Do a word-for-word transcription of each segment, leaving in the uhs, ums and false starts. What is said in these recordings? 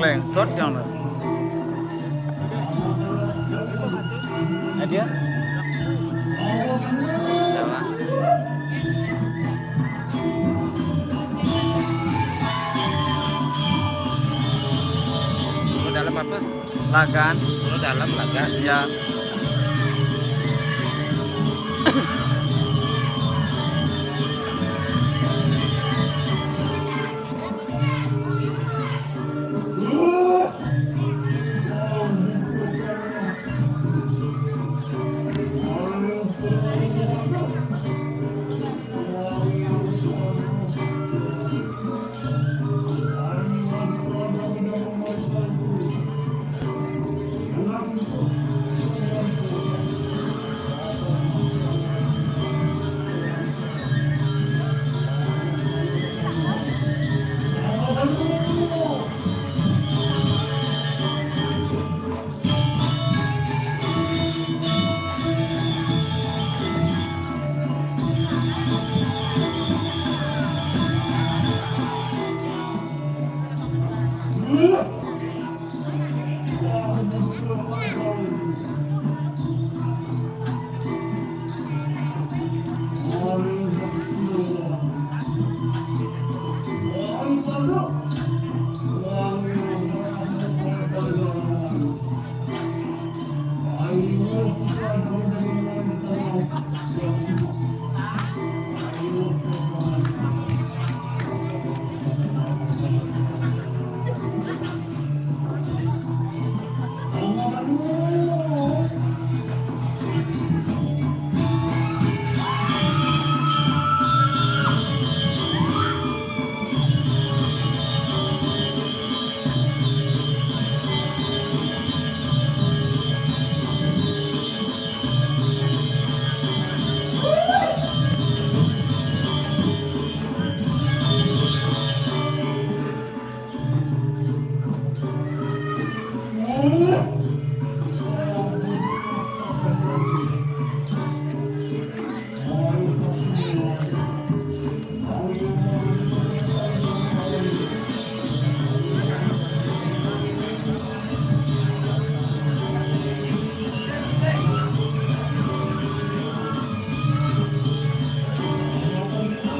Yang shot yang mana? Ada? Ada, Bang. Kalau dalam apa? Lagan. Kalau dalam lagan. Ya.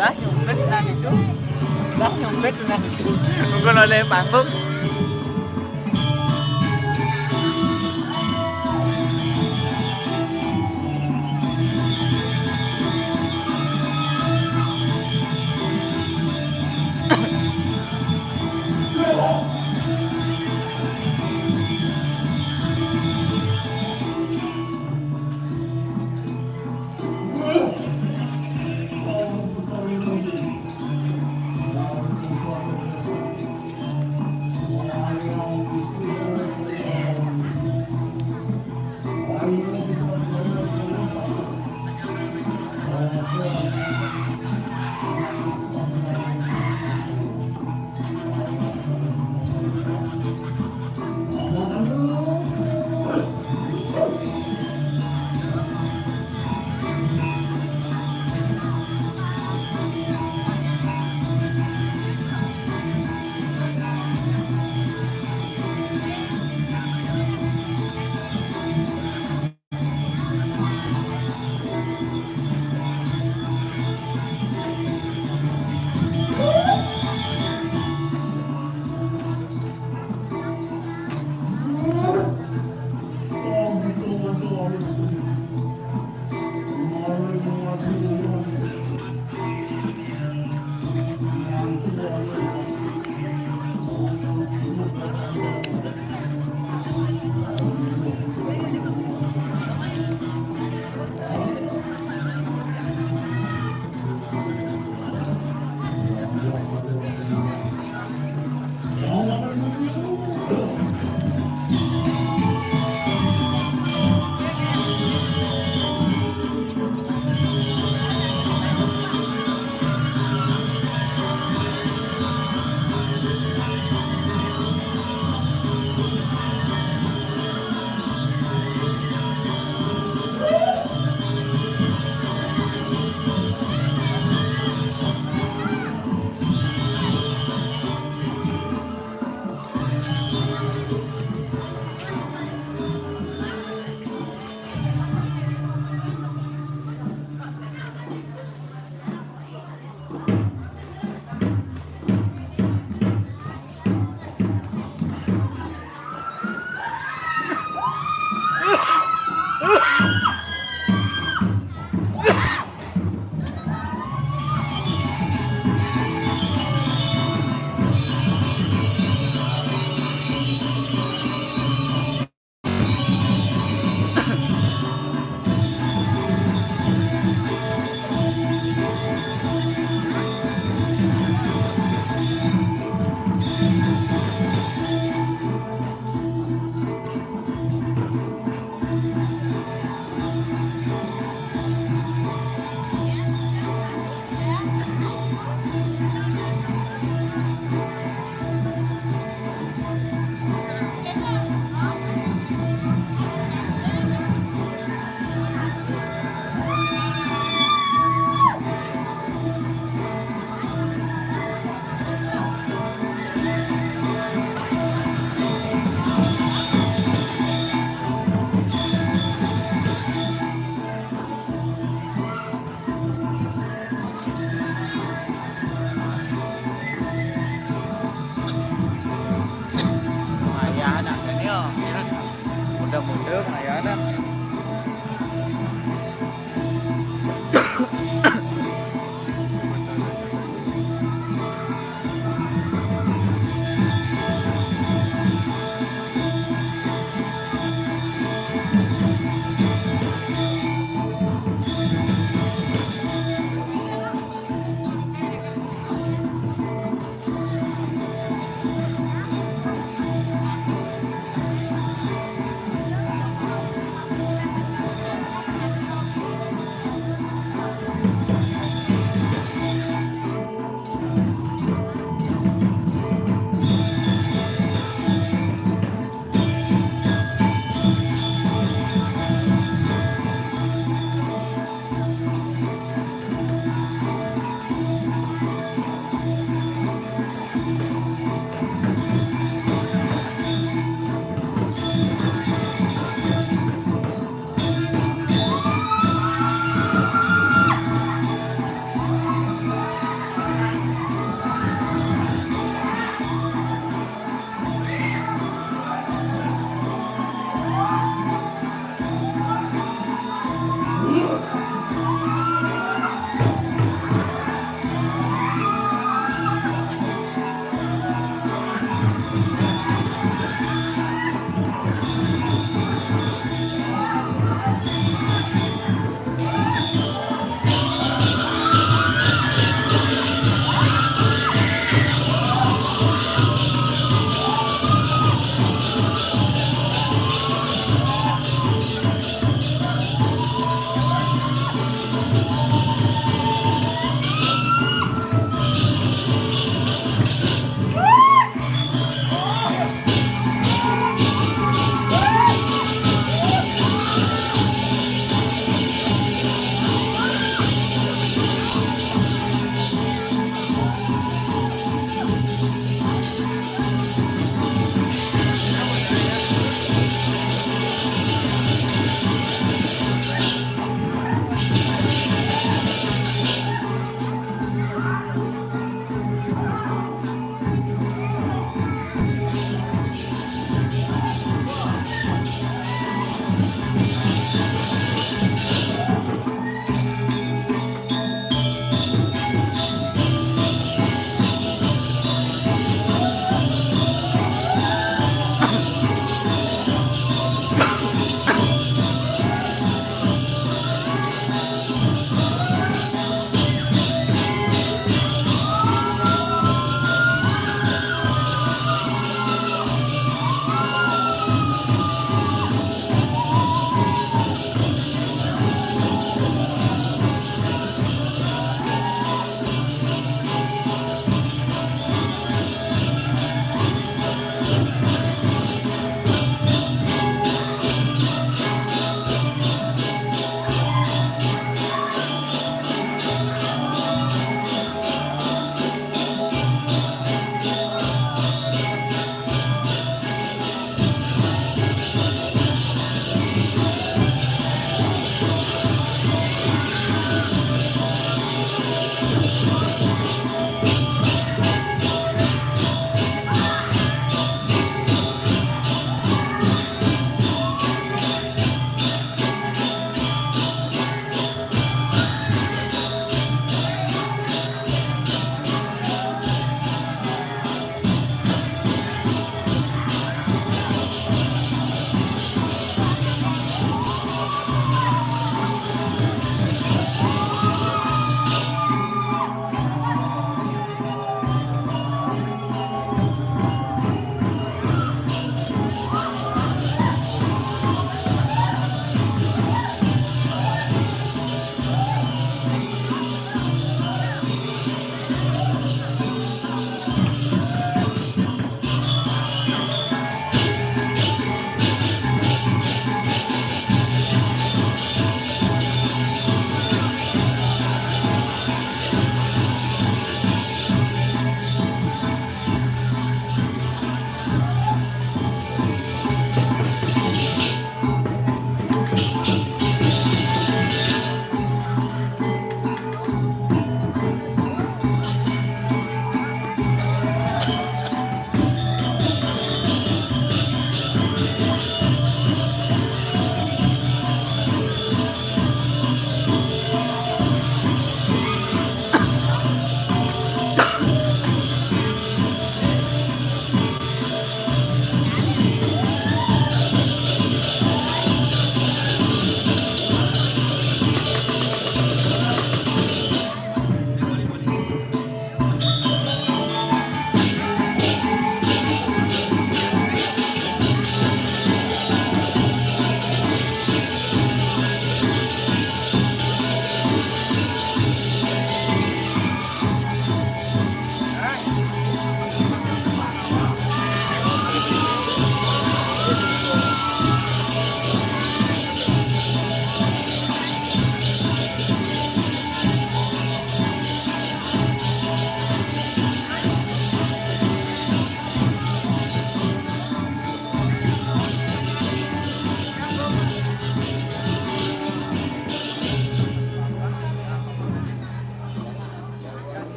Dah nyumpet nah itu. Dah nyumpet nah itu. Nunggu oleh panggung.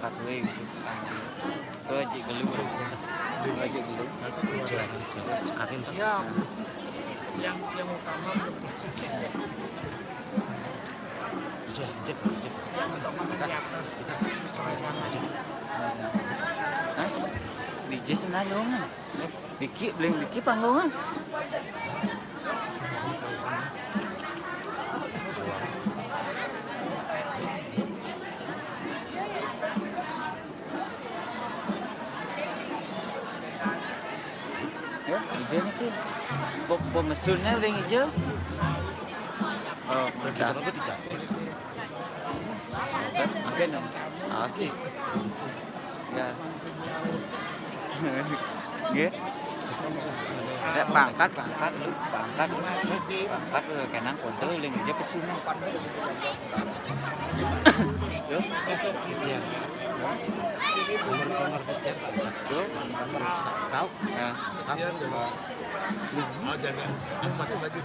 Empat W gitu. Tuh, Aji gelu. Tuh, Aji gelu. Iya, yang yang utama belum. Iya, iya, iya. Yang utama di atas. Hah? Di Jason aja, Om. Dikit, beli dikit panggung ah. Ya, ijo niki. Bom, bom mesunnya udah ijo. Oh, udah. Apa tuh? Oke, no. Asik. Ya. Nggih. Rek pangkat, pangkat, pangkat, pangkat, kenang konco ling ijo pesuna. Yo. Iya. Yo. Tahu? Ya. Kasihan dia, Bang. Ah, jangan. Sakit lagi.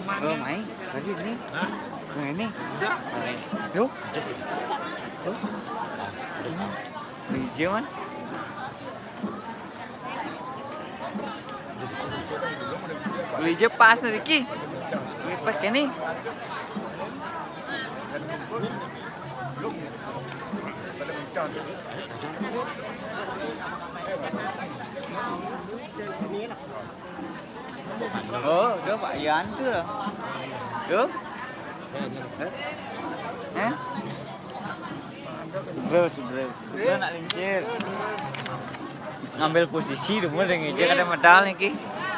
Oh, main. Lagi ini. Hah? Nah, ini. Udah. Nah, ini. Yuk. Tuh. Ini hijau, man. Beli hijau pas nih, Riki. Beli pakai nih. Oh, udah Pak Ian tuh. Tuh. Eh? Bro, bro. Bro nak lincir. Ngambil posisi dulu dengan dia kada medal nih ki.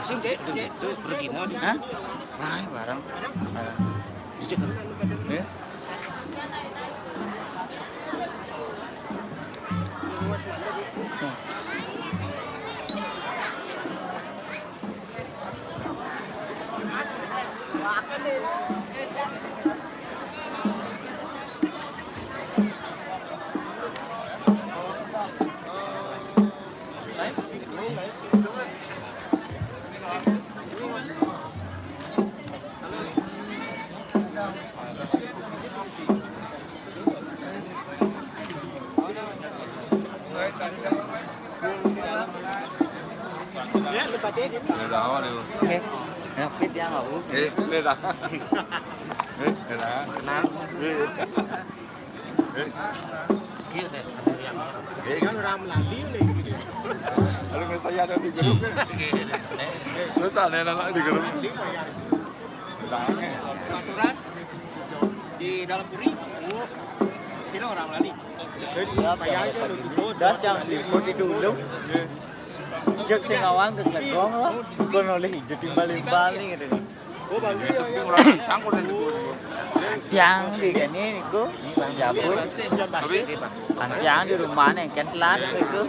Sing cek, cek, tuh pergi no. Hah? Nah, bareng. Bareng. Dicek. Ya. Oke. Rapid ya, nggak, Bu? Eh, ini dah. Eh, ini dah. Kenal. Eh. Eh. Iya, deh. Ada yang Eh. Kan orang Melati, nih. Lalu nggak saya ada di grup. Iya, deh. Terus ada yang anak di grup. Aturan di dalam puri, sini orang Melati. Das yang seliputi dulu. Cek sing awang ke klegong lo, kon oleh ijo timbal-timbal nih gitu. Tiang di kene niku, ini Bang Jabur. Tiang di rumah nih, kan telat niku.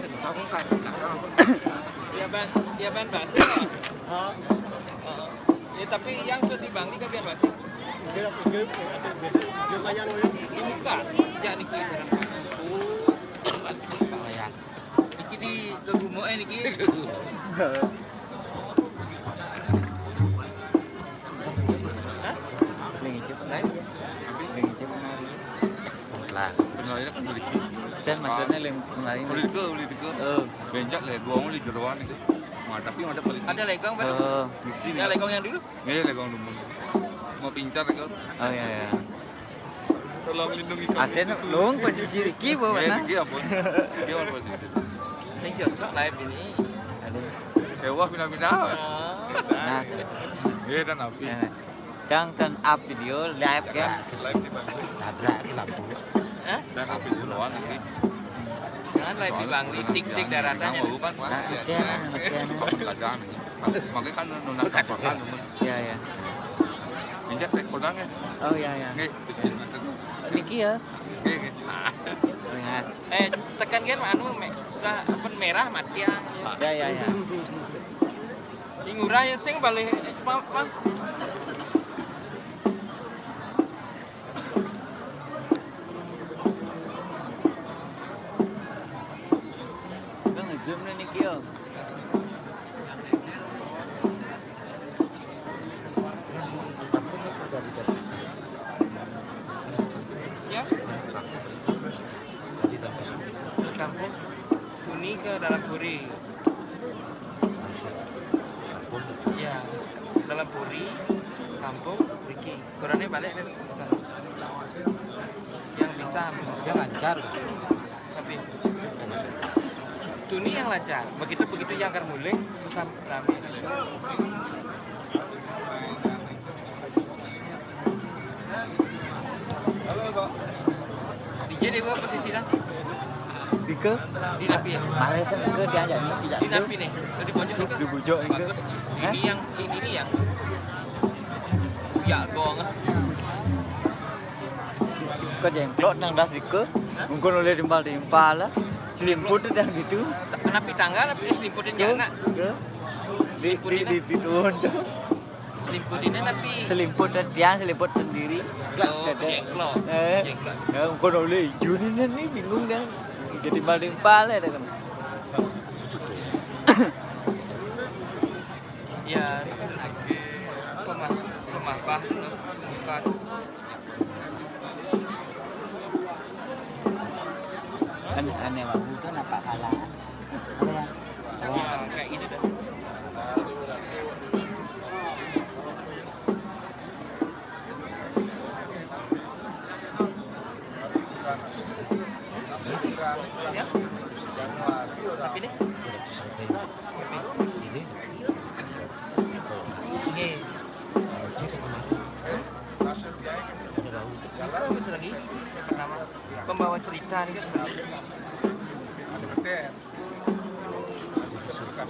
Ya, Bang, ya, Bang, bahasa. Ya, tapi yang sudah di Bangli kan biar masih. Ini bukan, ya, niki sareng. Oh, lumayan. Iki di gegumoke niki. Hah? Ling ijo penari. Ling ijo penari. Lah, penari kan beli. Jan maksudnya ling penari. Beli ke, beli ke. Oh. Bencak le, buang di jeroan itu. Nah, tapi ada beli. Ada legong baru. Oh. Di sini. Ya, legong yang dulu. Iya, legong dulu. Mau pincar ke. Oh iya, iya. Tolong lindungi kami. Artinya lung posisi Riki apa mana? Iya, Riki apa? Dia apa posisi? Sing cocok live ini. Aduh. Dewa pindah-pindah. Nah. Iya, dan api. Eh, Cang turn up video live kan? Live di mana? Tabrak itu lampu. Hah? Dan api duluan ini. Jangan live di Bangli, tik-tik daratan ya. Mau kan? Nah, oke, oke. Makanya kan nuna kan. Iya, iya. Injak tek kodang ya. Oh iya, iya. Nggih. Niki ya. Nggih, nggih. Oh, ya. Eh, tekan kan anu me, sudah apa merah mati ya. Ya, ya, ya. Sing ora ya sing balik apa? Nang zoom nih niki ya. Ya. Ke dalam puri. Ya, dalam puri, kampung, mriki. Kurangnya balik ke sana. Yang bisa. Yang lancar. Tapi tuni yang lancar. Begitu, begitu yang akan mulai, susah rame. Di jadi apa posisi dah? Di ke? Di napi ya? Mare sen ke dia aja nih, tidak. Di napi nih? Di pojok itu. Di pojok itu. Bagus. Hah? Ini yang, ini nih yang. Ya, gong. Ke jengklok nang das dike, mungkin oleh timpal-timpal lah. Selimput tu dah gitu. Kenapa tangga, tapi selimputnya anak. Ke? Di, di, di, di turun tu. Selimput ini tapi selimput tiang, selimput sendiri. Oh, jengklok. Eh, jengklok. Ya, mungkin oleh hijau ni, ni, ni bingung dah. Jadi timpal-timpal lah dah kan. Ya, sedikit pemah-, pemahpah, bukan. Kan aneh banget kan apa kalah. Apa ya? Kayak gitu dah. Ya. Tapi deh. Ini. Oke. Ada bau. Itu apa lagi? Pertama, pembawa cerita ni kan sebenarnya.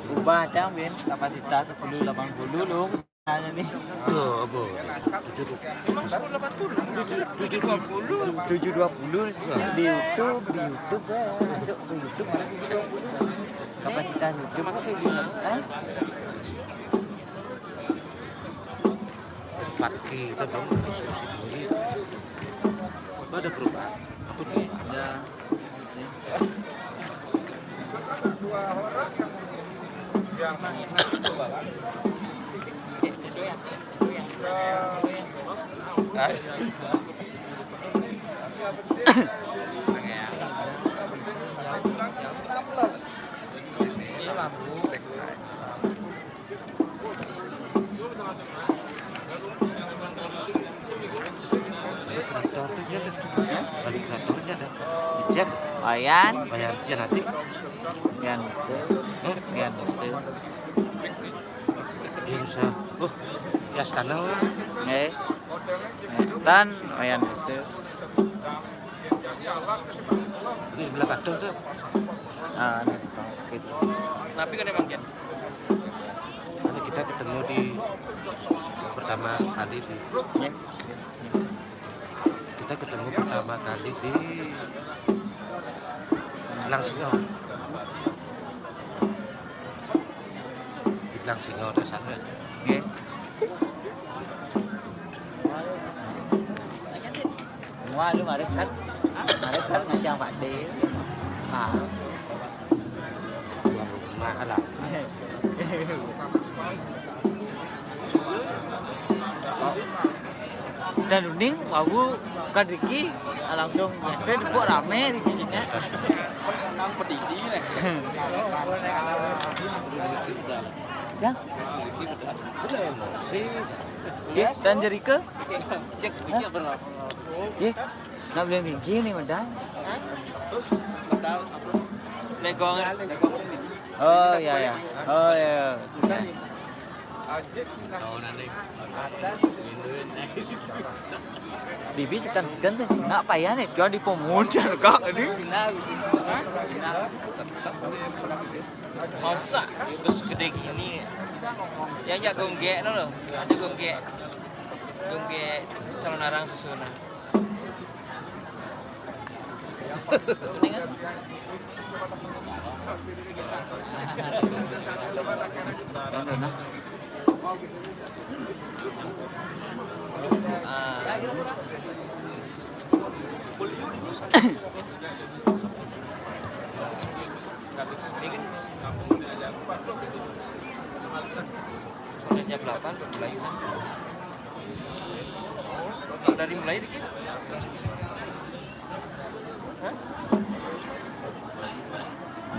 Berubah dah, Ben. Kapasitas sepuluh lapan puluh lu. Hanya ni. Tuh, apa? Tujuh tu. Emang sepuluh lapan puluh? Tujuh dua puluh. Tujuh dua puluh di YouTube, di YouTube, eh. Masuk ke YouTube, mana? Kapasitas YouTube. Sama semua. Hah? Empat G itu dong, resolusi tinggi. Apa ada perubahan? Apa nih? Ya. Ini lampu. Traktor tu dia ada. Balik traktor dia ada. Dicat. Ayan. Bayar dia nanti. Yan se. Eh? Yan se. Yan se. Oh, ya standar lah. Eh. Eh, tan, ayan se. Di belah batu tu. Ah, ni. Gitu. Tapi kan emang dia. Karena kita ketemu di pertama kali di, ya, kita ketemu pertama kali di Blang Singau. Di Blang Singau ada sana. Nggih. Semua lu marit kan? Marit kan ngajak Pak De. Ah. Mahal lah. Dan uning wau bukan Riki, langsung nyampe depok rame Riki nya. Nang pedidi leh. Ya. Emosi. Ya, dan jerike? Cek pikir pernah. Ye, nak beli tinggi ni modal. Terus modal apa? Legong. Legong. Oh, ya, ya. Oh, ya. Bukan. Atas. Bibi sekan-sekan tu nak payah ni, dia di pemuda kak ni. Hah? Masa? Terus gede gini. Yang jak gonggek tu loh. Ada gonggek. Gonggek calon arang susunan. Sudah jam delapan, mulai sana. Kalau dari mulai dikit. Hah?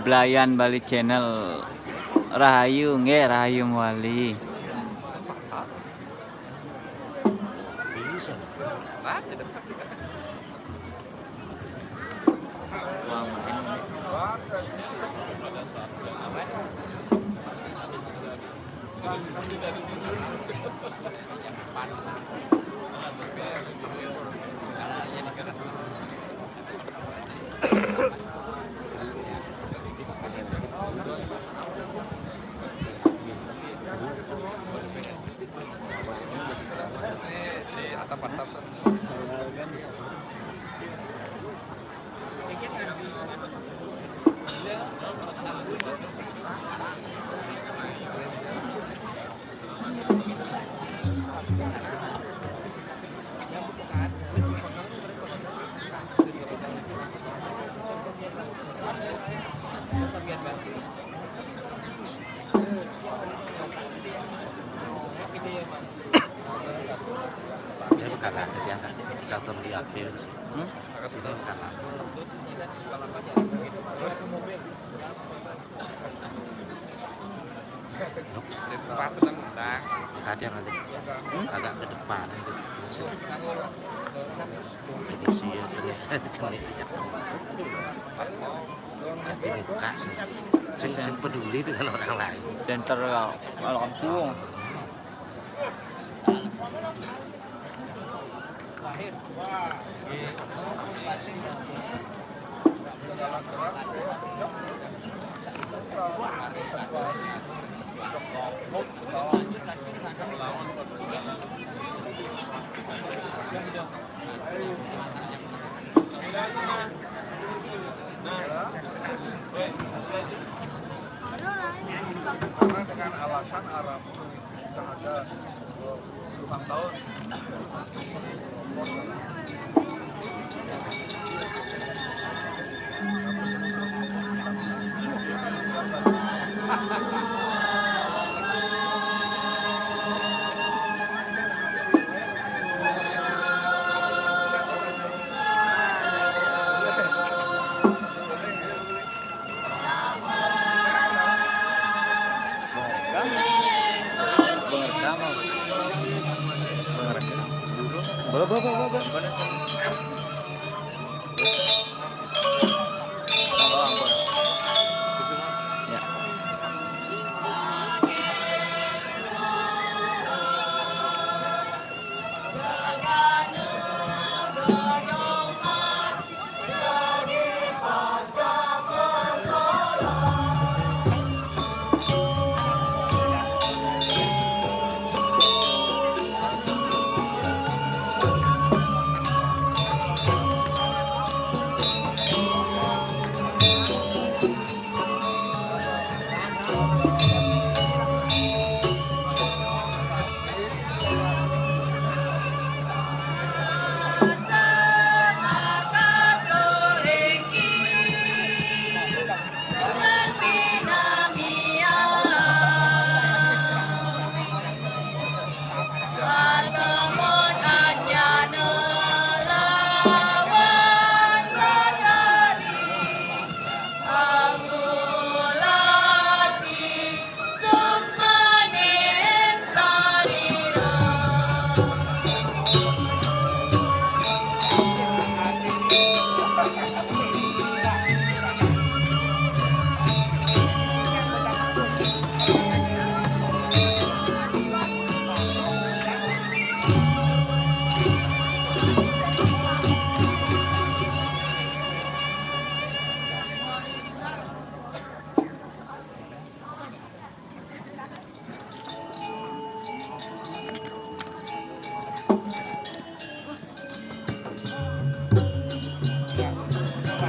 Belayan Bali Channel. Rahayu nggih, rahayu mewali. Dia bukan lah, dia angkat. Kalau belum diaktif. Hmm? Ini bukan lah. Pas sedang menang. Kadang ada. Hmm? Agak ke depan itu. Jadi sih ya, jenis, jenis. Jadi muka sih. Sing, sing peduli dengan orang lain. Center kalau, kalau kampung. Karena dengan alasan Arab itu sudah ada, eh, lima tahun. Bawa, bawa, bawa, bawa. Bawa, bawa. Ya.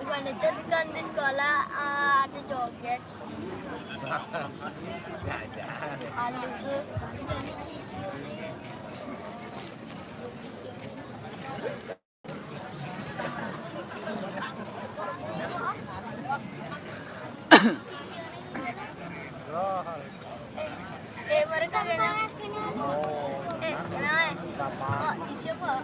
Bukan itu, kan di sekolah, eh, ada joget. Ada. Itu ada sisi. Eh, mereka kena. Eh, kena, eh. Pak, sisi apa?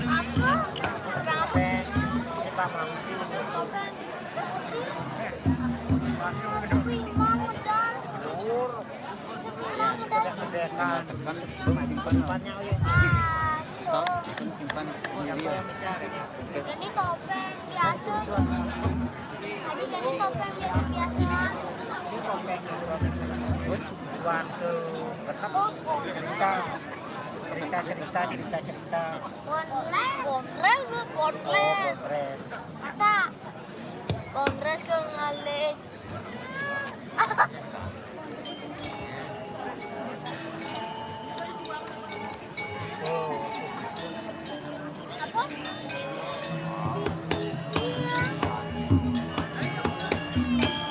Aku. Siapa mau? Simpan, simpan. Simpan. Jadi topeng biasa. Jadi, jadi topeng biasa-biasa. Waktu cerita, cerita, cerita, cerita, cerita. Bonres. Bonres, Bu, bonres. Oh, bonres. Masa? Bonres ke ngalih. Apa?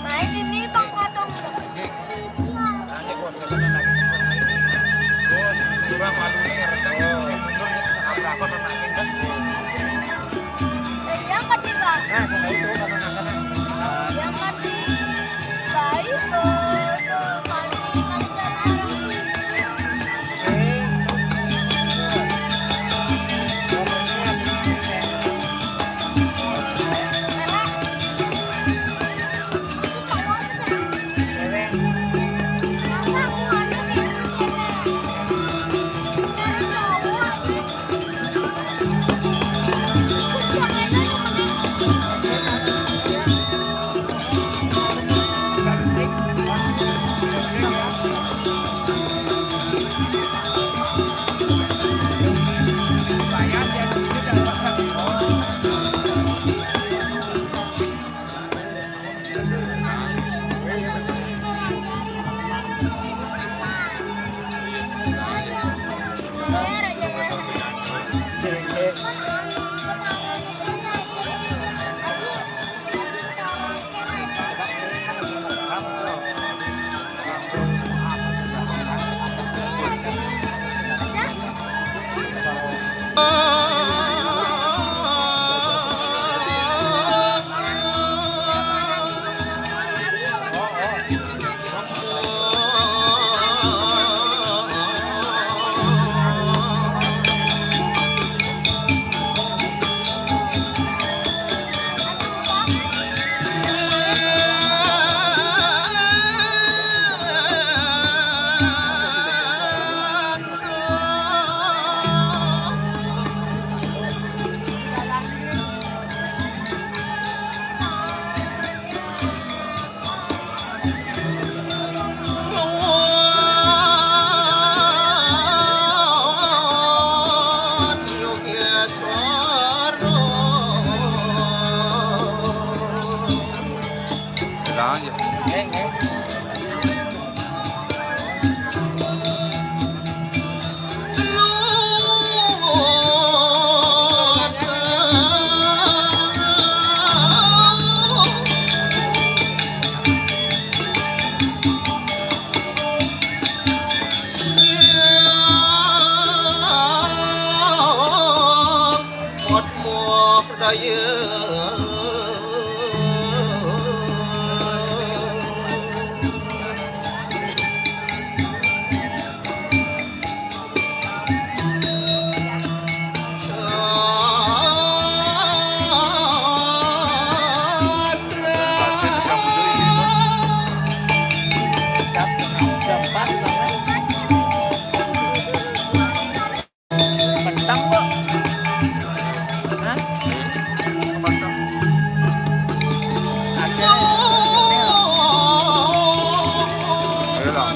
Main ini, Bang Potong. Sisi. Kurang malu nih, rendang. Apa, apa, apa, apa. Eh, yang ketiga. Nah, yang itu, apa, apa, apa. Yang ketiga. Kentang, Bu. Hah? Kentang. Ada. Ayo lah.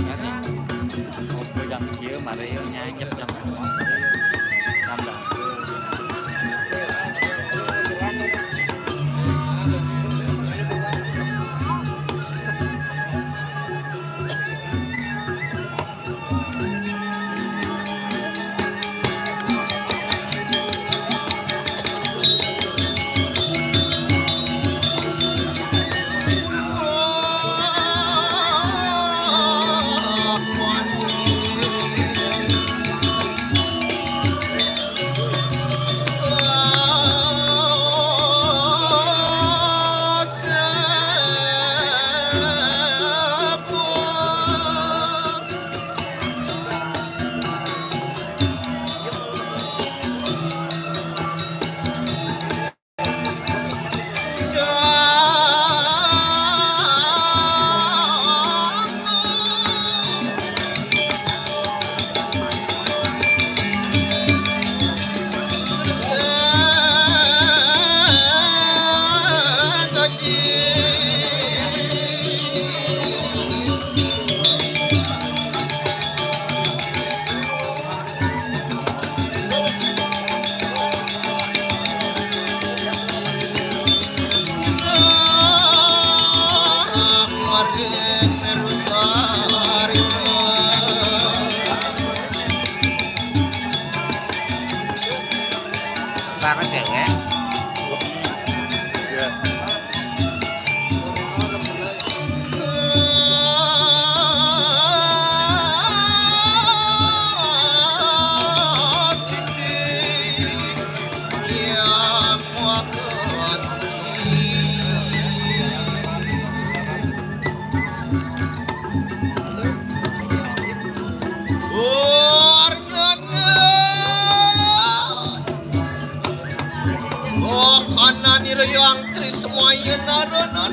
Ya sih. Ngopi jam sieu mari nyanyep jam sepuluh. Nambah. Banget cewek. Oh, kana nirayang tri semuanya naranan.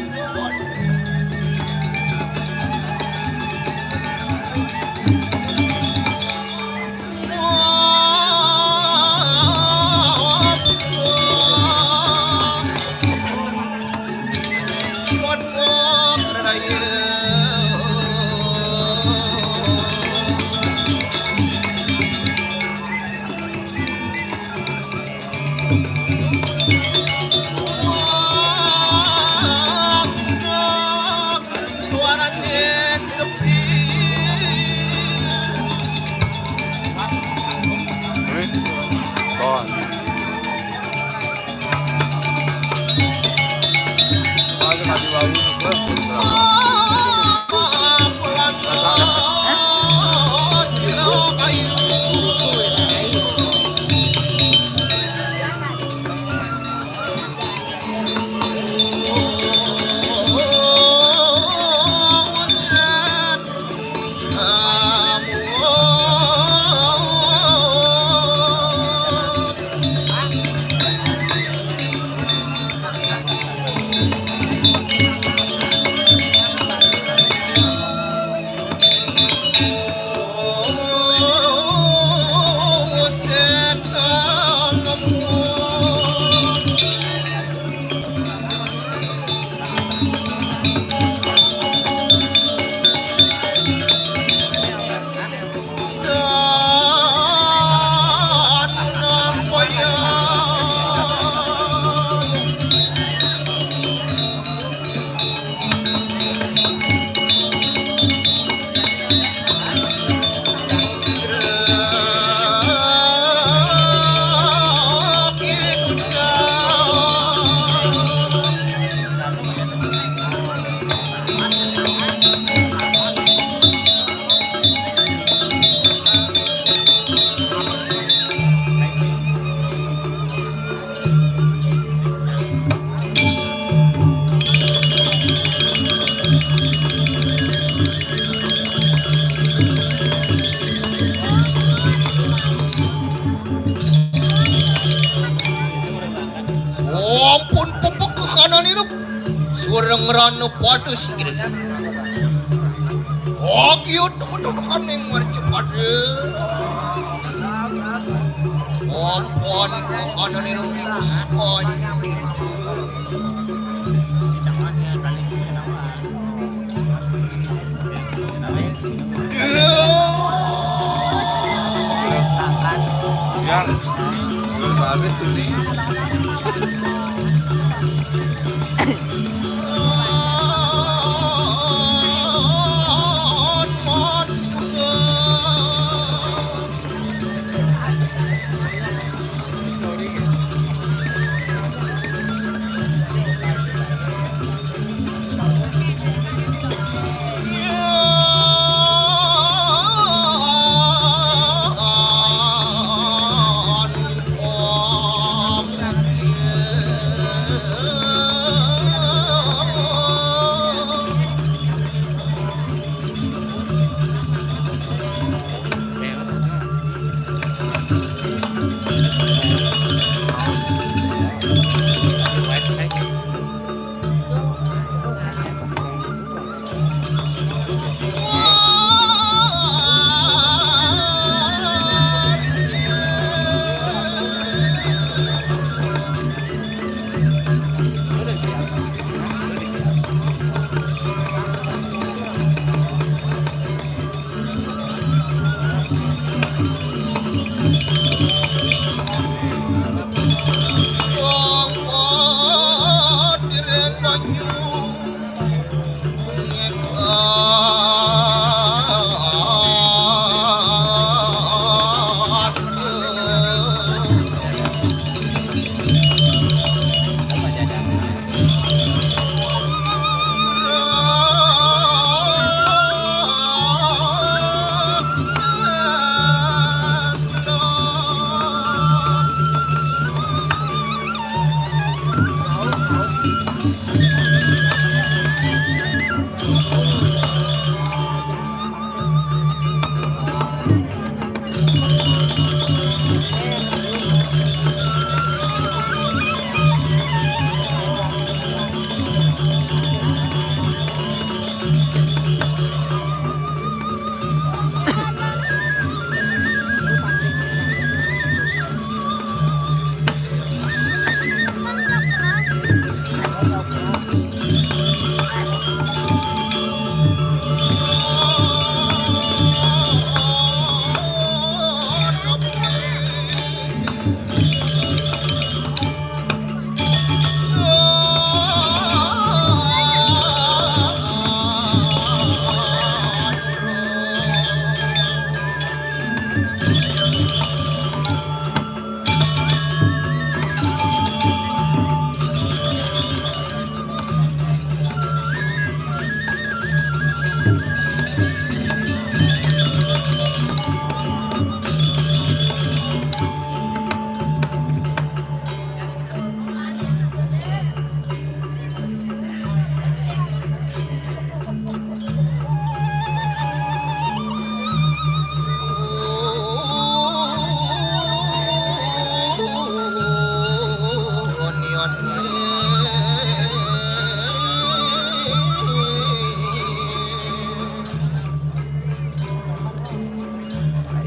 Ampun pepek ke kanan irup. Sureng rana pada singkir. Agi untuk untuk kaning marca pada. Ampun ke kanan irup, irup. Yang belum habis tuh nih.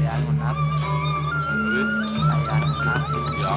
Ayan, menang. Wih. Ayan, menang. Ya.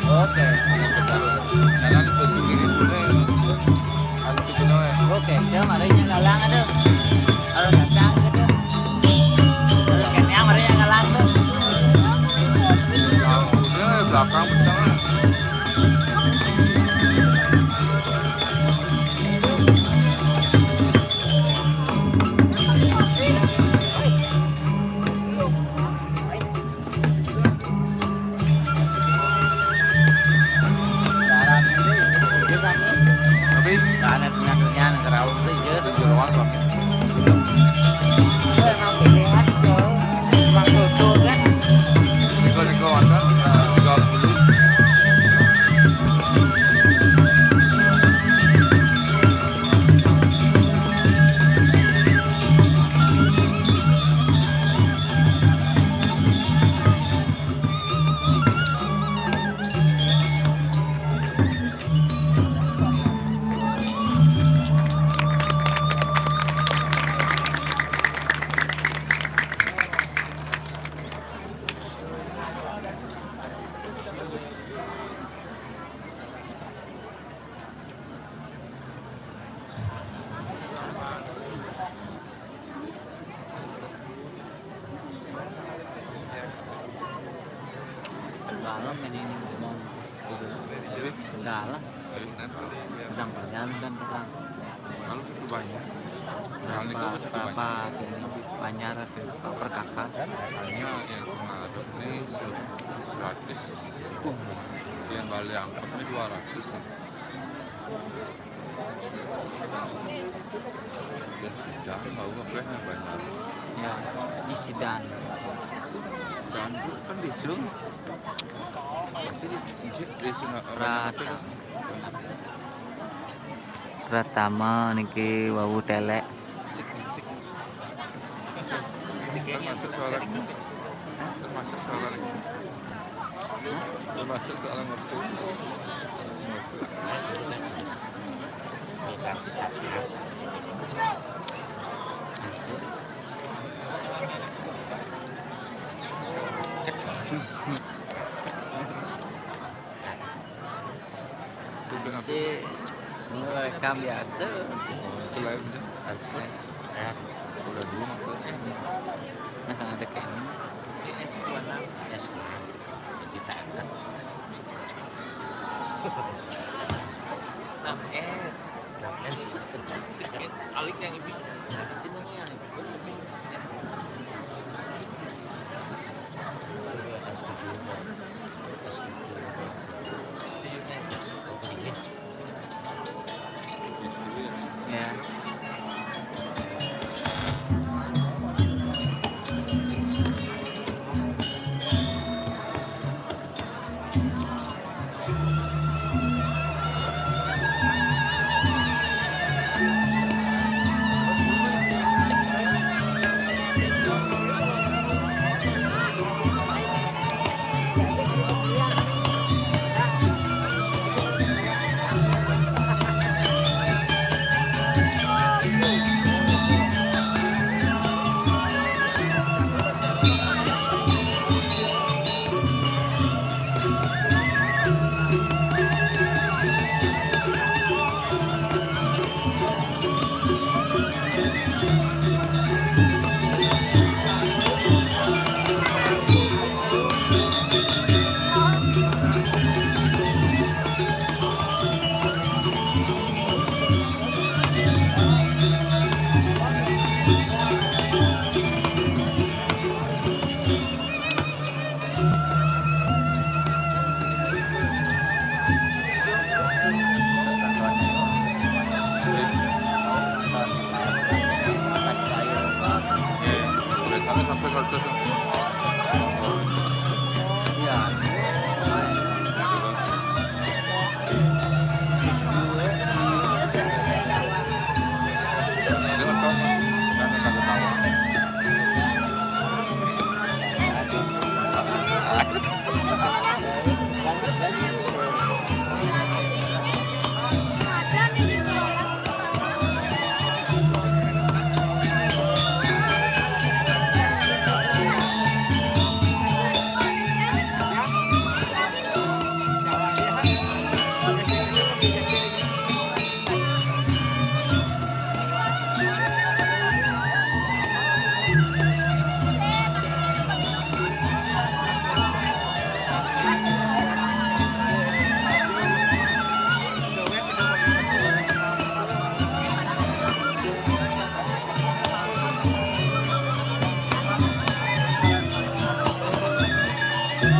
Oke. Jalan besu ini boleh. Anu gitu, no, ya. Oke, dia marahnya galang ada. Kalau datang gitu. Kalau kena marahnya galang tuh. Nah, udah, belakang, belakang. Tapi planet-planet yang ngerawat tuh, iya. Itu jeroan, Pak. Itu emang pilihan, Bro. Emang foto, kan? Niko-niko, kan, eh, tiga puluh. Dalam ini, ini ngomong. Udah lah. Udah perjalanan kan kita. Kalau itu banyak. Berapa, berapa ini, Banjar atau per kakak? Hanya yang menghadap ini seratus. Yang balik angkot ini dua ratus. Dan sudah, mau apa yang banyak? Ya, di Sidan. Dan itu kan besok. Nanti di, di, di Sina-, Pratama. Pratama niki wau telek. Termasuk suara, termasuk suara, termasuk suara ngetuk. Nanti ngerekam biasa. Itu live aja. Eh, udah dulu maksudnya. Masa ada kayak ini? S dua enam. S dua enam. Kita angkat. Enam S. Enam S. Alik yang ini. Itu namanya. Ya. Ini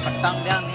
petang dia nih.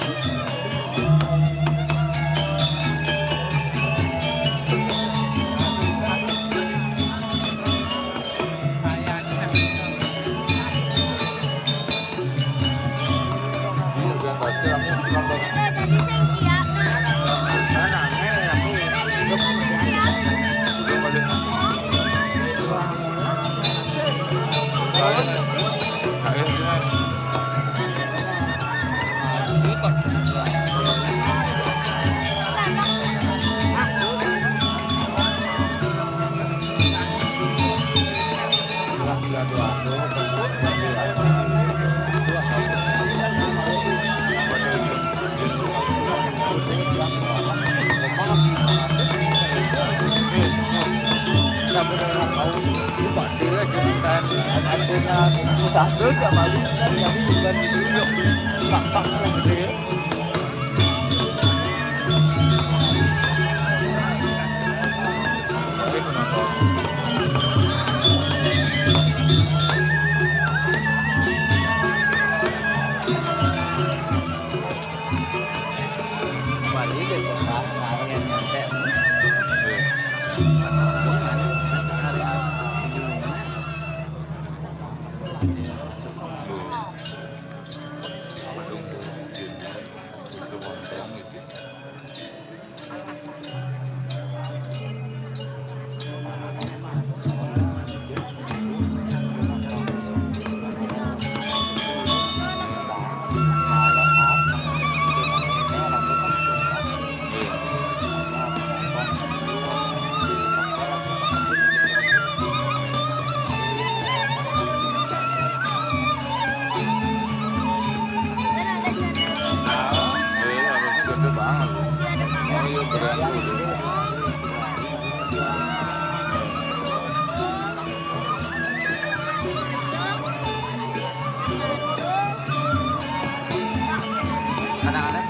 Iya, harusnya gede banget. Oh iya, berat tuh. Kadang-kadang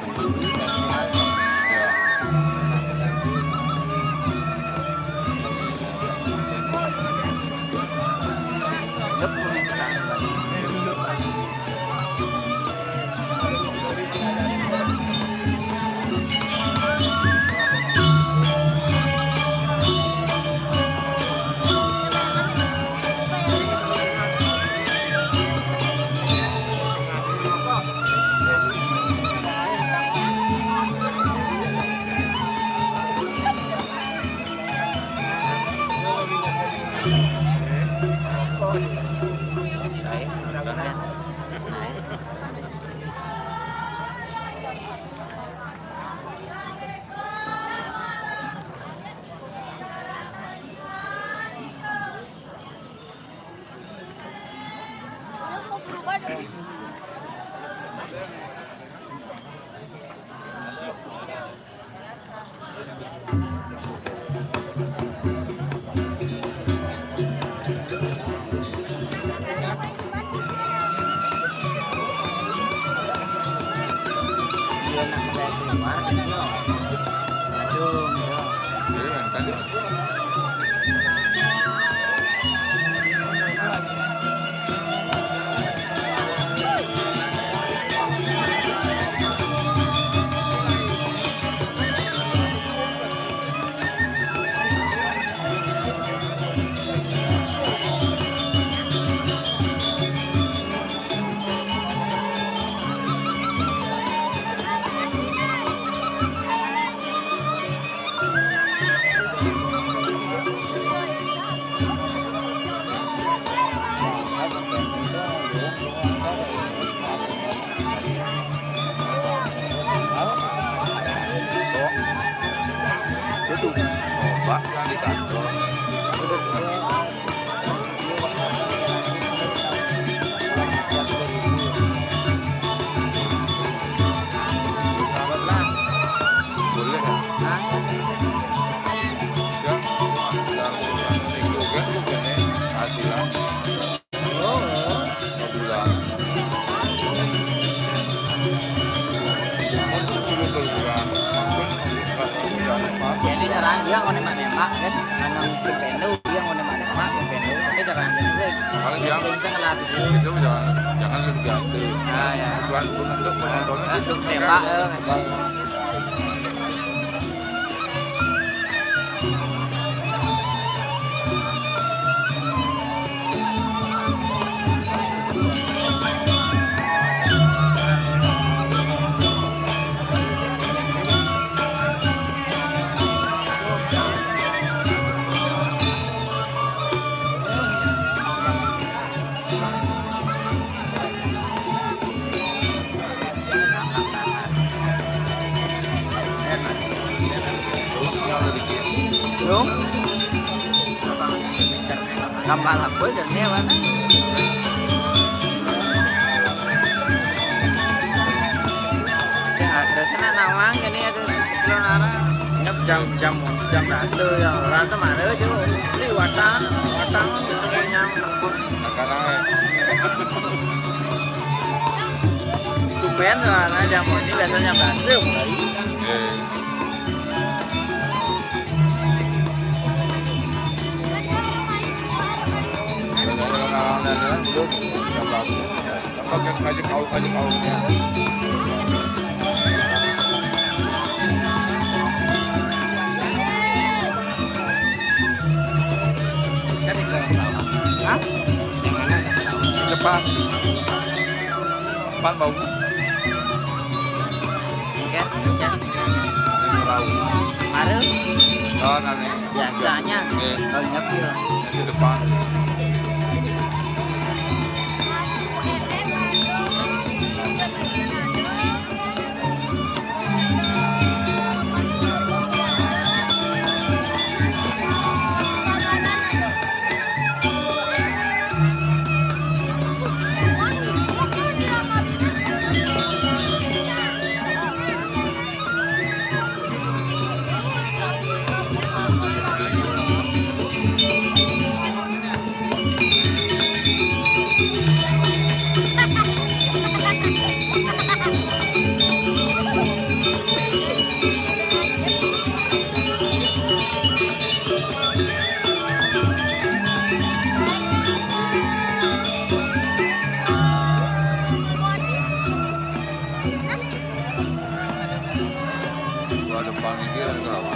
Aduh, ya. Iya, kan? Duduk. Coba yang di kantor. Boleh ya? Hah? Ya, yang, yang itu kan bukannya hasilan. Oh. Sebulan. Jadi sekarang dia mau nembak-nembak kan, nanam pepenu, dia mau nembak-nembak pepenu, tapi sekarang dia bisa. Kalau dia bisa ngelatih. Itu jangan, jangan lebih biasa. Ah, ya. Bukan untuk penontonnya. Ah, itu tembak, eh. Dong. Gambar apa jadinya mana? Sing ada sana nawang ini ada. Nyep jam, jam, jam dasa ya. Orang tuh mana aja. Ini watang, watang, kenyang, nangkut. Makanan ya. Tumben lah, nah, jam ini biasanya jam dasa mulai. Iya, iya. Belum, jam dasa. Apa, kayak aja kau, aja kau. Ya. Hah? Depan. Depan bau. Enggak, bisa. Ini perahu. Baru? Oh, nanti. Biasanya. Iya. Banyak ya. Di depan. Gua depan ini kan kelapa.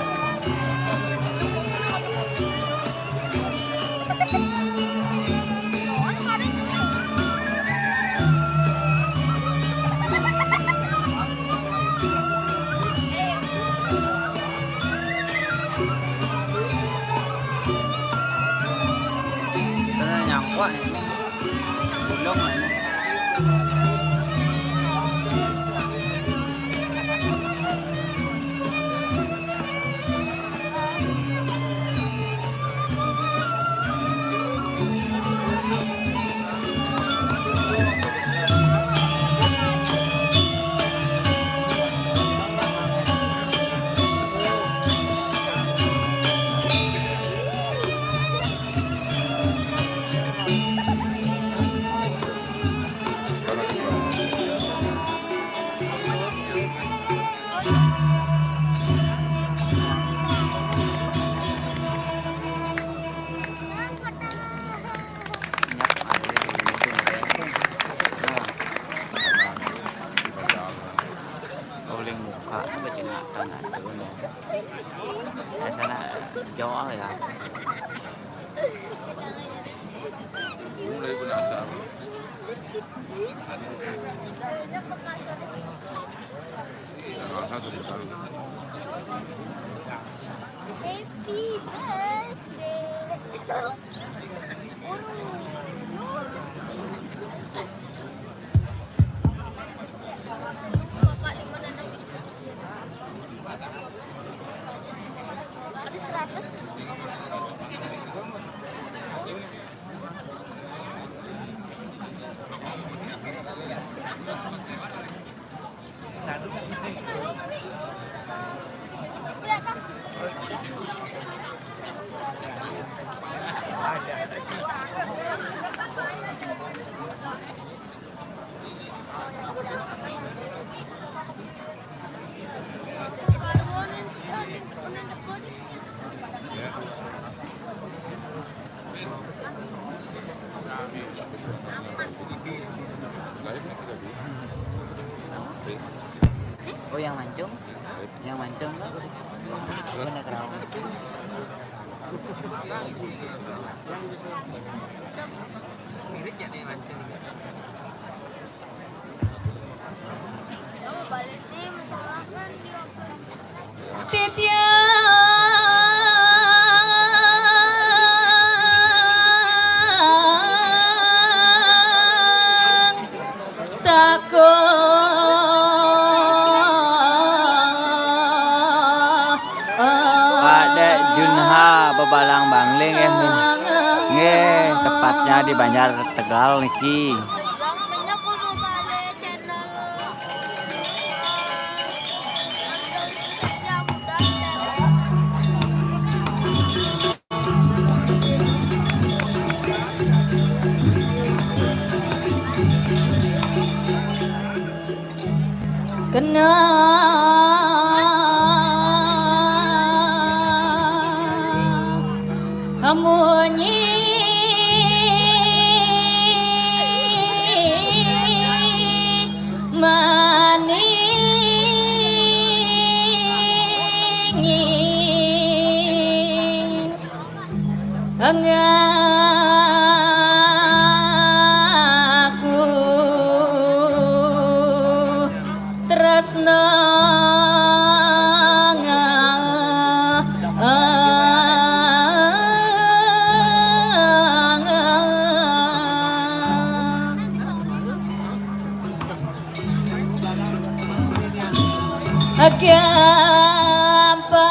Sana nyangkut ini. Gulung ini. Pak, ini baca nggak, nggak tahu nih. Saya sana jauh ya. Mulai penasaran. Iya, rasa sudah tahu. Happy birthday. Ada seratus. Oh, yang mancung? Yang mancung tuh? Gua nggak tahu. Mirip ya nih mancung. Titiang tako. Pak Dek Junha bebalang bangling, eh, nggih, tepatnya di Banjar Tegal niki. Kena munyi maningis. Ngaku tresna. Gampang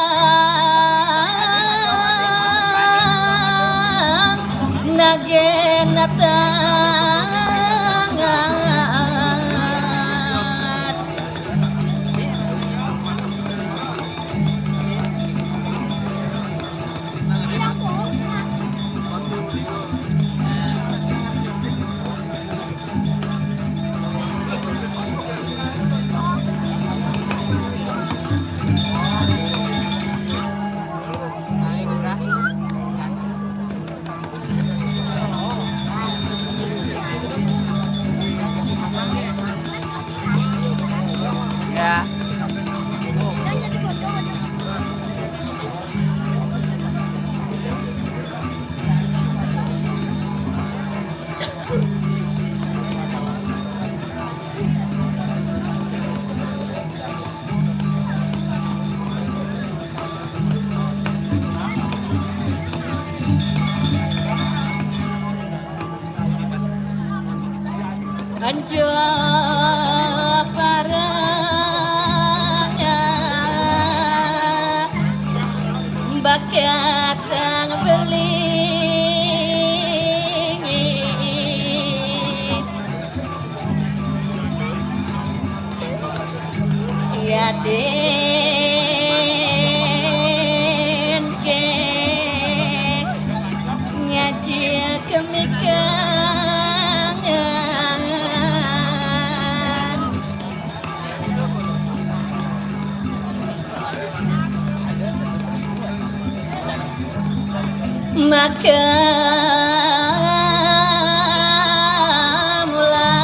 nagen tangan. Ya. Anjo parang bakatang beling. Yaden ke ngaji kemikangan. Maka mulan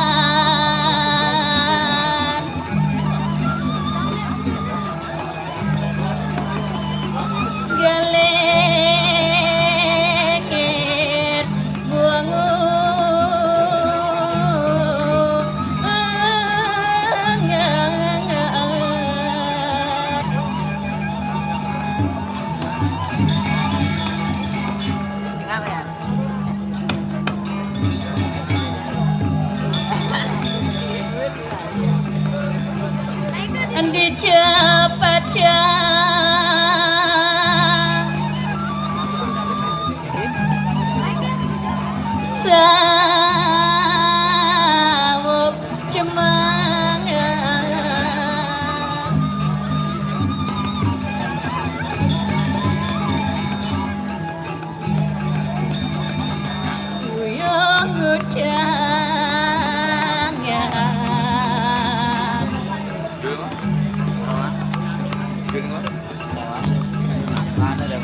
Mana dah?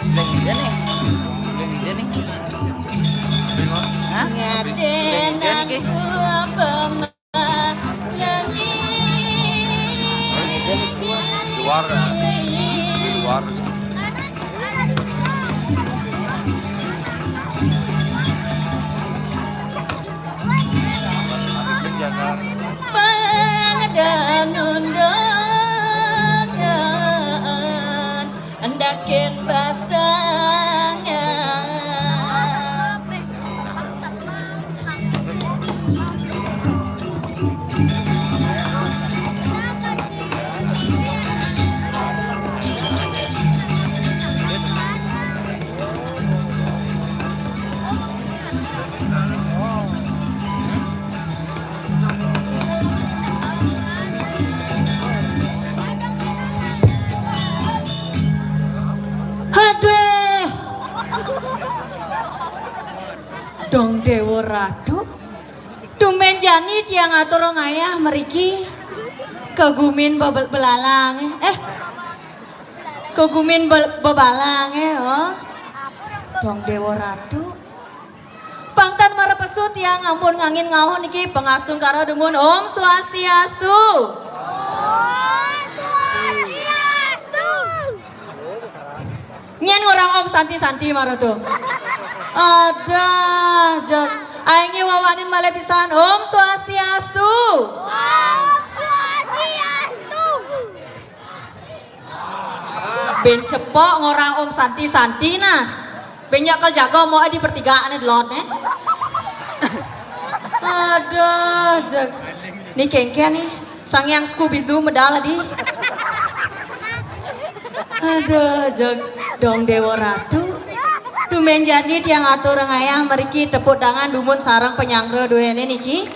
Leng dia nih. Leng dia nih. Hah? Leng dia nih, Ki. Luar, di luar. Jangan. Pangadan undangan, andakin pasangan. Aduh. Dong Dewa Ratu. Tumben jani tiang atur ngayah mriki. Kegumin bebel-, belalang, eh. Eh. Kegumin bel-, bebalang, eh, oh. Dong Dewa Ratu. Pang tan marepesu tiang ampun ngangin ngaoh niki pangastungkara dumun Om Swastiastu. Om Swastiastu. Nyén ngorang Om Santi-Santi mara to. Adah, jeg. Aing wawanin malih pisan. Om Swastiastu. Om Swastiastu. Bén cepok ngorang Om Santi-Santi nah. Bén nyekel jago mau di pertigaan né delot né. Aduh, jeg. Ni kéngkén ni. Sang Hyang Skubidu medal di. Aduh, jeg. Dong Dewa Ratu. Tumben jani tiang atur ngayah mriki tepuk tangan dumun sareng panyanggra duéné niki.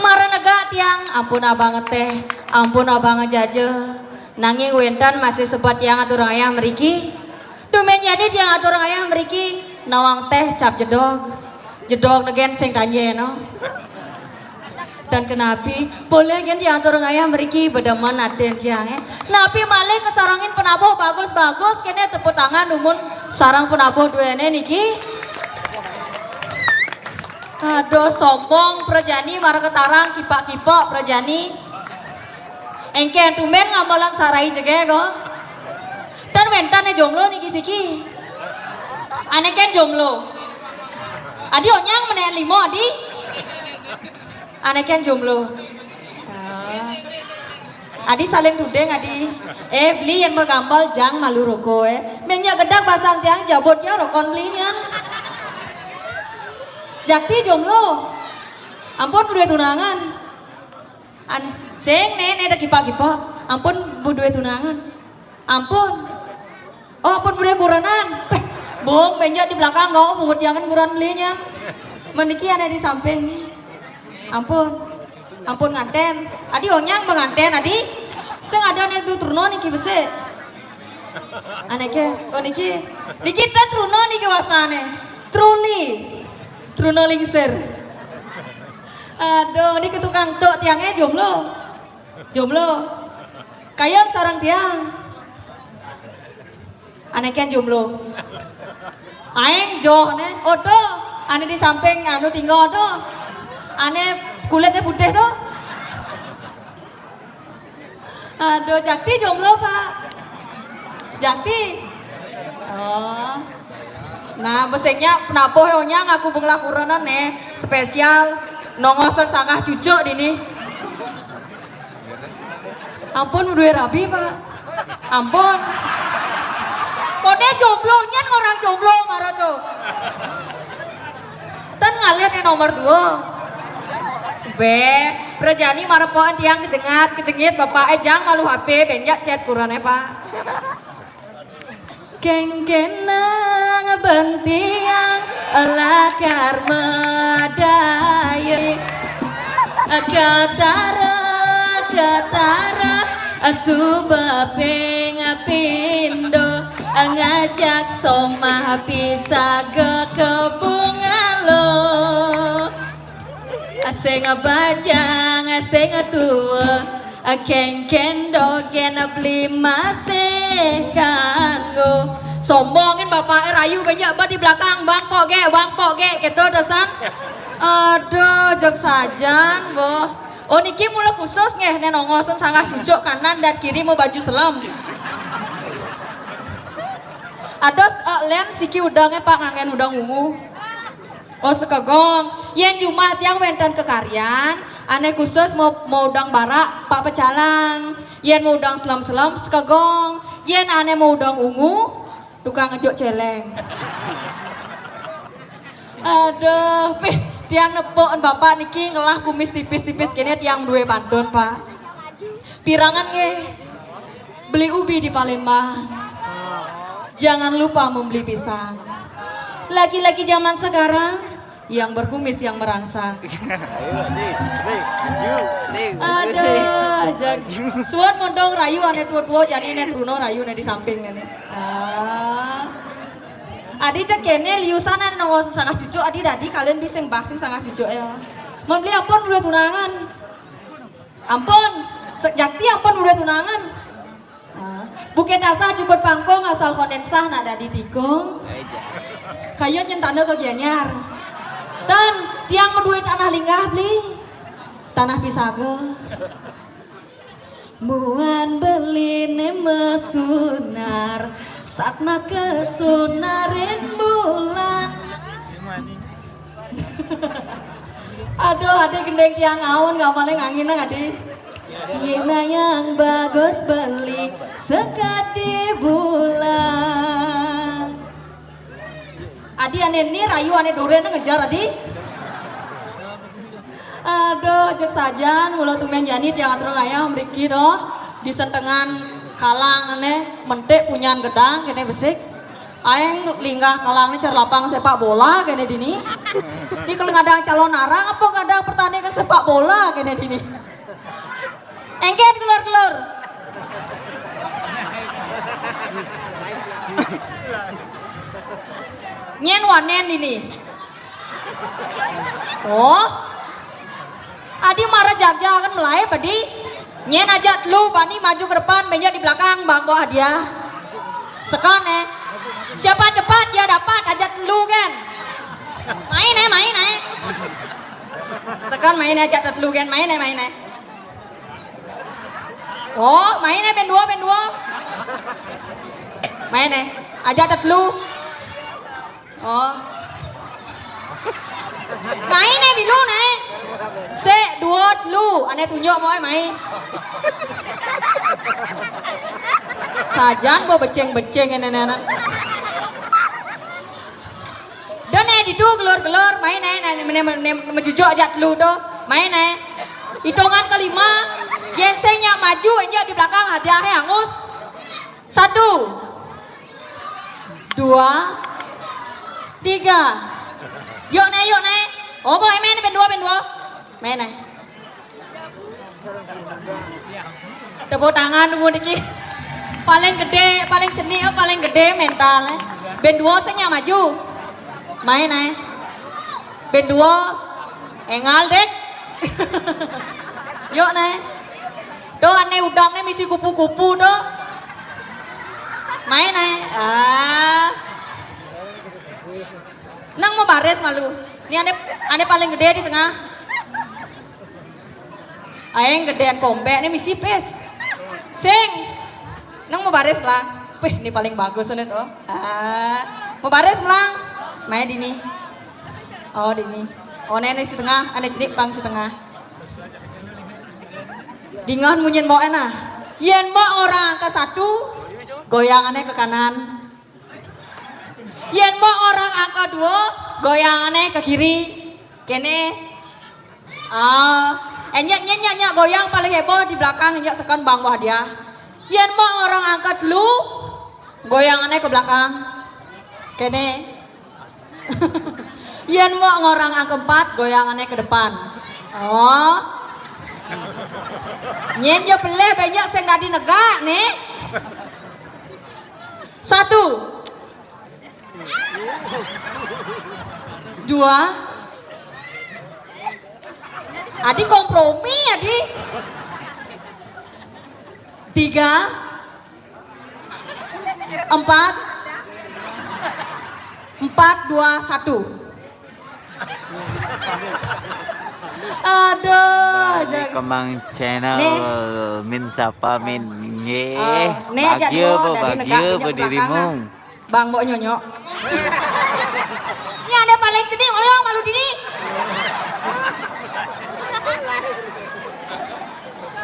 Mara negak tiang, ampun abang ngeteh, ampun abang ngejaja. Nanging wénten masih sebet tiang atur ngayah mriki. Tumben jani tiang atur ngayah mriki, nawang téh cap jedog. Jedog negén sing tanjé no. Dan kenapi, polih gén tiang atur ngayah mriki bedemen atin tiang, eh. Napi malih kasarengin penabuh bagus-bagus, kéné tepuk tangan dumun sareng penabuh duéné niki. Aduh, sombong prajani mara ketarang kipak-kipak prajani. Éngkén tumben ngambelang sarai jegég, oh. Tan wénten né jomblo niki siki. Ané kén jomblo. Adi onyang menék lima, Adi. Ané kén jomblo. Ah. Adi saling tuding, Adi. Eh, beli yén magambal jang malu roko, eh. Mén ja gedeg basang tiang jabut ya rokon beli nyan. Jakti jomblo. Ampun, bedué tunangan. Ané, sing né, né da kipak-kipak. Ampun, bedué tunangan. Ampun. Oh, ampun, bedué kurenan. Péh, bung, bén ja di belakang, oh, buat jangan kurenan beli nyan. Meniki ané di samping ni. Ampun. Ampun ngantén. Adi onyang ba ngantén, Adi. Sing ada né tu truna niki besik. Ané ké, oh niki. Niki té truna niki wastané. Truli. Truna lingsir. Aduh, niki tukang tuk tiangé jomblo. Jomblo. Kayang sareng tiang. Ané kén jomblo. Aing joh né. Oh, to. Ané di samping anu tinggal to. Ané kulitnya putih to. Aduh, Jakti jomblo, Pak. Jakti. Oh. Nah, besengnya penabuh onyang aku benglah kurenan né. Spesial nongosan sanggah cucuk dini. Ampun, dué rabi, Pak. Ampun. Koné jomblo, nyén orang jomblo mara to. Tan ngalih né nomor dua. Bé, prajani marepokan tiang kejengat, kejengit, Bapak, eh, jang malu H P, bén ja chat kurenan, Pak. Kéngkénang bentiang lakar madaya. Katara, katara, suba ping pindo, ngajak somah pisaga ka Bungalow. Sing bajang Sing tua, kéngkén dogén beli masih kanggo. Sombongin bapaknya rayu banyak banget di belakang, bangpok ge, bangpok ge, gitu tesan. Aduh, jok sajan, boh. Oh, niki mula khusus nggih, nek nongosen sanggah cucuk kanan dan kiri mau baju selem. Ados, eh, len siki udangnya Pak nganggen udang ungu. Oh, sekegong. Yen jumah tiang wenten kekaryan, ane khusus mau, mau udang barak, Pak pecalang. Yen mau udang selem-selem, sekegong. Yen ane mau udang ungu, tukang ngejok celeng. Aduh, pih, tiang nepuk bapak niki ngelah kumis tipis-tipis kene tiang duwe pantun, Pak. Pirangan nggih. Beli ubi di Palembang. Jangan lupa membeli pisang. Laki-laki zaman sekarang yang berkumis yang merangsang. Ayo, Dik, Dik, maju, Dik, maju, Dik. Aduh, jag-, suwun mundung rayu ane tua-tua, jani nek Bruno rayu nek di samping nek. Ah. Adi cek kene liusan ane nongos sanggah cucuk, adi dadi kalian bising basing sanggah cucuk ya. Mun beli ampun udah tunangan. Ampun, se-, jakti ampun udah tunangan. Ah, Bukit Asah jukut pangkung asal konden sah nak dadi tikung. Kayun nyen tanah ke Gianyar. Tan, tiang ngeduwe tanah linggah beli. Tanah pisaga. Muan beline mesunar, satma kesunarin bulan. Aduh, adi gendeng tiang aun, nggak paling angin nang adi. Ngina yang bagus beli sekadi bulan. Adi ane ni rayu ane duren ngejar adi. Aduh, jek sajan, mula tumben jani tiang atur ngayah mriki doh. Di sentengan kalang ane mentik punyan gedang kene besik. Aeng linggah kalang ni cer lapang sepak bola kene dini. Ni kalau ngadang calon arang apa ngadang pertandingan sepak bola kene dini. Engken kelur-kelur. Nyen wanen dini. Oh. Adi mara jagja kan mulai padi. Nyen aja telu bani maju ke depan, benja di belakang bang bawa hadiah. Sekan eh. Siapa cepat dia dapat aja telu kan. Main eh, main eh. Sekan main eh, aja telu kan, main eh, main eh. Oh, main eh, ben dua, ben dua. Main eh, aja telu. Oh. Main eh, bilu eh. Se, dua, telu. Ane tunjuk mau eh, main. Sajan bo beceng-beceng ene anak. Dan eh, ditu gelor-gelor, main eh, nah, mene, mene, mejujok aja telu tu, main eh. Hitungan kelima, yen sing nyak maju, enjak di belakang hadiah eh angus. Satu, dua, tiga. Yuk ne, yuk ne. Oh, boy, main ben dua, ben dua. Main eh. Tepuk tangan dulu niki. Paling gede, paling cenik, paling gede mental eh. Ben dua sing nyak maju. Main eh. Ben dua. Engal dek. Yuk ne. Tuh ane udang ne misi kupu-kupu tuh. Main eh. Ah. Nang mau baris malu. Ni ane, ane paling gede di tengah. Aeng gedean kompek ni misi pes. Sing. Nang mau baris lah. Wih, ini paling bagus nih tuh. Ah, mau baris melang. Main dini. Oh, dini. Oh, nenek setengah, ane cenik bang setengah. Dingan munyin mau enak. Yen mau orang angka satu, goyangannya ke kanan. Yen mau orang angka dua, goyangannya ke kiri. Kene. Ah, enyak nyenyak nyak goyang paling heboh di belakang enyak sekan bang wah dia. Yen mau orang angka telu, goyangannya ke belakang. Kene. Yen mau orang angka empat, goyangannya ke depan. Oh. Nyen je peleh banyak sing dadi negak nih. Satu. Dua. Adi kompromi, Adi. Tiga, empat, empat, dua, satu. Aduh, Bani Kemang Channel, Min sapa, Min? Nggih. Oh, nih, ajak bahagia dua, apa, dari bahagia negak apa dirimu? Bang Mbok Nyonyok. Ini ada paling gede, oyong malu dini.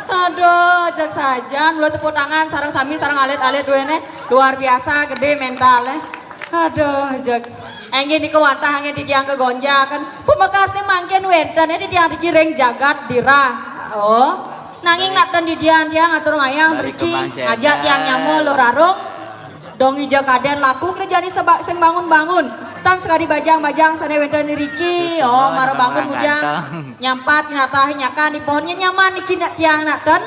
Aduh, jak sajan, lu tepuk tangan, sareng sami, sareng alit-alit duene. Luar biasa, gede mentalnya. Aduh, jak. Enggih niku wantah enggih titiang kegonjakan. Pamekasne mangkin wenten, eh, titiang dikiring jagat dirah. Oh. Nanging nak ten didian tiang atur ngayang mriki ngajak tiang nyamo lur arung. Dong ija kaden laku kerjani sebak sing bangun-bangun. Tan sekadi bajang-bajang sane wenten iriki. Oh, mara bangun bujang. Nyampat natahi nyakan ipun nyen nyaman niki nak tiang nak ten.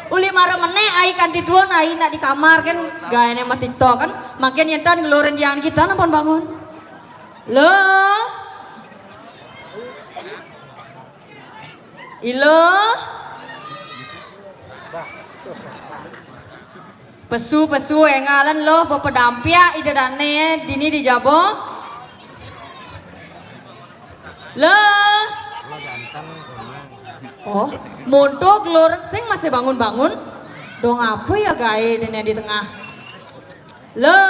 Uli mara meneh ai kanti duun ai nak di kamar kan gaene ma TikTok kan. Mangkin yen tan ngelurin tiang kita nampun bangun. Lo. Ilo. Pesu-pesu engalen lo, bepedampiak ida dane dini di jaba. Lo. Oh, monto gelor sing masih bangun-bangun. Dong apa ya gae dene di tengah? Lo.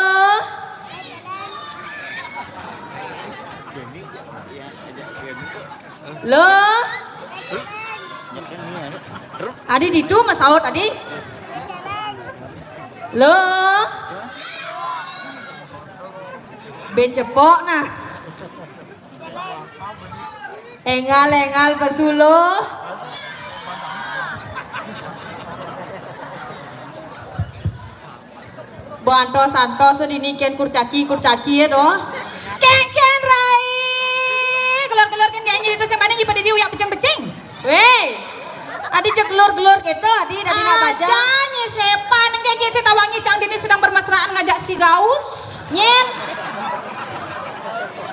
Lo. Adi ditu masaut adi. Lo. Ben cepok nah. Engal-engal pesu lo. Bantos-antos dini ken kurcaci, kurcaci ya toh. Ken, ken, Rai. Keluar-keluar ken nyanyi itu sing pada nyi pada di uyak beceng-beceng. Weh. Adi cek gelur-gelur gitu, adi dari nak baca. Aja nyi sepan, nengke nyi setawangi cang dini sedang bermesraan ngajak si Gaus. Nyen.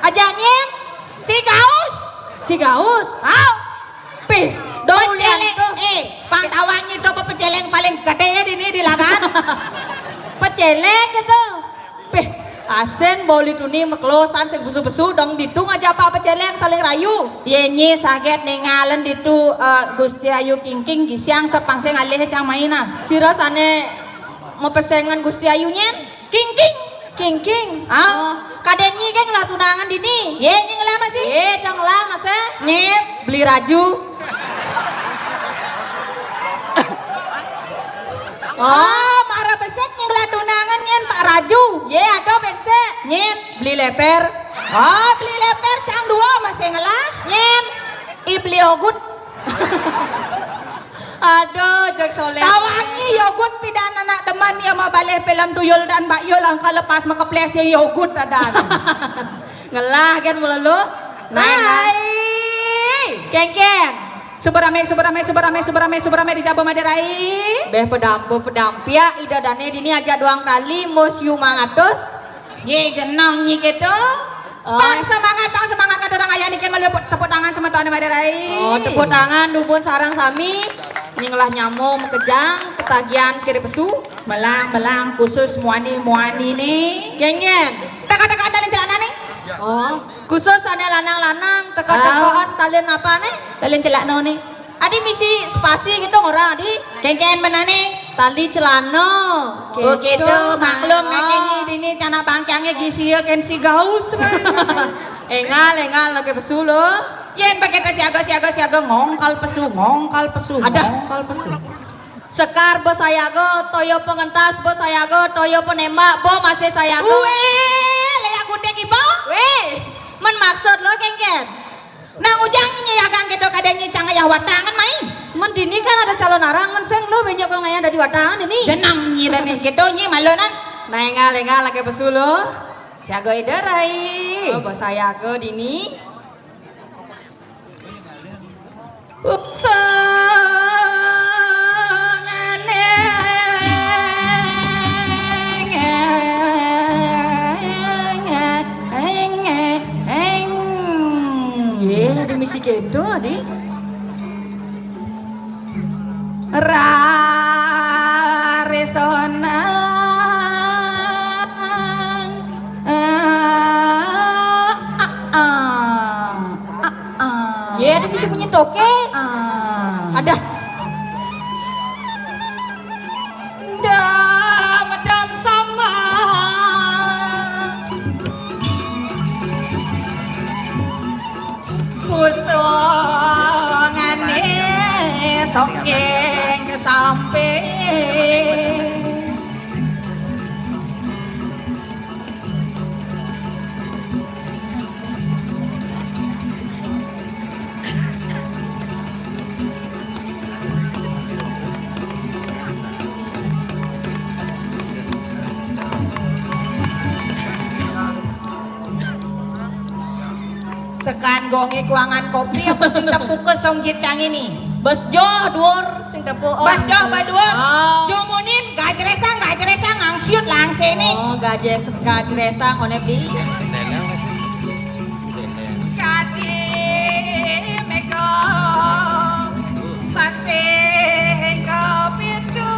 Aja nyen. Si Gaus. Si Gaus. Au. Pih, dong ulian peceleng, itu. Eh, pang tawangi itu apa peceleng paling gede dini di lagan. Peceleng gitu. Pih, asen boli tuni meklosan sing besu-besu dong ditung aja apa peceleng saling rayu. Ye nyi saget ningalen ditu, eh, Gusti Ayu Kingking gisiang sepang sing alih cang maina. Sira sane mepesengan Gusti Ayu nyen? Kingking. Kingking. Ah. Oh, kaden nyi ke ngelah tunangan dini. Ye, nyi ngelah masih? Ye, cang ngelah masih. Nyet. Beli raju. Oh. Oh, mara besek nyi ngelah tunangan nyen Pak Raju. Ye, ada bensek. Nyet. Beli leper. Oh, beli leper cang dua masih ngelah. Nyen. I beli ogut. Aduh, jek soleh. Tawangi yogut pidan anak demen ya mau balih film tuyul dan Mbak Yul angka lepas makeples ya yogut adan. Ngelah kan mula lu. Naik, naik. Hai. Kengkeng. Subarame, subarame, subarame, subarame, subarame di Jabo Maderai. Beh pedampu pedampiak ida dane dini aja doang tali museum mangatus. Ye jenang nyi gitu. Oh. Pang semangat, pang semangat kata orang ayah niki malu tepuk tangan semeton Maderai. Oh, tepuk tangan dumun sarang sami. Nyinglah nyamong mekejang ketagihan kiri pesu. Melang, melang khusus muani, muani ni. Gengen. Teka-teka talin celana ni. Oh, khusus ane lanang-lanang teka-tekaan talin apa ni? Talin celana ni. Adi misi spasi gitu orang adi. Kengken menane. Tali celana. Oh, gitu. Maklum nak kenyi dini cana bangkiange gisi ya ken si gaus. Engal, engal lagi pesu lo. Yen pakai tas siaga, siaga, siaga, ngongkal pesu, ngongkal pesu, ada. Ngongkal pesu. Sekar besayaga, toyo pengentas besayaga, toyo penembak bo masih sayaga. Uwe, leyak gudeg ibo. Weh, men maksud lo kengken. Nang ujang nyi yagang kedo kada nyi cang ayah watangan mai. Men dini kan ada calon arang men seng lo banyak kalau ngayah dari watangan ini. Jenang nyi dan nyi kedo nyi malu nan. Nah, engal, engal lagi pesu lo. Siaga ida rai. Oh, besayaga dini. Uksangane. Ye, ada misi kedo, Adi. Ra. Bunyi toke. Ah. Ada. Ndak medam sama. Pusungane songking ke samping. Sekan gonge kuangan kopi apa sing tepuke song jit cang ini? Bas joh duur sing tepuk. Bas joh ba duur. Oh. Jumunin gajresang, gajresang, angsiut langsene. Oh, gajes-, gajresang, one di. Kati mega sasing kapitu.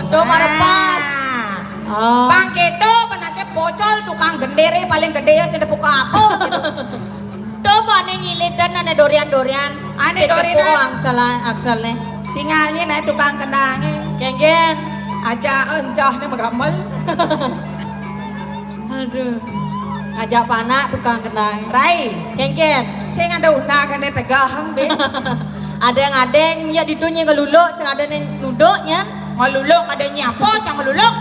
Aduh, marepas. Ah. Bang Kedo, penake pocol, tukang gendere paling gede ya, sing tepuk apa gitu. Coba nih nyilitan ane dorian-dorian. Ane sing dorian. Tepuk angsel, akselne. Tingalnya naik tukang kendange. Kengken. Aja encah nih megamel. Aduh. Ngajak panak tukang kendange. Rai. Kengken. Sing ada undang kene tegaheng, be. Ada yang adeng, ya ditu nyi ngeluluk, sing ada neng nuduk, nyan. Ngeluluk, ada nyi apa, cang ngeluluk?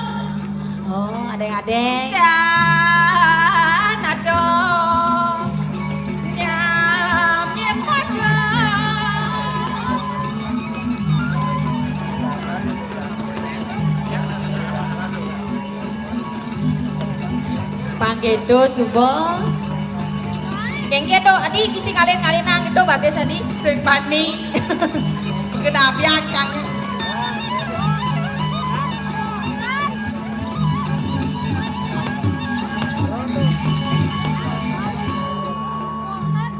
Oh, ada yang adeng. Jan, aduh. Nyamit padha. Panggedo suba. Kengke to, adi bisi ngalin-ngalinang to batis adi. Sing bani. Kedapian kang.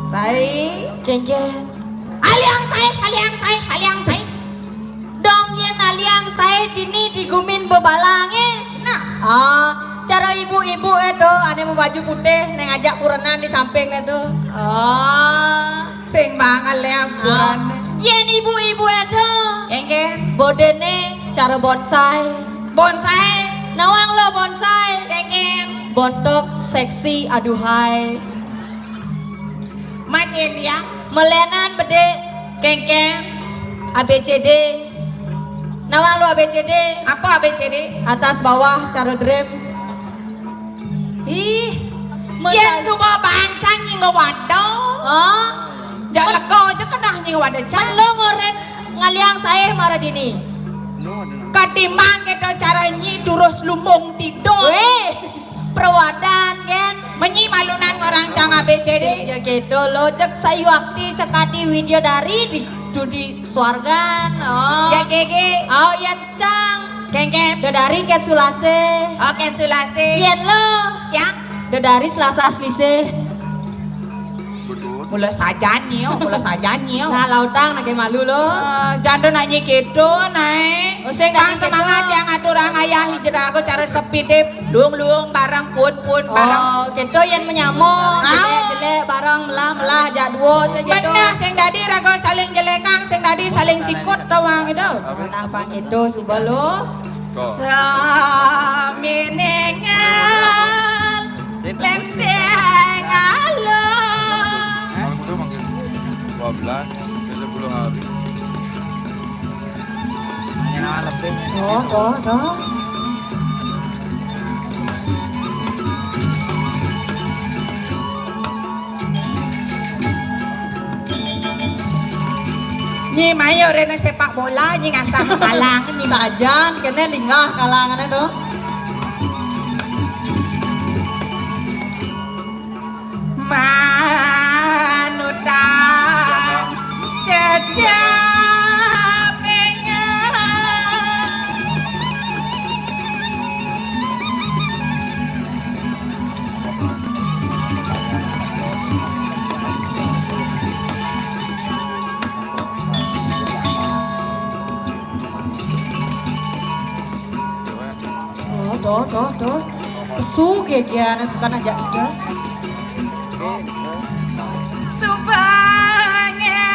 Baik. Kengke. Aliang sae, aliang sae, aliang sae. Dong yen aliang sae dini di gumin bebalange. Nah. Ah, cara ibu-ibu e to, ane mau baju putih, neng ajak kurenan di samping e to. Ah. Sing mangan le ampuran. Ah. Yen ibu-ibu e to. Kengken. Bodene cara bonsai. Bonsai. Nawang lo bonsai. Kengken. Bontok seksi aduhai. Manyen ya. Melenan bedik. Kengken. A B C D. Nawang lo A B C D. Apa A B C D? Atas bawah cara drem. Ih. Yen suba bancang nying wada. Oh. Jak lega aja kenah nying wada cang. Melo ngoren ngaliang sae mara dini. Katimbang keto cara nyi durus lumung tidur. Weh. Perwadan, kan? Menyi malunan orang cang A B C D. Ya gitu lo, cek sayuakti sekadi widya dari di dudi swargan. Oh. Ya gege. Oh, ya cang. Kengken. Dedari ket sulase. Oh, ket sulase. Yen lo. Yang? Dedari selasa selise. Mula sajan nyo, mula sajan nyo. Nah, lautang nake malu lo. Eh, jando nanye gitu, nae. Using. Bang dari semangat gitu. Yang aturang ayah hijrah aku cara sepi dip. Luung-luung bareng, pun-pun bareng. Oh, gitu yen menyamo. Au. Jelek-jelek bareng, melah-melah, jak duo saja gitu. Benar, sing dadi raga saling jelekang, sing dadi saling sikut doang gitu. Nah, apa gitu, suba lo. Saminingal lenteng alon. Kalau kudu manggil dua belas, ya sepuluh hari. Hanya nama lebih. Oh, oh, oh. Nyi mayo rene sepak bola, nyi ngasah kalang, nyi. Sajan, kene linggah kalangane to. Manutan cecapengan. Tuh, tuh, tuh. Pesu gege anak suka najak ida. Subange.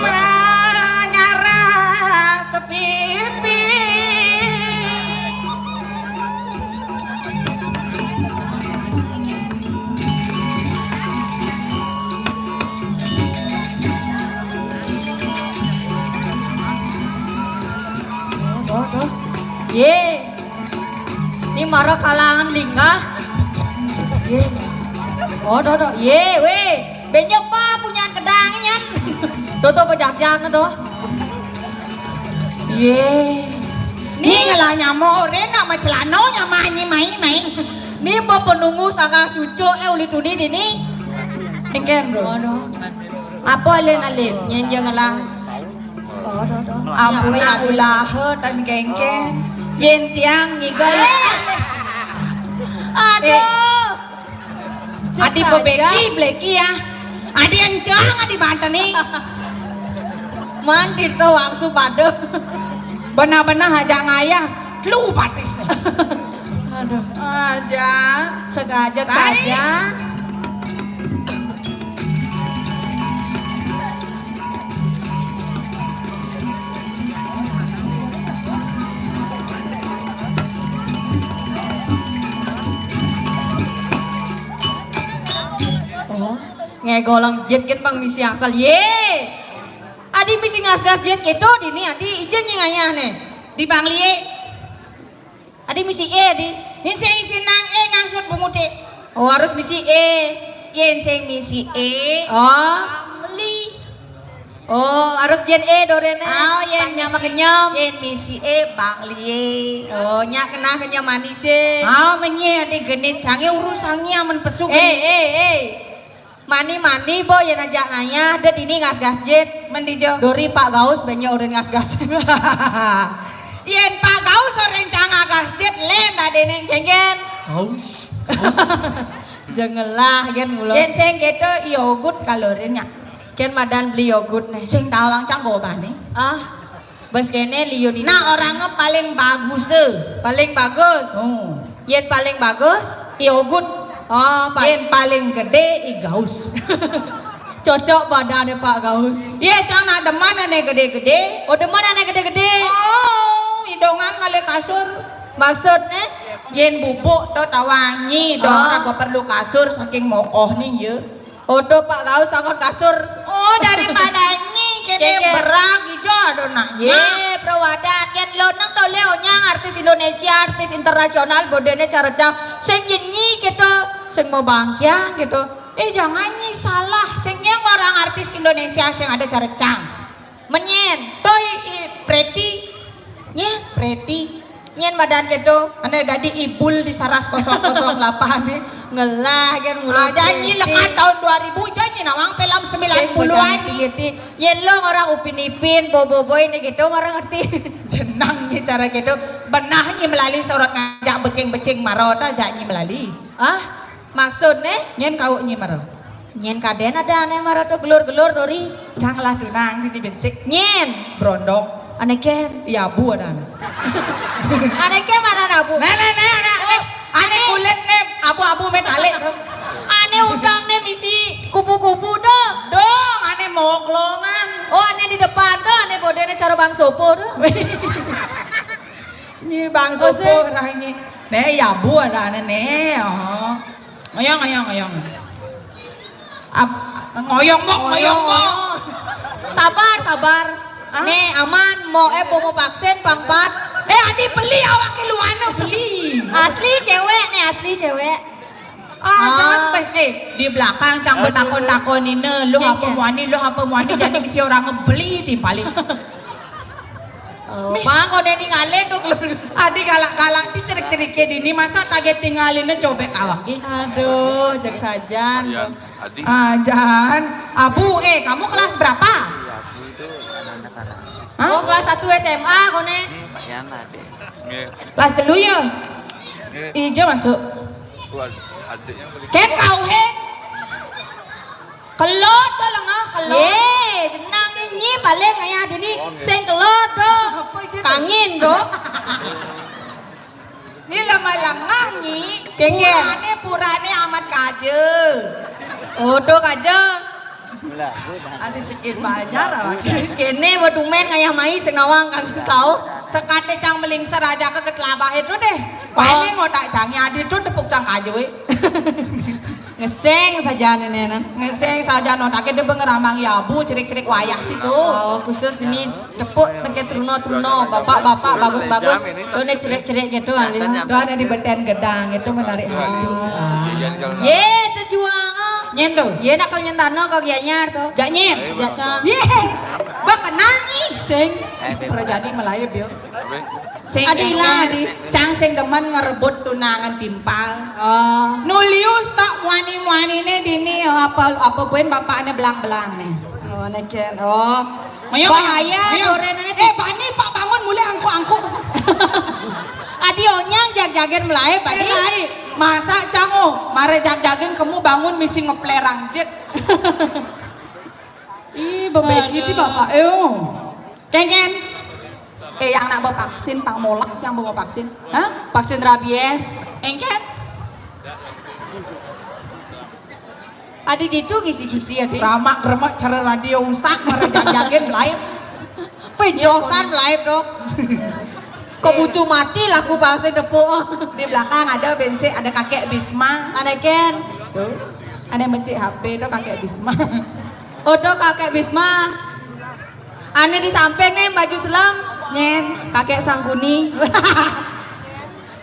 Manyarah sepipi. Ye. Ni mara kalangan linggah. Ye. Oh, do, do. Ye, weh. Benjo pa punyan kedang nyan. Tuh, tuh, pejagjang tuh. Ye. Ni ngalah nyamo, ore nak macelano nyamah nyi mai, mai. Ni ba penunggu sangah cucuk, eh, uli tuni dini. Engken, bro. Aduh. Apa alin-alin? Nyen je ngelah. Oh, do, do. Ampun, apa ya, ulah tan kengken. Yen tiang ngigal. Aduh. Adi bebeki beleki ya. Adi encang adi banten ni. Mandir tuh langsung pada. Benar-benar aja ngayah. Lu batis. Aduh. Aja. Sengaja saja. Oh, ngegolang jet kan pang misi asal. Ye. Adi misi ngas-gas jet gitu dini adi ijen yang ayah nih. Di Bangli. Adi misi E, di. Misi isi nang E ngangsut bunguti. Oh, harus misi E. Yen sing misi E. Oh. Bangli. Oh, harus jen E dorene. Oh, yen tanya misi, makenyam. Yen misi E Bangli. Oh, nyak kena kenyam manis e. Oh, menye adi genit cange urusannya men pesuk. Eh, eh, eh. Mani-mani bo yen ajak ngayah, deh dini ngas-gas jet. Mendijo. Dori Pak Gaus benjo urin ngas-gas. Yen Pak Gaus orang canga gas jet, len dah dene. Kengken. Gaus. Jengelah gen mulo. Yen sing gitu yogut kalorinnya. Ken madan beli yogut nih. Sing tawang cang gobah nih. Ah. Bos kene liu di. Nah, orangnya paling bagus e. Paling bagus. Oh. Yen paling bagus? Iogut. Oh, pa- Yen paling gede i Gaus. Cocok badannya Pak Gaus. Iya, cang nak deman ane gede-gede. Oh, deman ane gede-gede. Oh, idongan kali kasur. Maksudnya? Yen bubuk to tawangi, dong rago perlu kasur saking mokoh nih, ya. Odo Pak Gaus sangon kasur. Oh, daripada nyi kene berak ijo ado nak. Ye, prawadat ken lo nang to le onyang artis Indonesia, artis internasional bodene carecang. Sing nyi gitu, sing mau bangkiang gitu. Eh, jangan nyi salah. Sing yang orang artis Indonesia sing ada carecang. Menyen. Toi i Preti. Nyen. Preti. Nyen madan kedo. Ane dadi ibul di Saras kosong kosong delapan ni. Ngelah kan mulut. Ah, janji lekat tahun dua ribu, janji nawang film sembilan puluhan ni. Yen lo orang Upin Ipin, Bobo Boy ni gitu, orang ngerti. Jenang ni cara gitu. Benah ni melali sorot ngajak becing-becing maro ta janji melali. Ah? Maksudne? Nyen kau nyi maro. Nyen kaden ada ane maro tu gelur-gelur dori. Cang lah tunang di bensik. Nyen. Brondong. Ane ken. Iya abu ada ane. Ane ken mana abu? Nih, nih, nih, ane, ane, ane kulit nih abu-abu metalik tuh. Ane udang nih misi kupu-kupu dong. Dong, ane moklongan. Oh, ane di depan tuh, ane bodene cara Bang Sopo tuh. Nyi Bang Sopo rangi. Nih, iya abu ada ane nih. Oh. Ngoyong, ngoyong, ngoyong. Ap-, ngoyong mok, ngoyong mok. Sabar, sabar. Nih, aman, mau eh mau vaksin pangpat. Eh, adi beli awak keluarnya beli. Asli cewek nih, asli cewek. Ah, jangan pes, eh, di belakang cang betakon-takon ini, lu apa muani, lu apa muani, jadi misi orang ngebeli di paling. Oh, Bang, kau udah ninggalin tuh keluar. Adi galak-galak di cerik-cerik kayak dini, masa kaget tinggalinnya cobek awak ih. Aduh, cek sajan. Iya, Adi. Ah, jangan. Abu, eh, kamu kelas berapa? Iya, Abu itu anak-anak anak. Hah? Oh, kelas satu S M A kone. Ini Pak Yana deh. Iya. Kelas telu ya? Iya. Ijo masuk. Keluar. Ken kau he. Kelot to lengah, kelot. Ye, jenang nyi paling ngayah dini sing kelot to. Apa je tu? Kangin to. Ni lemah lengah nyi. Kengke. Purane, purane amat kaja. Oh, to kaja. Ada sikit banjar awak. Kene ba tumen ngayah mai sing nawang kang kau. Sekate cang melingser aja ke ketelabah itu deh. Oh. Paling otak cang adi tu tepuk cang kaja we. Ngeseng saja nene nah. Ngeseng saja no, take de bengeramang ya bu cerik-cerik wayah ti tu. Oh, khusus dini tepuk teke truno-truno, bapak-bapak bagus-bagus. Done cerik-cerik gitu alih. Doa ada di beten gedang itu menarik hati. Ah. Ye, tejuang. Nyen tu. Ye nak kau nyen tano kau Gianyar tu. Jak nyen. Jak cang. Ye. Ba kenal ni. Sing. Perjadi Melayu bio. Sing ada hilang adi. Cang sing demen ngerebut tunangan timpal. Oh. Nulius tak muani-muani ne dini apa apa pun bapakne belang-belang ne. Oh, neken. Oh. Mayo, bahaya mayo. Doren ne. Eh, bani pak bangun mulai angkuk-angkuk. Adi onyang jag-jagen melai bani. Eh, lai. Masa cang oh, mare jag-jagen kamu bangun misi ngeplerang jet. Ih, bebegi ti bapak eh. Oh. Kengken. Eh, yang nak bevaksin, pang molak siang mau vaksin. Hah? Vaksin rabies. Engken. Ada gitu gisi-gisi ada. Ramak remak cara radio usak, mara jag-jagen live. Pejosan live dong. Kok bucu mati laku vaksin tepuk. Di belakang ada bensin, ada kakek Bisma. Ada ken. Tuh. Ada mencik H P tuh kakek Bisma. Oh, tuh kakek Bisma. Ane di samping nih baju selam. Nyen. Kakek Sangkuni.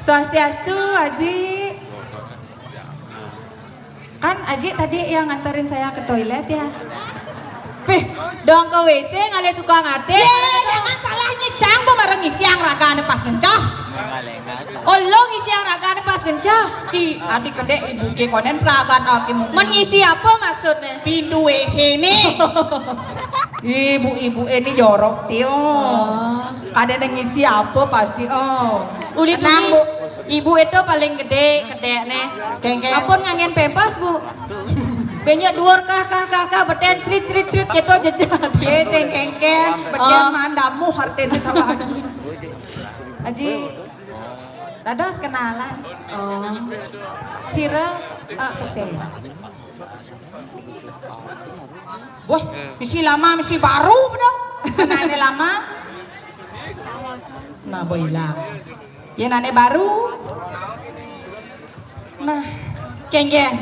Swastiastu, Aji. Kan Aji tadi yang nganterin saya ke toilet ya. Pih, dong ke W C ngalih tukang ate. Ye, jangan salah nyicang, bu marang ngisi yang raga ane pas ngencah. Oh, lo ngisi yang raga ane pas ngencah. Ih, adi kedek ibu ke konen pragat aki mung. Men ngisi apa maksudnya? Pintu W C nih. Ibu-ibu ini jorok tio. Oh. Ada yang ngisi apa pasti. Oh. Uli tenang, Bu. Ibu itu paling gede, gede nih. Kengkeng. Ampun nganggen pempas, Bu. Banyak duor kah kah kah kah beten crit crit crit gitu jejat. Ye sing kengkeng, beten oh. Mandamu hartene tawani. Aji. Dados kenalan. Oh. Sira uh, pesen. Wah, misi lama, misi baru bedo. Nane lama. Nah, boilang. Ya nane baru. Nah, kengkeng.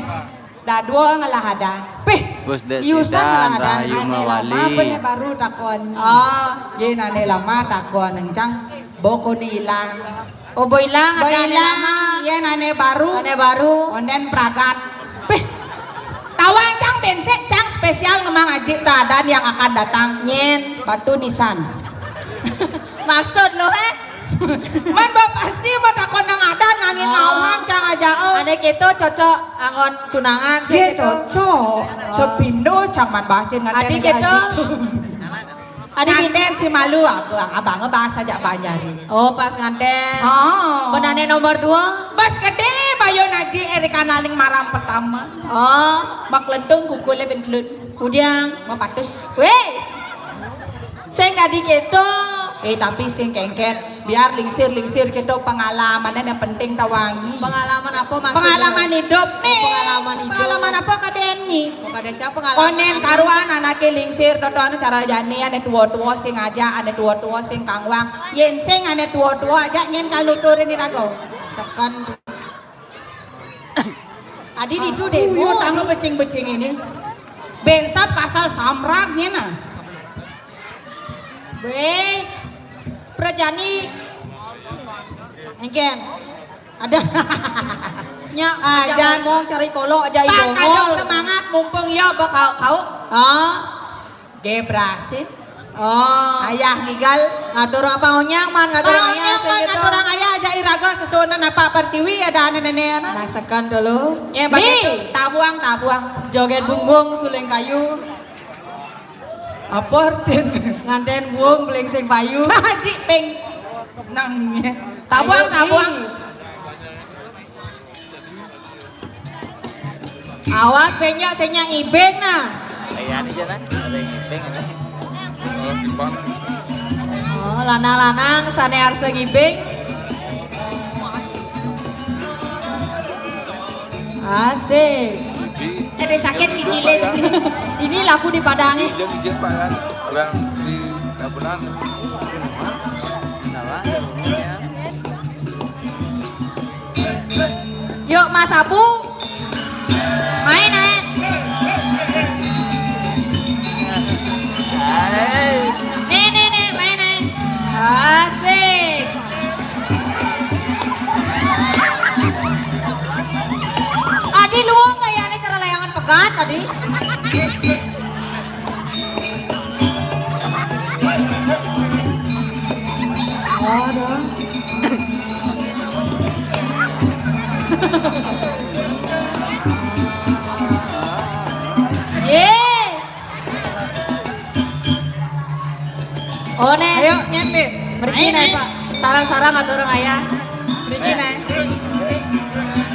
Dadua ngelah ada. Pih, Gus Dek Yusan Sidan, ngelah ada. Rahayu nane lama, mawali. Bene baru takon. Oh. Ya nane lama takon encang. Boko ni ilang. Oh, boilang ada ane lama. Iya, nane baru. Ane baru. Onden pragat. Pih. Tawang cang bensek cang spesial ngemang ajik tadan yang akan datang. Nyen. Batu nisan. Maksud lo eh? Man ba pasti ba takon nang adan ngangin oh. Ngawang cang aja oh. Ane kito cocok anggon tunangan. Iya cocok. Oh. Sepindo cang man bahasin nganten. Adi kito. Adi nganten si malu abang, abang bahasa jak Banjar. Oh, pas nganten. Oh. Benane nomor dua. Bas gede bayo naji Erika naling marang pertama. Oh. Mak lentung kukule bentlut. Udiang. Mapatus. Weh. Sing tadi gitu. Eh tapi sing kengket. Biar lingsir-lingsir gitu pengalaman yang penting tawangi. Pengalaman apa maksudnya? Pengalaman hidup nih. Pengalaman hidup. Pengalaman apa kaden nih? Bukan ada pengalaman. Onen karuan anake lingsir toto anu cara jani ane tua-tua sing aja ane tua-tua sing kangwang. Yen sing ane tua-tua aja nyen kaluturin irago. Sekan. Adi itu deh. Yo tangga becing-becing ini. Bensap kasal samrak nyen ah. Weh, perjani. Engken. Ada. Nya, ah, aja ngomong cari kolok aja ibu. Semangat mumpung ya bakal kau. Ah. Gebrasin. Oh. Ayah ngigal. Ngatur apa onyang man ngatur ayah. Ngatur ayah aja iraga sesuunan apa pertiwi ada ane nene ana. Rasakan dulu. Ya begitu. Tabuang tabuang. Joget bumbung suling kayu. Apa artin? Nganten buung belingsing payu. Haji ping. Nangnya. Tabuang, ayo, tabuang. Nih. Awas benjak sing nyak ngibing nah. Ayan aja nah, ada yang ngibing ini. Oh, lanang-lanang sane arsa ngibing. Asik. Ada sakit gigile ini. Ini laku di Padang. Izin, izin Pak kan. Orang di Kabunan. Yuk Mas Abu. Main ae. Nih, nih, nih, main ae. Asik. Adi luang kayaknya cara layangan pegat tadi. Aduh. Ye. Oh, ne. Ayo, nyet, Beb. Mriki ne, Pak. Sarang-sarang atur ayah. Mriki ne.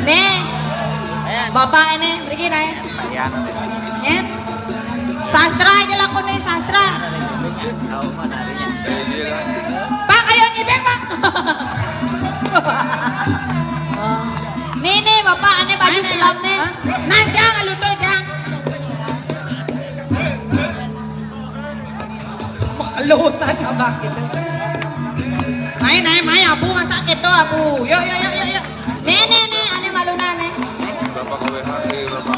Ne. Bapak ini, mriki ne. Nyet. Sastra aja lakune, sastra. Pak, ayo ngibing, Pak. Nih, nih, Bapak, ane baju selam, nih. Nah, Jang, lu tuh, Jang. Makelusan abah gitu. Main, main, main, Abu, masa gitu, Abu. Yuk, yuk, yuk, yuk, yuk. Nih, nih, nih, ane maluna, nih. Berapa kali hari, berapa?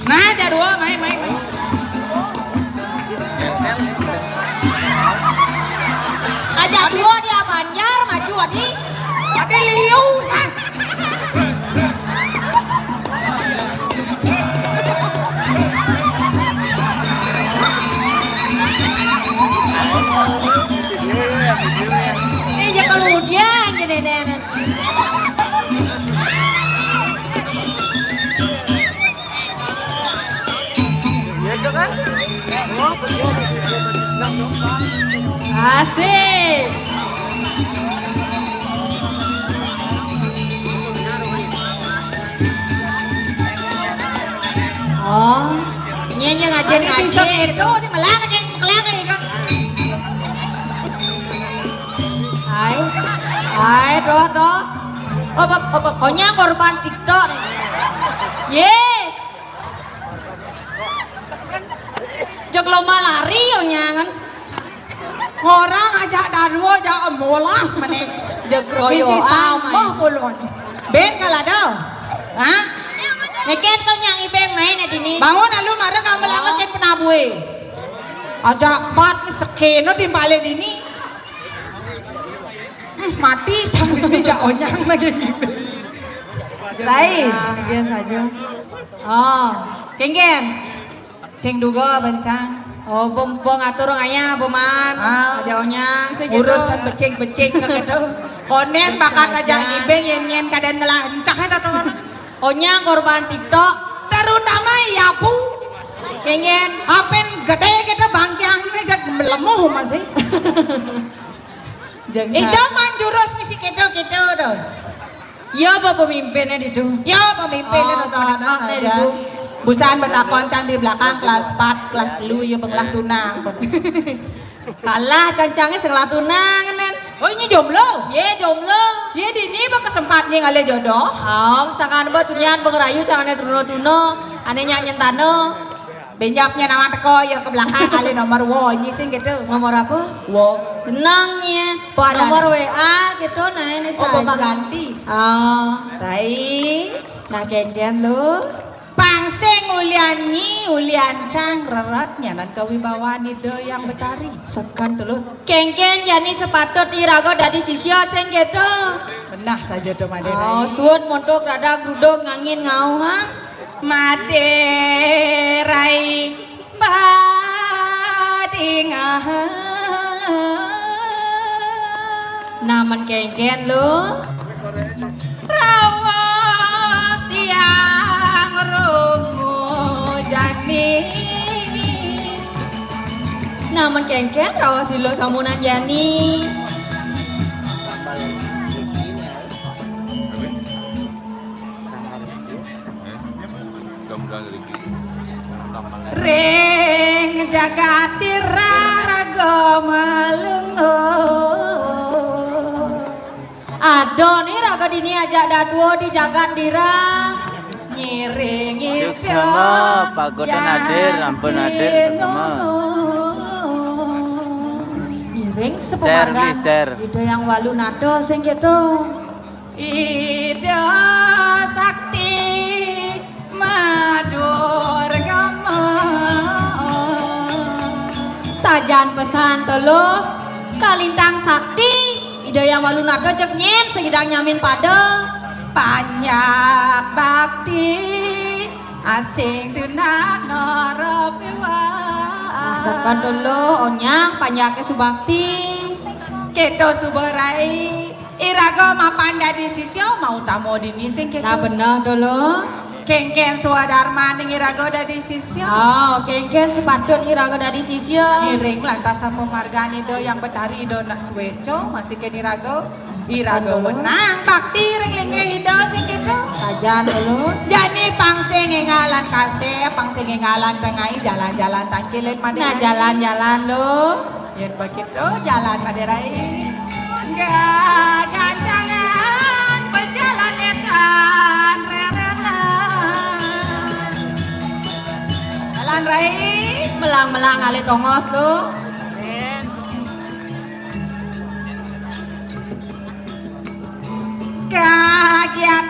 Nah, jadwal, main, main, main. Aja dua dia Banjar, maju, Adi. Adi liu, san. Ini aja kalau dia aja nenek. Asik. Oh, nyenye ngajen ngajen. Bisa gitu, di melana kayak kelana ya, Kak. Hai, hai, doh, doh. Op, op, op, op. Pokoknya korban TikTok nih. Ye. Jog lomba lari yo nyangan. Orang ajak daru ajak molas meneh. Jeg royo. Misi sampah pulon. Ben kalau ada. Hah? Neket kau nyang ibeng main ya dini. Bangun lalu marah kamu lagi ket penabue. Ajak pat sekeno timpale dini. Hmm, mati cang ini jak onyang lagi. Lain. Nah, biasa aja. Oh, kengken. Sing duga bencang. Oh, bom bom atur ngaya boman. Ah. Aja onyang sing urusan becing-becing ke gitu. Konen bakat aja ngibeng yang nyen kadang ngelah encah ada tuh. Onyang korban TikTok. Terutama ya bu. Kengen. Apen gede kita bangkiang ini jadi melemuh masih. Ijo man jurus misi kedo-kedo tuh. Ya apa pemimpinnya ditu? Ya pemimpinnya oh, tuh anak aja. Busan betakon cang di belakang kelas empat, kelas telu ya benglah tunang. Kalah cancangnya sekolah tunang nen. Oh ini jomblo? Ye jomblo. Ye di ini apa kesempatnya ngalih jodoh? Oh, misalkan apa tunyan bengerayu cangannya tuno-tuno, anehnya nyentano. Benjapnya nama teko ya ke belakang kali nomor wo ini sih gitu. Nomor apa? Wo. Tenang ya. Nomor W A gitu nah ini. Oh, bapak ganti. Oh. Baik. Nah kengken lu. Pangsing ulian nyi, ulian cang rerat nyanan kewibawaan ida yang betari. Sekan dulu. Kengken jani sepatut iraga dadi sisya sing gitu. Benah saja tuh Made. Oh, suud montok rada gruduk ngangin ngau ha. Made rai badingahan. Namen kengken lo. Rawas tiang rungu jani. Namen kengken rawas silo samunan jani. Ring jagat Dira raga malungguh. Ada ni raga dini ajak dadua di jagat Dira. Ngiring Suksma, pagodan hadir, ampun hadir, suksma. Ngiring sepamargan. Share, share. Ida Hyang Walu nata sing kéto. Ida Sakti Madurgama. Sajan pesan tuluh kalintang sakti, Ida Hyang Walu nata jeg nyén sing idang nyamin pada. Panjak bakti asing tunak nara piwah. Maksudkan tuluh, onyang panjaké subakti. Kéto suba rai. Iraga mapan dadi sisya, mautama dini sing kéto. Nah, beneh dulu. Kénkén swadarmaning iraga dadi sisya. Oh, kénkén sepatut iraga dadi sisya. Ngiring lantas sapamargan Ida Hyang Betari Ida Anak Suéca, masih kén iraga. Iraga menang bakti ring linggih Ida sing kéto. Sajan dulu. Jani pang sing énggalan kasih, pang sing énggalan tengai, jalan-jalan tangkilin madé. Nah, jalan-jalan dulu. Yén begitu, jalan Madé Rai. Gancangan bejalan édan rerenan. Jalan Rai. Melang-melang ngalih tongos lu. Kagiat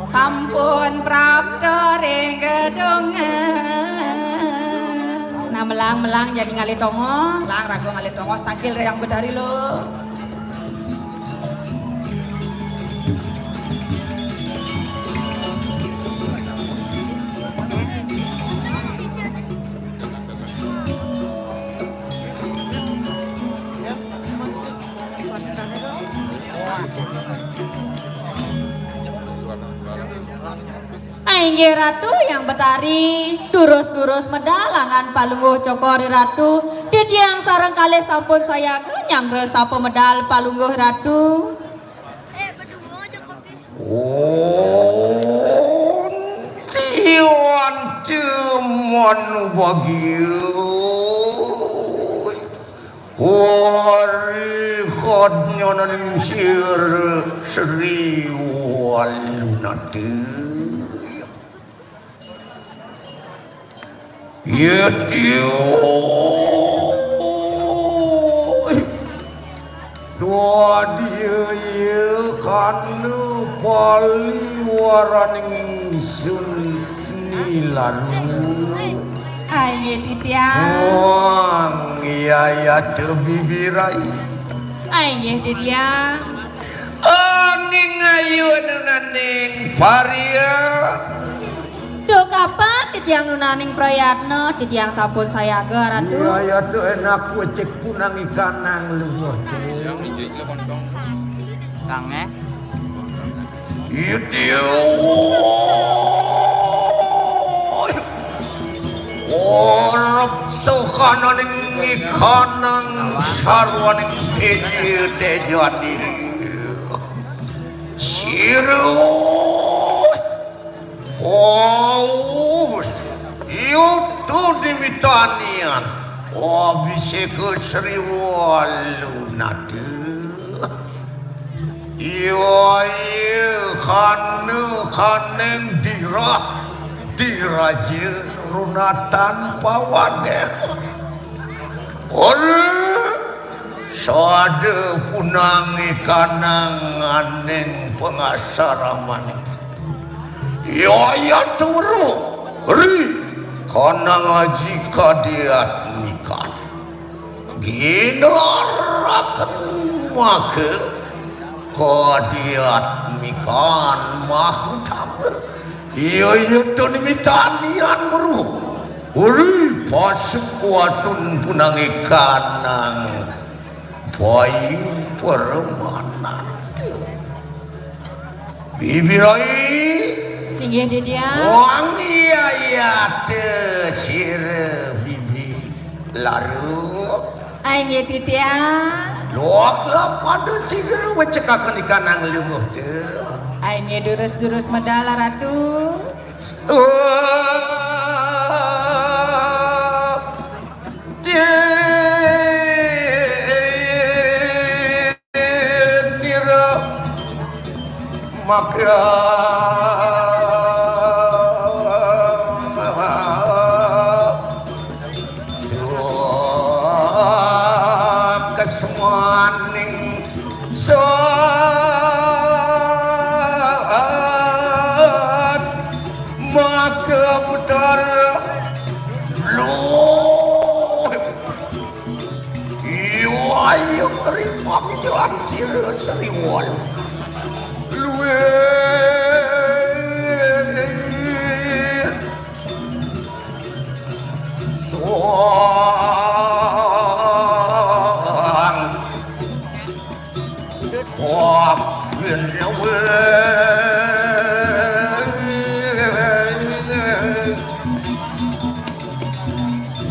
sampun prapta ring gedungan. Nah, melang-melang jani ngalih tongos. Melang raga ngalih tongos, tangkil Ida Hyang Betari lo. Inggih Ratu Hyang Betari, durus-durus medal angan Palungguh Cokor Ratu, titiang sareng kalih sampun sayaga nyanggra sapa medal Palungguh Ratu. Om Tiwan Timan Bagia. Hari kadnyananing sir Sri Walunata. Yétyo. Dwadia iya kana paliwaraning sun nilalu. Inggih titiang. Wang yayata bibirai. Inggih titiang. Anging ayu anunaning paria. Duh kapan titiang nunaning prayatna, titiang sampun sayaga, Ratu. Iya, ya tuh enak kucek punang ikanang luwih. Sangé. Idya. Orep sokananing ikanang sarwaning teja tejani. Sira. Kaus, yutu dimitanian, abhiseka Sri Walunata. Iya, iya, kana kaning dirah, diraja runatan pawanéh. Ora sada punang ikanang aning pangasaramaning. Yayat weruh ri kanang aji kadiatmikan. Ginaraken maka kadiatmikan mahutama. Iya, iya, tun mitanian weruh. Uri pasuk watun punang ikanang bayu permanan. Bibi Rai. Singgih, Didya. Wang iya, iya, te sira bibi laru. Inggih, Titiang. Luak lah pada sigra wecekaken ikanang lumuh te. Ai, durus-durus medal, Ratu. Maka kesuaning saat maka putar luh. Iyo, ayo, keripak jalan sira seriwon. Luwih suang. Wah,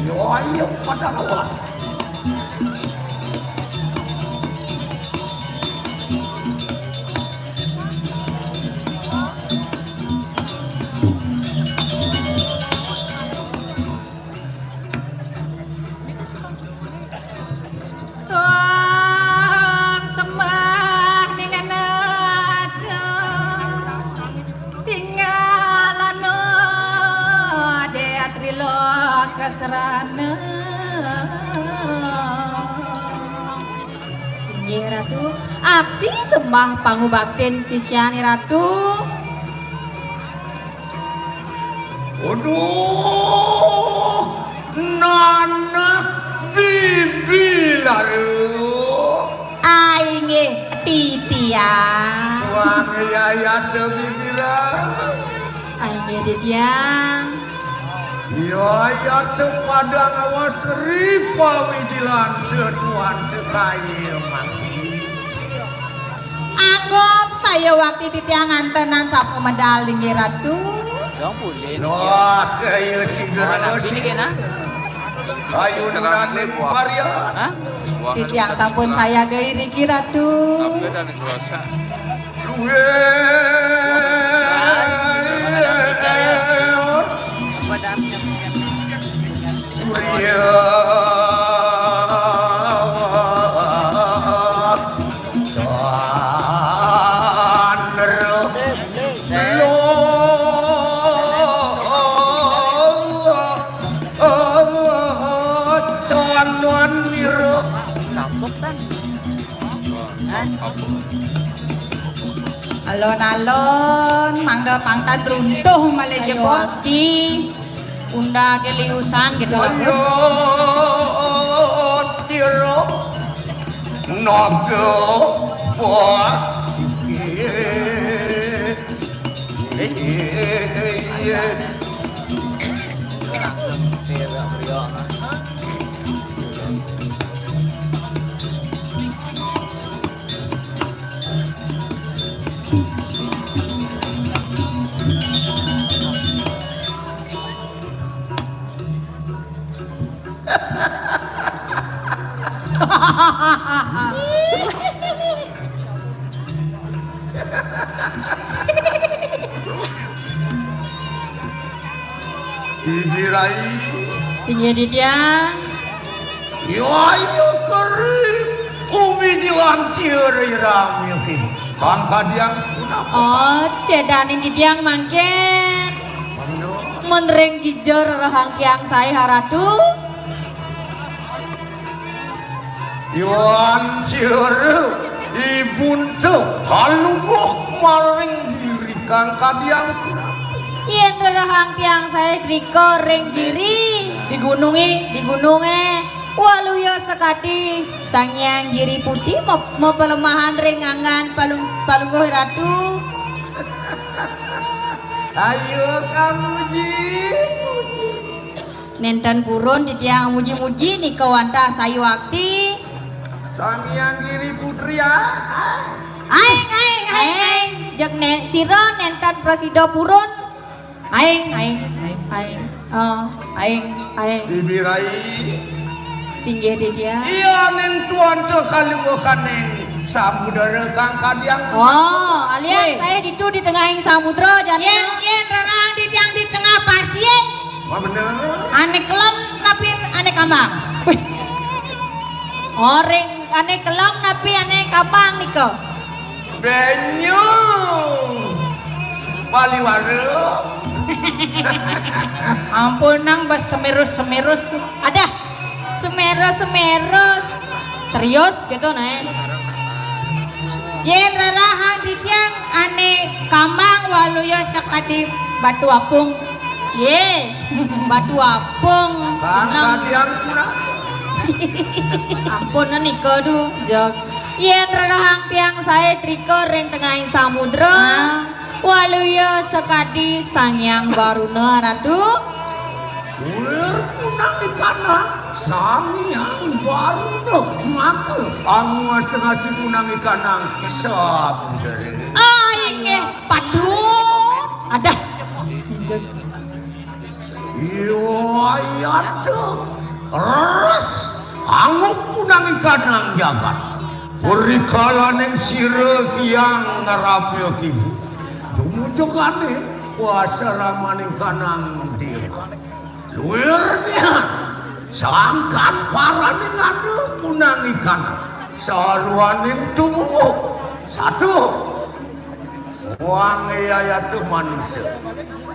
yo, ayo, pada lawan. Tuang sembah ning anada. Tinggalano de atrilo kasrana. Inggih Ratu, aksi sembah pangubaktin sisyan Ratu. Aduh, nanah bibi laru. Ai nggih titiang. Wang yayat bibirang. Ai nggih titiang. Yayat padang awas ripawi dilan setuan tekaye mati. Anggap saya wakti titiang ngantenan sapa medal inggih Ratu. Dong boleh. Wah, kaya sigar. Mana nabi ni kena? Ayu nane parian. Hah? Titiang sampun saya gai niki Ratu. Apa dah dikerosak? Surya Chandra Lo Chandra Nira. Alon-alon mangda pangtan runtuh malih jebos. Unda ke liusan gitu lah. Ayo, tiro naga buat sikit. Bibi Rai. Singgih titiang. Yo ayo keri. Umi diwan siur irami. Kang kadiang punapa? Oh, cedaning titiang mangkin. Bener. Mun ring jijur rerehang tiang sae haratu. Iwan Ciru ibun tu kalungguh maring diri kang kadiang. Yen rerehang tiang sae drika ring giri, di gununge, di gununge, waluya sakadi Sang Hyang Giri Putih mep- mepelemahan ring anggan palung- palungguh ratu. Ayo kamuji, muji. Nenten purun titiang muji-muji nika wantah sayuakti. Sang Hyang Giri Putri ya. Aing aing aing aing. Jeg ne, sira nenten prasida purun. Aing aing aing aing. Oh, aing aing. Bibi Rai. Singgih titiang. Iya nen tuan tu kalungguh kaning Samudra kang kadiang. Oh, alias saya ditu di tengahing samudra, jani. Yén, yén rerang di tiang di tengah pasir. Wah, bener. Ané kelem napi ané kambang? Wih. Oring ané kelem napi ané kambang nika? Benyung. Paliwara. Ampun, nang bas semerus-semerus tuh. Adah, semerus-semerus. Serius gitu, nah. Yén rerahang di tiang ané kambang waluya sakadi batu apung. Yé, batu apung. Kan kadiang kurang. Ampun nika, duh, jog. Yén rerahang tiang saé trika ring tengahing samudra. Ah. Waluya sakadi Sang Hyang Baruna, Ratu. Wir punang ikanang Sang Hyang Baruna, maka anguas-ngasi punang ikanang sabudere. Ah, inggih, padut. Adah. Iya, iya, tuh. Res, angup punang ikanang jagat. Rikalaning sira Hyang ngrapya kibu. Jumujugane kuasa ramaning kanang dira. Luir nihan, sangkan paraning anu punang ikanang. Saruaning tumuwuh. Satu. Wang yayatu manusa.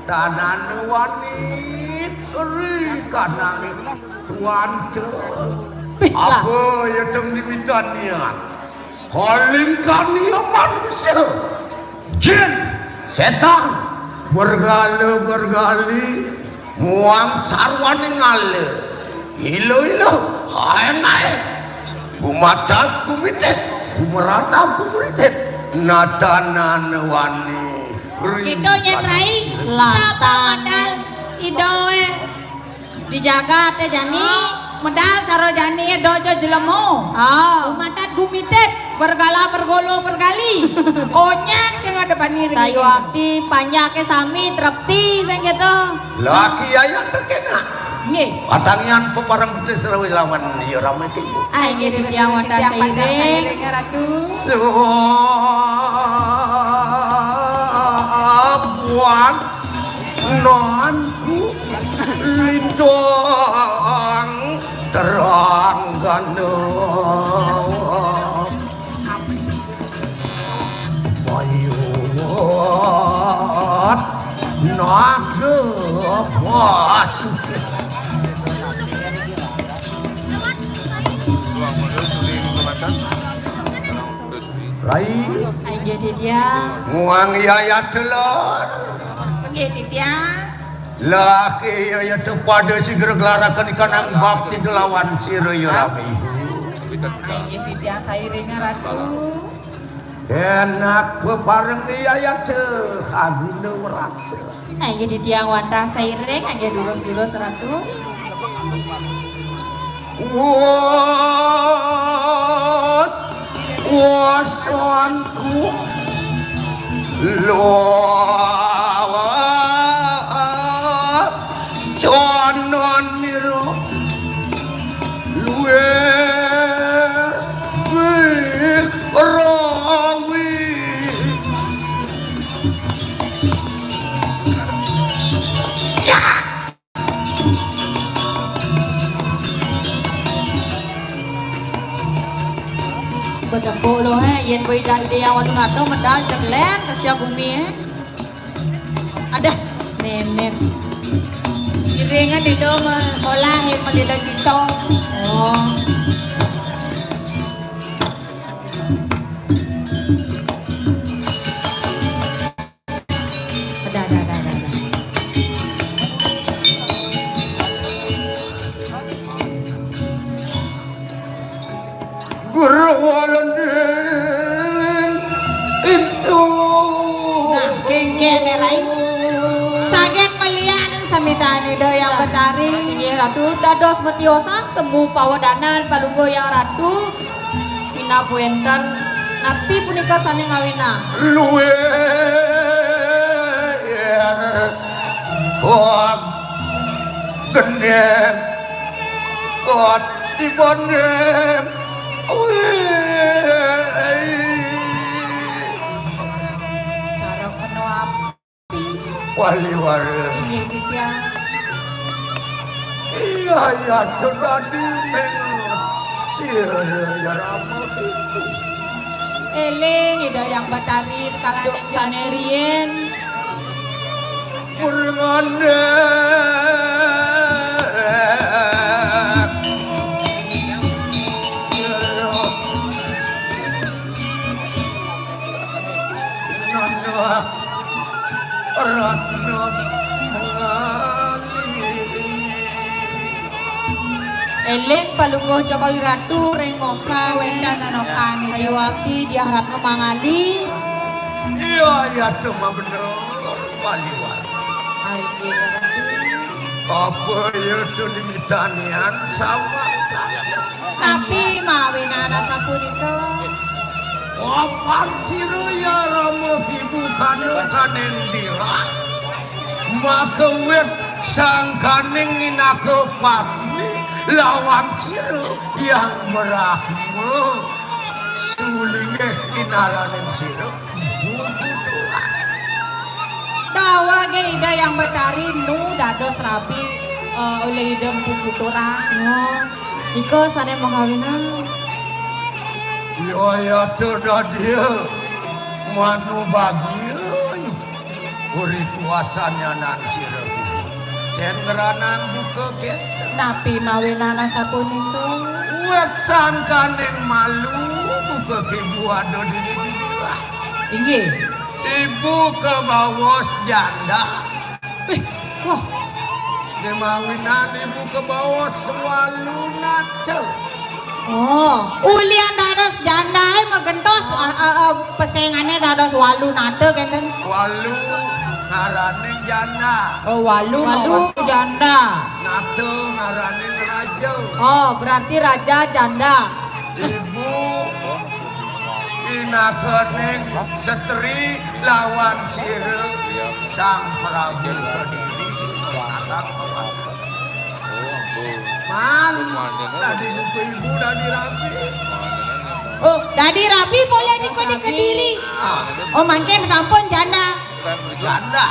Tanane wani ri kanange tuanta. Pih, lah. Apa ya teng dimitanian? Kalingkania manusa. Jin, setan, bergala-bergali, muang sarwane ngala. Ilo-ilo, aeng-aeng. Gumatat gumitit, gumeratat gumeritit. Natanan wani. Gitu, Nyen Rai. Lah, sapa modal idoe? Di jagat ya, jani. Oh, modal saro jani ya, dojo jelemo. Oh. Gumatat gumitit, bergala bergolo bergali. Konyang sing ada panir. Sayuwakti panjake sami trepti sing gitu. Laki ayah tekena. Nggih. Patangian pepareng putih serawi lawan iya rame tiku. Ah, inggih, titiang wantah sairing. Sairing, Ratu. Sapuan nanku lintang terang gana. Bayuwat naga basuki. Rai. Inggih, Ditya. Muang yayat telur. Inggih, Ditya. Lah, iya, iya, tuh pada sigra gelaraken ikanang bakti delawan sira ya rame ibu. Inggih, Ditya, sairing, Ratu. Enak pepareng iya, iya, tuh, aguna werasa. Inggih, titiang wantah sairing, inggih, durus-durus, Ratu. Wos, wosanku, lo, canan nira, luwih, wih, rawi. Bedempuk lo, he, yen boi dah ide yang walu ngato medal jeglen ke sia bumi, he. Adah, nenen. Iringan di doma, solah, he, melila cito. Oh. Ada, ada, ada, ada, ada. Guru Walending Insu. Nah, kengkene, Rai. Saget melian samitan Ida yang betari. Inggih, Ratu, dados metiosan semu pawedanan palungguh yang Ratu. Minab wénten napi punika sané ngawinang? Luwih wag gending katibaning wih. Waliwara. Inggih, Ditya. Iya, iya, to dadi meng sira ya Rama. Eling Ida Hyang Batari kalaning sane riyen. Purngandek sira. Nanda Ratna Mengali. Eling Palungguh Cokor Ratu ring Okan. Wendan anokan itu. Sayuwakti Diah Ratna Mengali. Iya, iya, to mah bener, Waliwara. Ayo, Ratu. Apa ya to nimitanian sama? Napi mawinan asapunika? Papan sira ya Rama Ibu kanu kaning dirah. Maka wit sangkaning inaka patni lawan sira yang merahma sulinggih inaraning sira. Buku Tuhan. Dawage Ida Hyang Betari nu dados rabi, eh, oleh Ida Mpu Kuturan. Oh, nika sane makawinan. Yo, ya, to dadia manu bagia. Uritu asanyanan sira. Ten ngranang buka kenten. Napi mawinan asapunika? Wet sangkaning malu buka kibu ada dini-dini lah. Inggih. Ibu kebaos janda. Eh, wah. Nemawinan ibu kebaos walu nata. Oh, ulian dados janda, eh, magentos, ah, ah, ah, pesengane dados walu nata kenten. Walu ngaraning janda. Oh, walu. Walu. Walu janda. Nata ngaraning raja. Oh, berarti raja janda. Ibu inakaning setri lawan sira Sang Prabu Kediri. Man, dadi buku ibu dadi rabi. Oh, dadi rabi boleh nika di Kediri. Ah. Oh, mangkin sampun janda. Janda.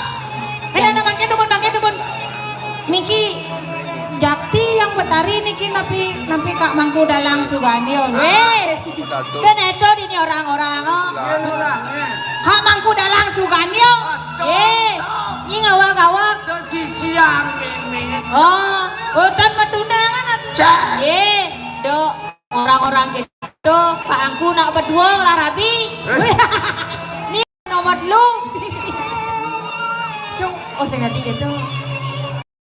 Eh, nah, nah, mangke dumun, mangke dumun. Niki jakti yang betari niki napi, napi Kak Mangku Dalang Suganyo. Weh, dan itu dini orang-orang, oh. Yen orangnya. Kak Mangku Dalang Suganyo. Aduh, eh, aduh. Nyi ngawak-ngawak. Ke sisian mimit. Oh. Oh, dan metundangan, aduh. Cah. Ye, dok, orang-orang gitu. Pak Angku nak berdua lah, rabi. Eh. Ni nomor lu. Duh, oh, sing dadi gitu.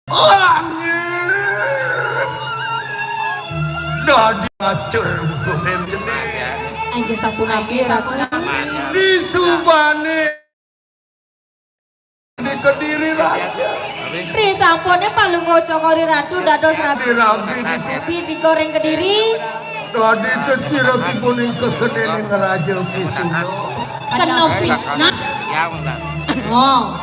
Langit. Dadi acur buku mem jenis. Aja sapunapi, Ratu. Di Subane. Di Kediri, Raja. Ri sampune Palungguh Cokor Ri Ratu dados rabi. Di rabi. Rabi di goreng Kediri. Dadi kesira kipun ing kekenening Raja Kisuna. Kena fitnah. Ya, bener. Oh.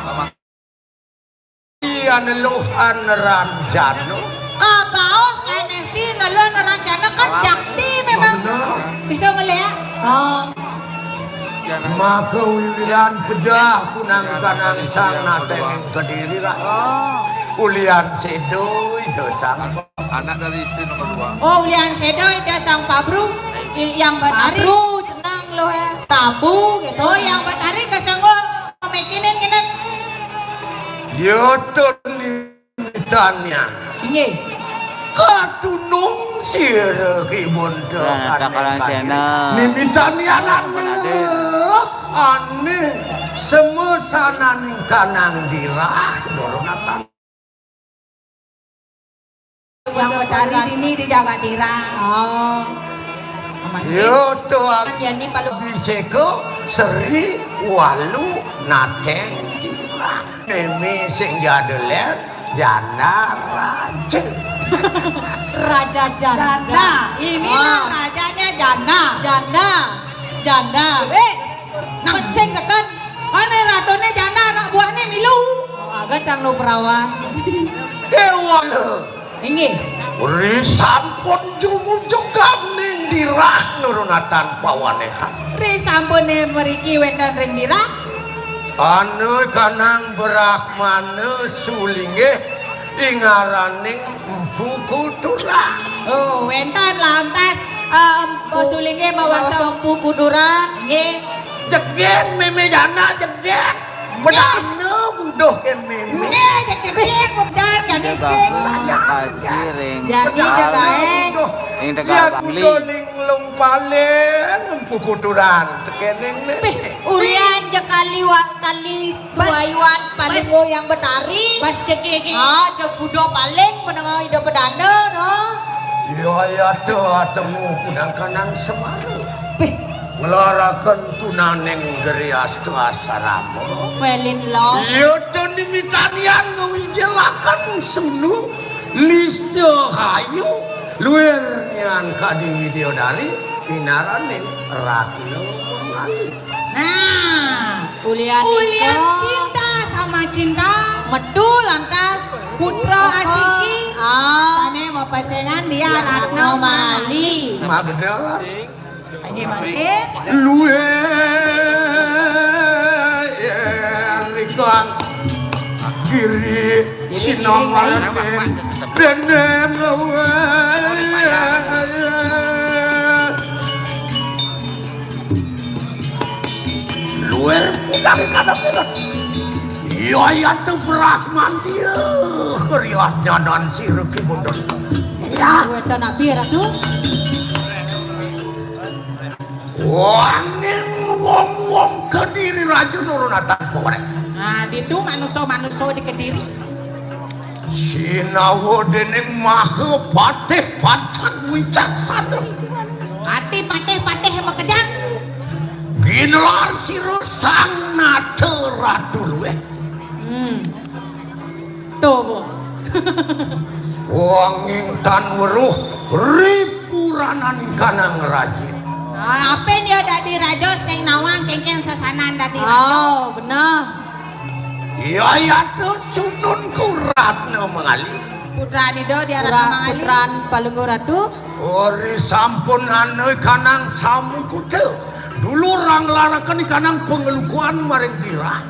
Iya, neluhan ranjana. Kabaos N S T neluhan ranjana kan jakti memang. Bener. Bisa ngeliat. Oh. Maka wiwilan pejah punang kanang sang nateng Kediri lah. Oh. Ulian sedo ida sang. Anak dari istri nomor dua. Oh, ulian sedo ida sang pabru. I-, yang batari. Pabru, tenang lo ya. Prabu gitu. Oh, yang batari kesengguh memikinin kene. Yo, tun. Mitanian. Inggih. Katunung sira kibun. Nah, takalan channel. Mitanian ane. Ane semesananing kanang dirah, Dorong Natan. Yang betari dini di jagat dirah. Oh. Yo, tuan. Kan yani palu. Biseko seri walu nateng dirah. Meme sing jada ler, janda raja. Raja janda. Janda. Inilah rajanya janda. Janda. Janda. Eh, nah. Pecing seken. Mana ratune janda anak buahne milu. Oh, agak cang no perawan. Kewan. Inggih. Ri sampun jumujuganing dirah nurunatan pawanehan. Ri sampune mriki wenten ring dirah. Anu kanang brahmana sulinggih ingaraning Empu Kuturan. Oh, wénten lantas, em, Empu sulinggih mawasta Empu Kuturan. Nggih. Jegég mémé jana jegég. Bedana buduh kén mémé. Nggih, jegég bedana jani sing. Jani jegég. Ing Tegal Bangli. Ling lung paling Empu Kuturan tekéning mémé. Ulian jekali wa-, kali Tuayuan paling woyang betari. Pas jegég. Ah, jeg buduh paling menengah ida bedana, no. Iya, iya, tuh, atemu kunangkanang semana. Pih. Ngelaraken punaning geri asta asrama. Welin lo. Iya, tuh, nimitanian ngewijelaken sunu, lista kayu, luir nyan kadi Widyadari, pinaraning Ratna Mangali. Nah, ulian ulian cinta sama cinta. Metu lantas putra asiki. Ah. Sané mapesengan dia Ratna Mangali. Mah bener. Inggih mangkin. Luwih likang giri sinawaraning denen luwih. Luwih pulang kadang. Iya, iya, tuh Brahmantia. Keriat nyanan sira ki bundut. Ya. Wénten nabi, Ratu. Wanging wong-wong Kediri Raja Nurunatan Porek. Nah, ditu manusa-manusa di Kediri. Sinawa dening Maha Patih Pacan Wicaksana. Ati patih-patih makejang. Ginelar sira Sang Nata Ratu luwih. Hmm. Tuh, Bu. Wanging tan weruh ripurananing kanang raja. Ah, apa dia dadi raja sing nawang kengkeng sesanan dadi raja? Oh, bener. Iya, iya, tuh sununku Ratna Mangali. Putra Nida dia Ratna Mangali. Putran Palungguh Ratu. Ori sampun anu kanang samukuta. Dulu rang laraken kanang pengelukuan maring dirah.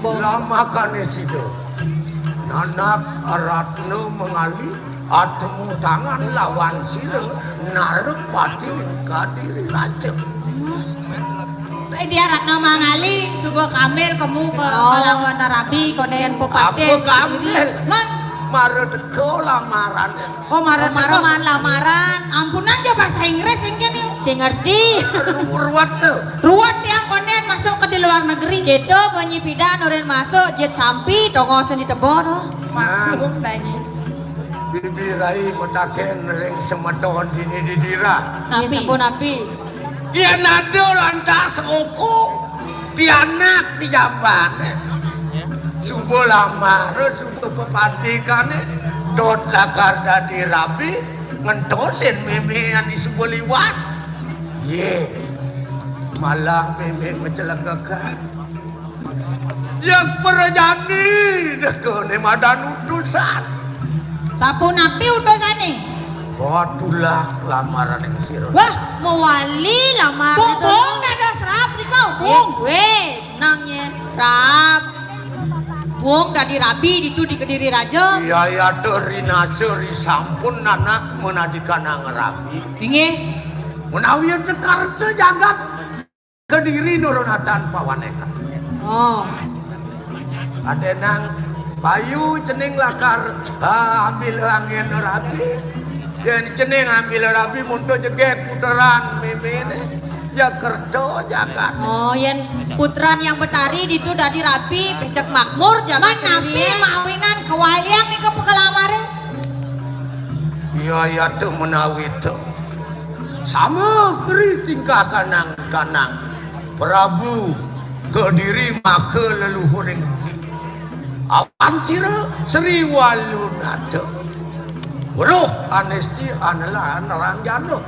Lamakane sida. Nanak Ratna Mangali atemu tangan lawan sira narep pati ning Kadiri Raja. Eh, dia Ratna Mangali, suba kambil kemu ke Oh. Kalawan Rabi, konden. Apa kambil? Man. Mara teka lamarane. Oh, mara Oh, mara teka. Man lamaran. Ampunan ja bahasa Inggris engken ya. Sing ngerti. Ru-, ruwet tuh. Ruwet yang konden masuk ke di luar negeri. Kita bunyi pidan orang masuk jet sampi tongosen di tebon. Maklum tanya. Bibi Rai mataken ring semeton dini didira. Napi? Sampun napi? Yen ada lantas oko pianak di jambane. Suba lamar, suba pepatikane, dot lakar dadi rabi, ngentosin meme ani suba liwat. Ye, malah meme mencelekekan. Yang perjani dekene madan utusan. Sapunapi utusane? Kotulak lamaraning sira. Wah, mewali lamar. Bung, itu. Bung, dados rap nika, Bung. Weh, nang ye rap. Bung dadi rabi ditu di Kediri Raja. Iya, iya, tuh rinasa risampun anak menadikan nang rabi. Inggih. Menawi ente karta jagat Kediri nurunatan pawanekan. Oh. Adenang payu cening lakar, ah, ambil angin rabi. Yen cening ambil rabi muntul jegek puteran mimine. Jakarta jagat. Oh, yen putran yang betari ditu dadi rabi, becek makmur jagat. Man napi mawinan kewalian nika pekelamare? Iya, iya, tuh menawi tuh. Sama beri tingkah kanang-kanang Prabu Kediri maka leluhuring bumi. Awan sira Sri Walunata. Weruh anesti anelan ranjana.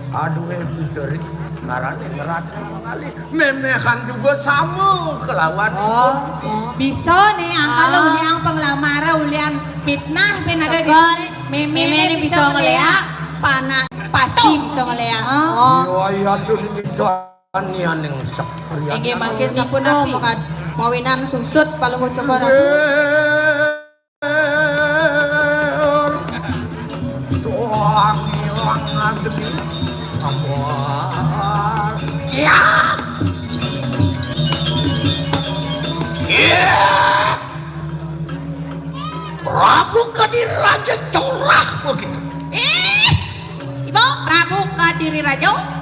Aduhe puteri ngarane ngerat mangali. Memehan juga sama kelawan oh, ipun. Oh. Bisa nih angkal ah. Ulian penglamar ulian fitnah ben ada di meme ini bisa ngeleak. Panak pasti bisa ngeleak. Oh. Iya, iya, tuh minta Anianing seprian. Inggih mangkin sapunapi? Menika mawinan sungsut Palungguh Cokor. Suang ilang agni. Ampun. Ya. Ya. Prabu Kediri Raja corah begitu. Eh, Ibu, Prabu Kediri Raja?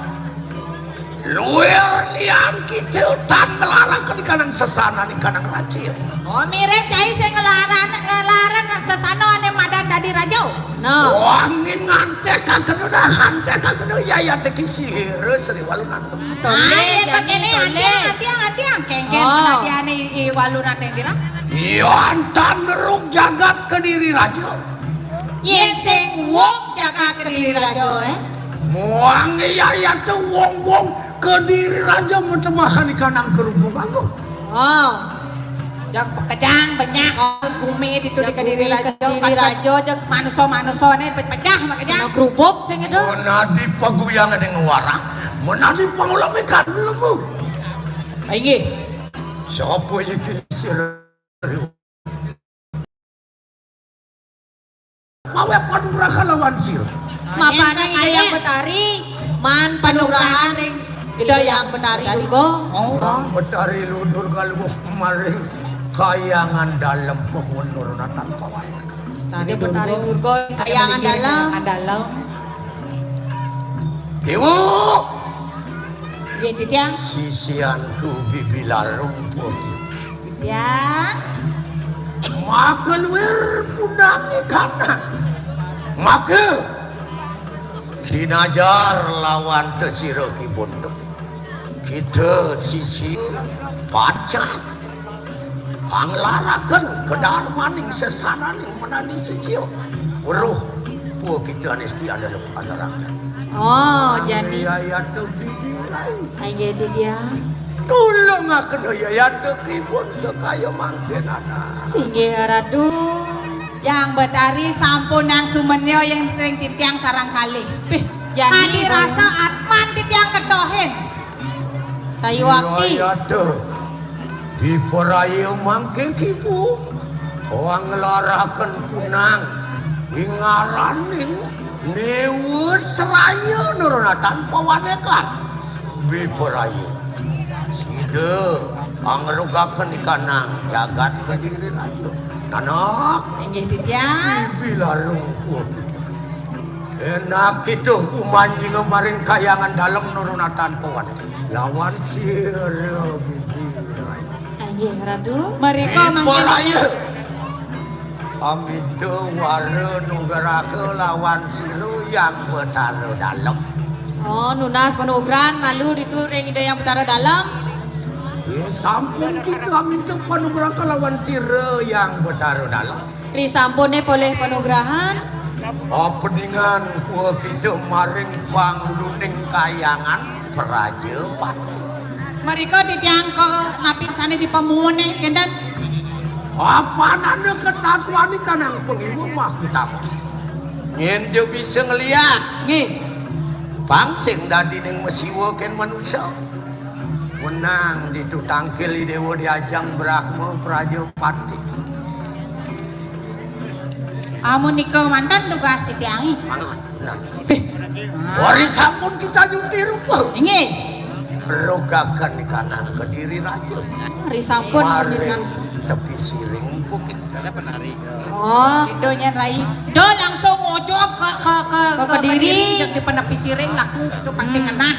Luir lian kita tan ngelaraken ikanang sesana ikanang raja. Oh, mirip cai sing ngelaran, ngelaran sesana ane madan dadi raja. Nah. Wangin ngantek kagena, ngantek kagena, ya, ya, teki sihir, Sri Walunata. Tole, ah, ya, jani, kene, tole. Atiang, atiang, atiang, kengken, oh. Penadiane I, I Walunata yang bilang. Yan tan neruk jagat Kediri Raja. Yen sing wong jagat Kediri Raja, eh? Muang iya, iya, tu wong-wong Kediri Raja metemahan ikanang kerubung agung. Oh. Jak pekejang benyah, oh. Bumi ditu di Kediri Raja, Kediri Raja, jak manusa-manusane pe-, pecah makejang. Kena kerubuk sing itu. Menadi paguyang ning warak, menadi pangulame kan lemu. Ah, inggih. Sapa iki sira? Pawe panugraha lawan sira. Mapane Ida Hyang Betari, man panugrahan ring Ida Hyang Betari Durga. Oh. Hyang Betari Durga luwih maring Kahyangan Dalem pemunur natan pawan. Ida Betari Durga Kahyangan Dalem. Dewa. Nggih, Titiang. Sisianku bibilarung pun. Ya. Maka luwir pundange kana. Maka ginajar lawan tesira kibun. Kita sisi pacah panglaraken kedarmaning sesananing menadi sisia. Weruh pua kita anesti adalah anarakan. Oh, jani. Ayat bibirai. Aja dia. Tulungaken yayate kibun te kaya mangkin ana. Inggih, Ratu. Hyang Betari sampun nang sumenyo yen ring titiang sareng kalih. Pih, jani kadi rasa atman titiang ketohin. Sayuwakti. Yayate. Diperaya mangkin kipu. Wanglaraken punang. Ingaraning Dewa Seraya nurunatan pawanekan. Biperaya. Sida angrugaken ikanang jagat Kediri Raja. Nanak. Inggih, titiang. Bibi larung kuwa kita. Enak kita umanjinga maring Kahyangan Dalem nurunatan pawanekan. Lawan sira bibi. Inggih, Ratu. Mereka mangkin. Biperaya. Amita wara nugraha lawan sira Hyang Betara Dalem. Oh, nunas panugrahan malu ditu ring Ida Hyang Betara Dalem. Ya, sampun kita amita panugraha lawan sira Hyang Betara Dalem. Risampune polih panugrahan. Apeningan kuwa kita maring panguluning Kahyangan Prajapati. Merika titiang ka napi sane di pamune, kenten? Apanane ketaswani kanang pangiwa mah utama. Yen ja bisa ngeliat. Nggih. Pang sing dadi ning mesiwa ken manusa. Wenang ditu tangkil Dewa Diajeng Brahma Prajapati. Amun nika mantan tugas titiang. Mangga. Nah. Pih. Wari sampun kita nyuti rupa. Inggih. Rogakan ikanang Kediri Raja. Wari sampun. Maring tepi siring bukit. Oh. Ido nyen rai. Do langsung ojo ke, ke, ke, ke Kediri. Kediri, jek di penepi siring laku itu pasti ngenah.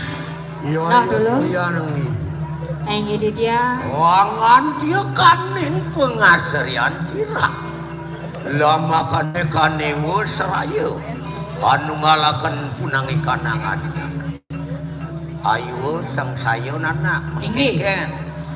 Iya, nah, iya, dulu. Iya, nang ibu. Inggih, Ditya. Wangan dia kaning pengasrian tira. Lamakane kanewa seraya. Anu ngalaken punang ikanang adi. Ayo sang saya nanak. Inggih. Mengkeken.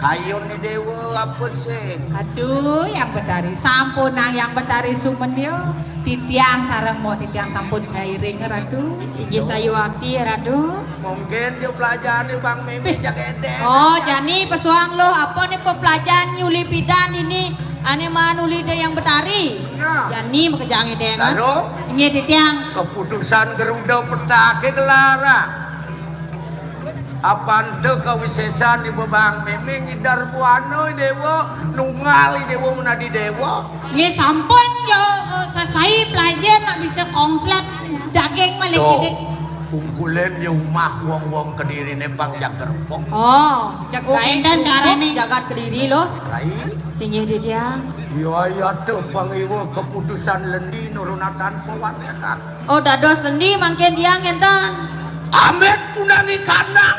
Kayun ni dewa apa sing? Aduh, Yang Betari sampun nang Yang Betari sumenyo. Titiang sareng mo titiang sampun sairing, Ratu. Inggih sayuwakti, Ratu. Mungkin yo pelajari Bang Mimi. Pih. Jak edek. Oh, jani pesuang lo apa ni pepelajaran nyuli pidan ini? Ane manuli de Yang Betari. Nah. Jani makejang edeng. Lalu? Inggih titiang. Keputusan Garuda Petake gelara. Apan té kawisésan di bebang mémé ngidar buana déwa, nunggal déwa menadi déwa. Nggih sampun ya, eh, sesai pelajen nak bisa kongslet daging malih. Tuh, kidik. Ungkulen ya umah wong-wong Kediriné pang jager pok. Oh, jagat. Oh, énten karene jagat Kediri loh. Rai. Singgih di tiang. Ya ya té pangiwa keputusan lendi nurunatan pawatekan. Oh, dados lendi mangkin tiang énten. Amit punani kandang.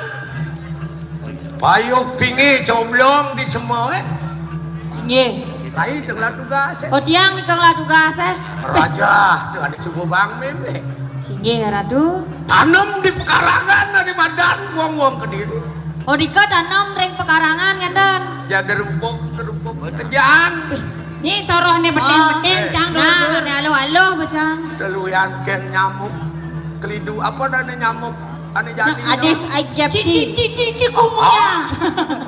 Payuh pinggih coblong di sema, eh. Inggih. Kai tengah tugas, eh. Oh, tiang di tengah tugas, eh. Raja, té adi subuh bang mémé. Singgih, Ratu. Tanem di pekarangan adi madan wong-wong Kediri. Oh, dika tanem ring pekarangan ngénten. Ya gerupuk, gerupuk. Kejang. Nyi soroh né betin-betin, oh. Cang, nah, dulu. Né aluh-aluh, Cang. Teluyan kén nyamuk. Kelidu apa dah né nyamuk? Ané jani. Nah, Aedes aegypti. Ci, ci, ci, ci, cikungunya.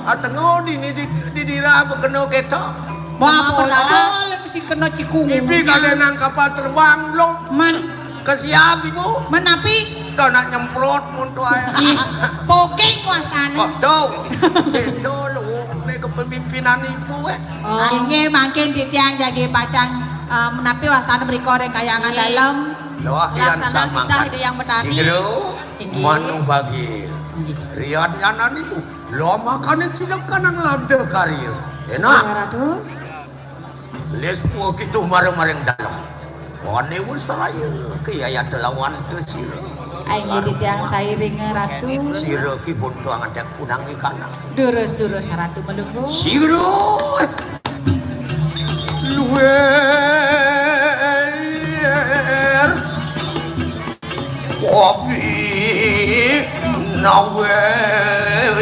Ah, ah, tengok di, di, di, di dira aku kena ketok. Wah, apa dah? Betul, mesti kena cikungunya. Ibi kadé nang kapal terbang, belum. Man. Kesiap, Ibu. Menapi? Dah nak nyemprot mun tu ai. Ih, poking kuasane. Kok tau? Céto lu, né kepemimpinan Ibu, eh. Oh. Inggih, mangkin titiang jagi pacang, eh, menapi wastane mriko ring kayangan dalem. Loh, yan laksana samangkat. Titah Ida Hyang Betari. Singgih. Inggih. Manu bagi. Inggih. Rian nyanan ibu. Lo makane sidep kanang lada karya. Enak. Iya, Ratu. Lis pua kitu mareng-mareng dalem. Wane wis raya kiyayat lawan te sira. Ai nggih titiang sairing, Ratu. Sira ki buntu angadek punangi kanang. Durus-durus, Ratu Malunggu. Sira. Luwer kopi nawen.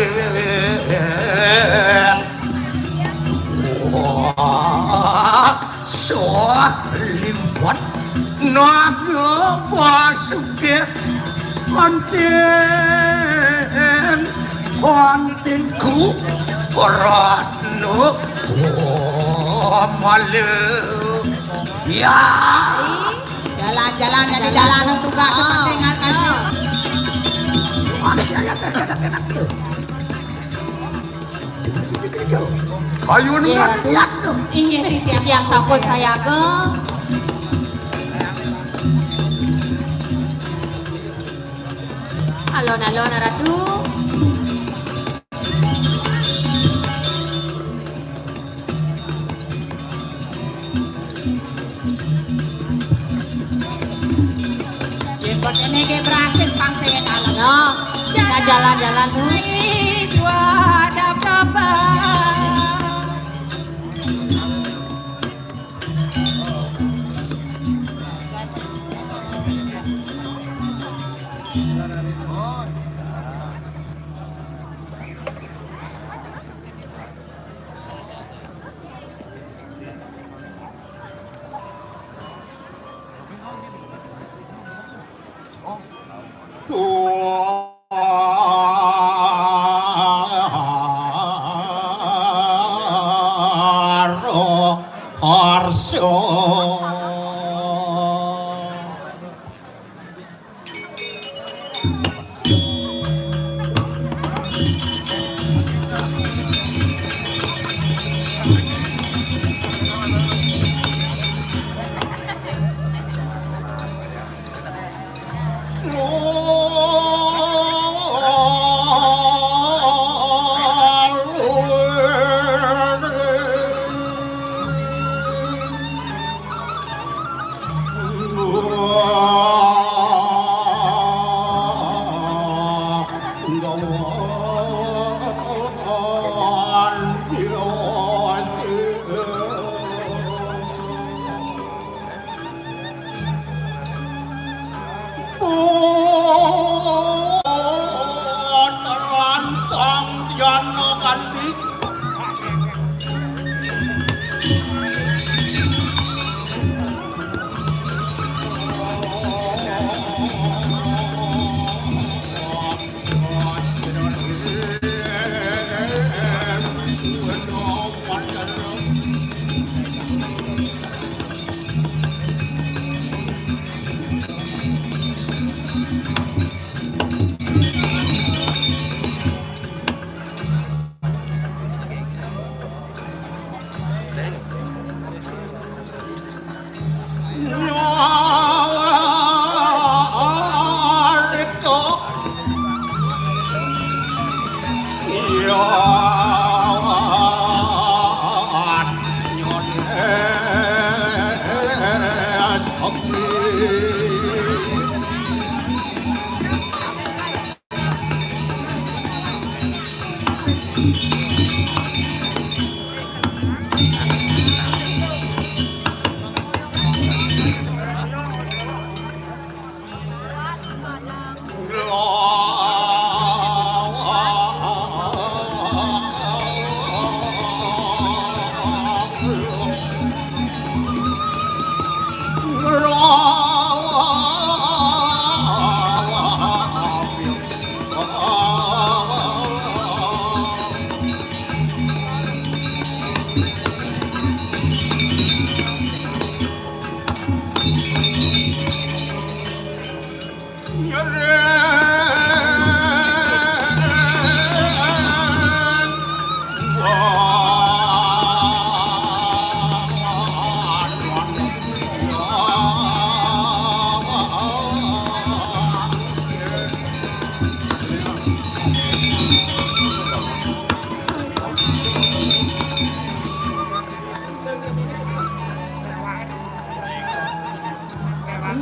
Wah, soh limpot naga pasugih. Anting, antingku, Ratna, oh, malu. Ya. Jalan-jalan, jadi jalan tugas seperti ngan kasih. Wah, ya, ya, ya, ya, ya, ya. Ayo, nggih, Ratu. Inggih, titiang sampun sayaga. Alon-alon, Ratu. Jenggot ini ke berhasil pang saya dalam. Nah, kita jalan-jalan tuh. Dua ada berapa?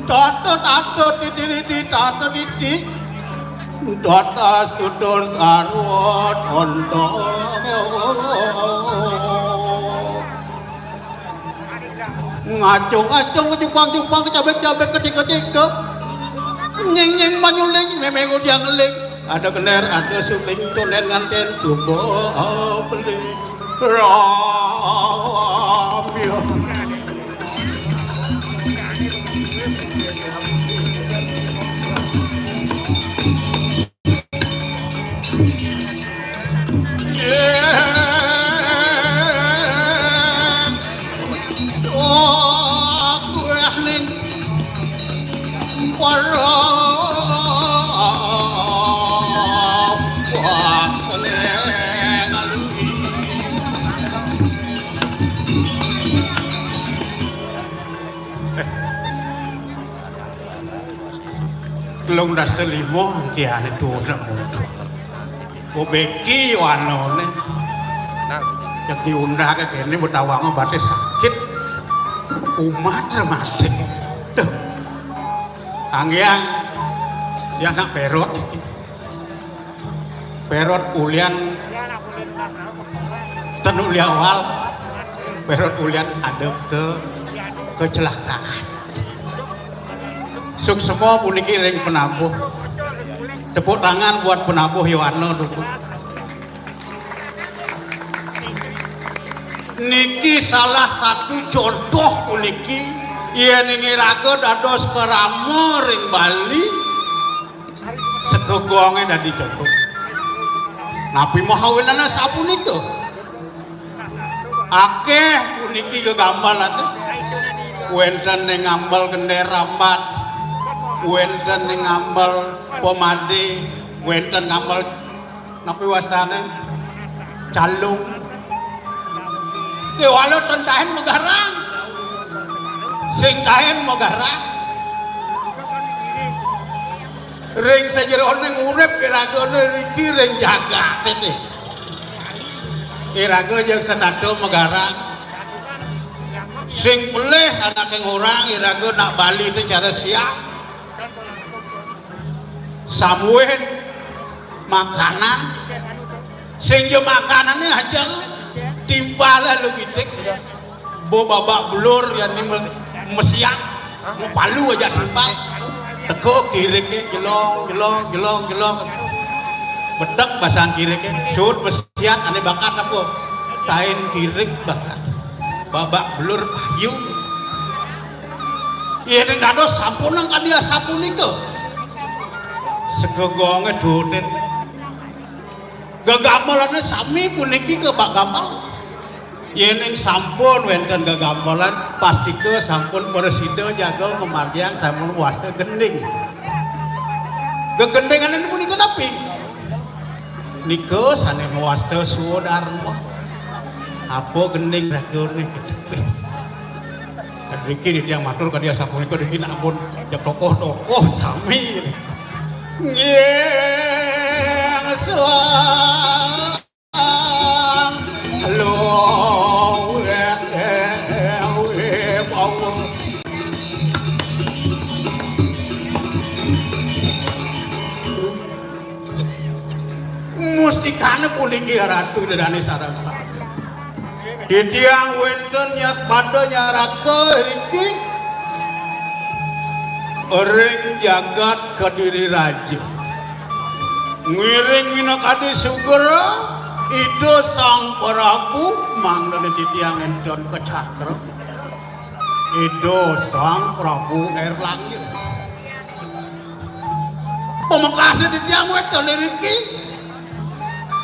Tata tata titi titi tata titi. Tata tutur sarwa tanda. Ngacung-acung, kecupang-cupang, kecabek-cabek, kecika-cika. Nying-nying manyuling, memeng udiang eling. Ada kender, ada suling, tulen nganten, suba beling. Ramya. Telung dasa lima angkiane tuwuhne muda. Kubeki wanone. Cek diundake kene betawanga batis sakit. Umat mati. Duh. Anggiang ya anak perot iki. Perot ulian ten uli awal. Perot ulian ada ke kecelakaan. Suksema puniki ring penabuh. Tepuk tangan buat penabuh Yohana dulu. Niki salah satu contoh puniki, yen iraga dados krama ring Bali, segegonge dadi contoh. Napi mahawinane sapunika? Akeh puniki gegambelan. Wenten ning ngambel gender rambat, wenten ning ngambel pemade, wenten ngambel napi wastane? Calung. Kewala ten taen magarang. Sing taen magarang. Ring sajeroning urip iragane riki ring jagate. Iraga jeg setata magarang. Sing pelih anake ngorang iraga nak Bali te cara siap. Samuin makanan. Sing ja makanane ajeng timpal lu gitik. Bo babak belur ya ni me-, mesiak. Mapalu aja timpal. Teko kirike jelong, jelong, jelong, jelong. Betek basang kirike. Sud mesiak ane bakat apa? Tain kirik bakat. Babak belur payu. Iya ning dados sampun nang kadi asapunika. Segegonge dunin. Gegamelane sami puniki kebak gamel. Yening sampun wenten gegamelan, pastika sampun prasida jaga ngamargiang sampun wasta gending. Gegendingane punika napi? Nika sane mawasta swadarma. Apa gending ragane? Niki titiang matur kadi asapunika niki nak ampun ya tokoh-tokoh sami. Nggih, sang luwih bawa. Mustikane puniki Ratu Ida Dane sareng sami. Titiang wenten nyat pada nyaraka riki ring jagat Kediri Raja. Ngiring minakadi sugra Ida Sang Prabu mangdane titiang enten kacakra. Ida Sang Prabu Erlangga. Pamekase titiang wetone riki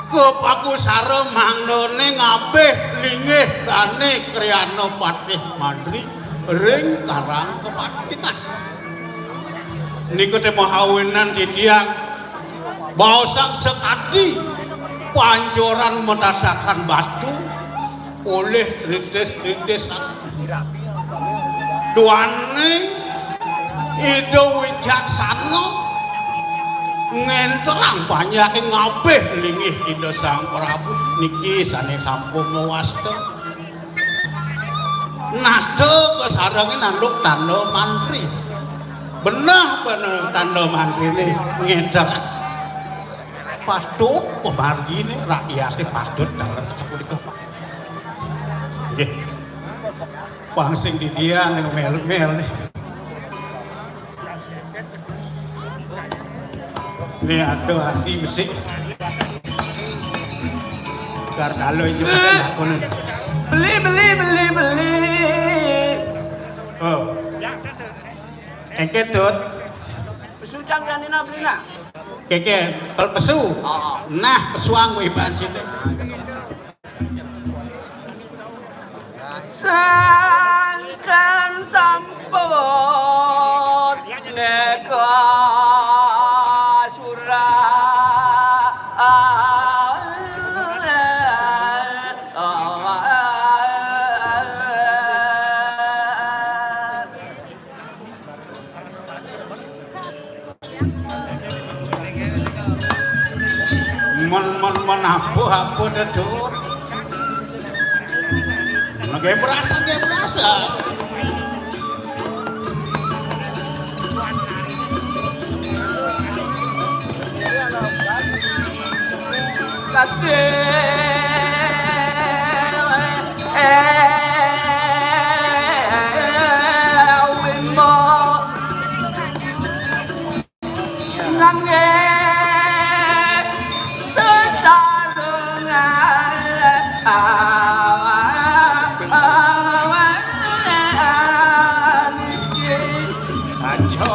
kapakusara mangdane ngabih linggih dane Kriyana Patih Madri ring Karang Kepatihan. Nika te mahawinan titiang baosang sakadi pancoran matatakan batu olih ritis-ritis duaning Ida Wicaksana ngenterang panjake ngabih linggih Ida Sang Prabu niki sane sampun mawasta. Nada kasarengin anduk tanda mantri. Beneh-beneh tanda mantrine ngeder. Patut pamargine rakyate patut dalem sapunika. Nggih. Pang sing didian mel-mel nih. Ini ada ati besi. Kar dalo ijo kate lakone. Beli, beli, beli, beli. Oh. Engke, Tut. Pesu cang ganina belina. Keke, kalau pesu. Oh. Nah, pesuang kuwi bancine. Sangkan sampun neka sura. Men, men, men, apa, apa, Dedut? Nggih, berasa, nggih, berasa. Kadhe, eh, wimo. Nanging sesarungan awan iki. Aja,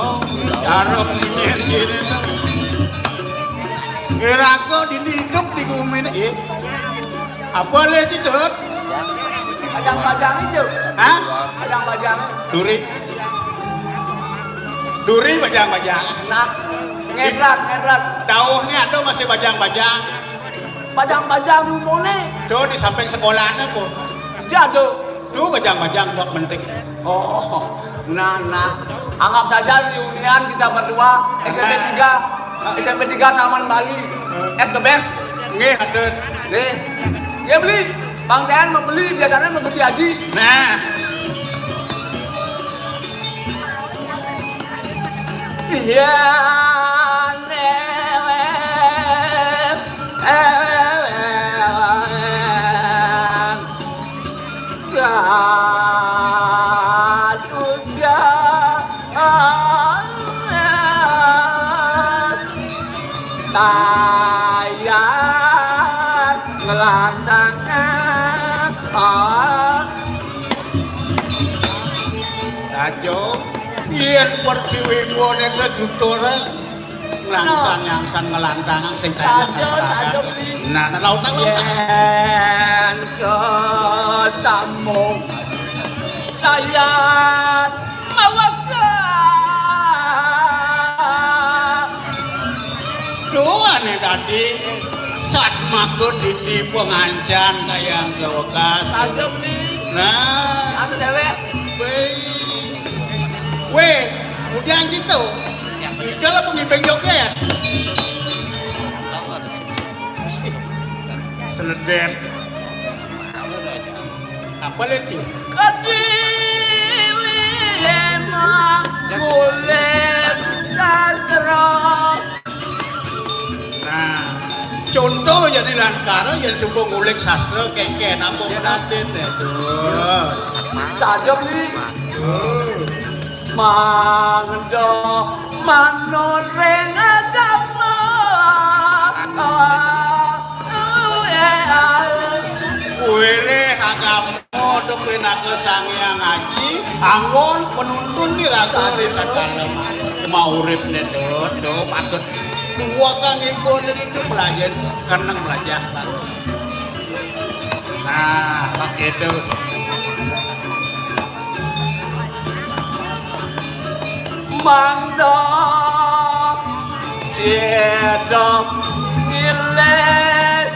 karo nyen-nyen. Iraku dini hidup di gumine, nggih. Apa le, Cidut? Bajang-bajang itu. Hah? Bajang-bajang. Duri. Duri bajang-bajang. Nah, ngedras, ngedras. Dauhnya ada masih bajang-bajang. Bajang-bajang di umune. Tuh, di samping sekolahnya, Po. Iya, tuh. Tuh, bajang-bajang buat mentik. Oh, nah, nah. Anggap saja reunian kita berdua, S M P tiga. S M P tiga Taman Bali. As the best. Nggih, hatur. Nggih. Nggih, beli. Bang Tean mau beli, biasanya mau beli Haji. Nah. Iya, newek. Kaduga saya ngelantangan. Aja yen pertiwi kuwi nek sejuta rek. Langsan-langsan ngelantangan sing kaya saja, saja beli. Nah, nah, laut, laut, laut. Yen kesambung saya mawaka. Duane dadi satmaku dini pengancan kayang kewekas. Saja beli. Nah. Asa dewek. Weh. Weh, udah gitu. Itu lah pengibeng joget. Seledet. Apa lagi? Kadiwi emang boleh sastra. Nah, contoh ya di Lantara yang suka ngulik sastra kengken apa menatin itu. Saja beli. Tuh. Mangda manut ring agama. Kuwi le agama to pinaka Sang Hyang Aji, anggon penuntun niraga ri tatkala mauripne to, to patut tuwa kang ipun itu pelajaran sekeneng belajar. Nah, begitu. Mangda cedok ngilet.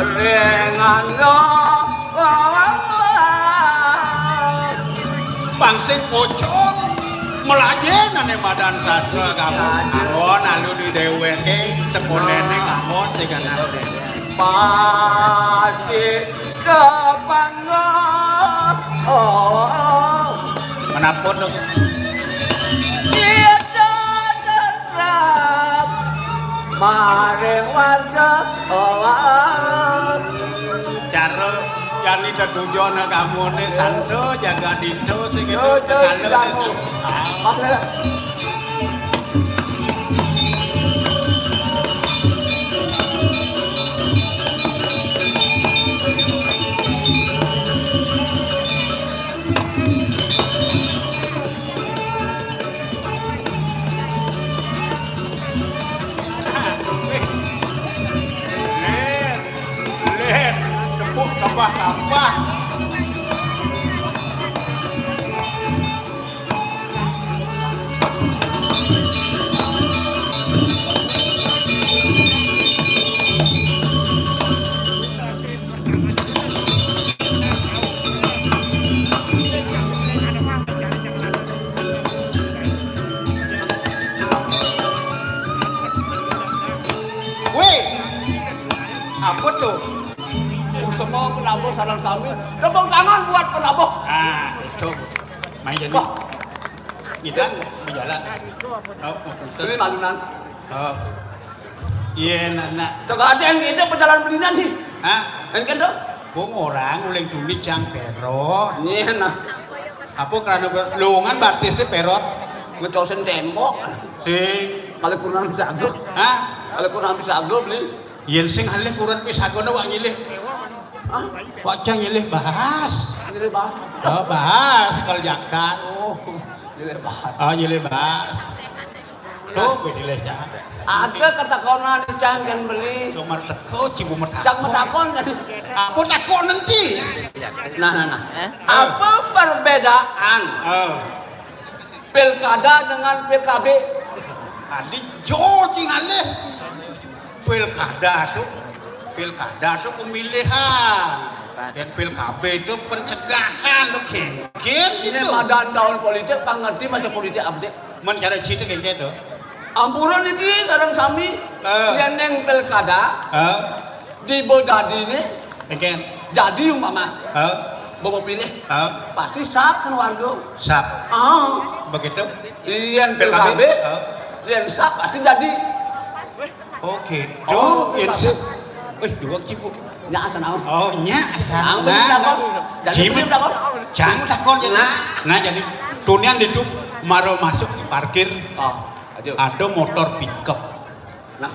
Marengana. Bang sing pocol melajenane madan sastra kamu. Anggon alu di dheweke sekonene anggon sing ana. Pasti kepanggah. Oh. Menapa to? Kita tetap maring warga. Oh. Cara jani tetujon kamuné santo jaga dito sing itu. Yo, yo, cekala yo. Wis. Pas, ya. Lén, lén, tepuk kapah-kapah. Wéh, apa to? Semua penabuh sareng sami. Tepuk tangan buat penabuh. Ah, itu. Main jadi. Wah. Kita berjalan. Oh, oh, punten. Ini malunan. Oh. Iya, anak. Cek ada yang kita berjalan belinan sih. Hah? Kan, kan, to? Wong orang uling tuni cang perot. Iya, nah. Apa karena ber-, lowongan batisnya perot? Ngecosin tembok. Sing. Kalau kurang bisa agak. Hah? Kalau kurang bisa agak beli. Yén sing alih kurang pisagona wak nyilih. Hah? Wak cang nyilih bahas. Nyilih bahas. Oh, bahas kalau jakat. Oh, nyilih bahas. Oh, nyilih bahas. Tuh, gue nyilih jakat. Ada kata kono di cangken beli. Cuma teko, cuma metakon. Cang metakon tadi. Apa takon nanti? Nah, nah, nah. Apa perbedaan? Oh. Pilkada dengan P K B. Tadi jo cing alih. Pilkada tuh, pilkada tuh pemilihan. Dan P K B itu pencegahan tuh, genggen. Ini gitu. Madan tahun politik, pangerti masa politik update. Men cara cerita genggen tuh. Ampura niki sareng sami. Eh. Yén neng pilkada. Eh. Di Bodadi ini. Oke. Jadi umpama. Hah? Bapak pilih. Hah? Pasti sap keluarga. Sap. Ah. Begitu? Yén P K B. P K B, hah? Yén sap pasti jadi. Oke. Oh, yén sap. Eh, dua cipu. Nya asal naon? Oh, nya asal. Nah, nah, bener, nah. Jadi jimat. Bener, cang takon jadi. Nah. Nah, jadi tunian itu maro masuk di parkir. Oh, aduh. Ada motor pickup. Nah.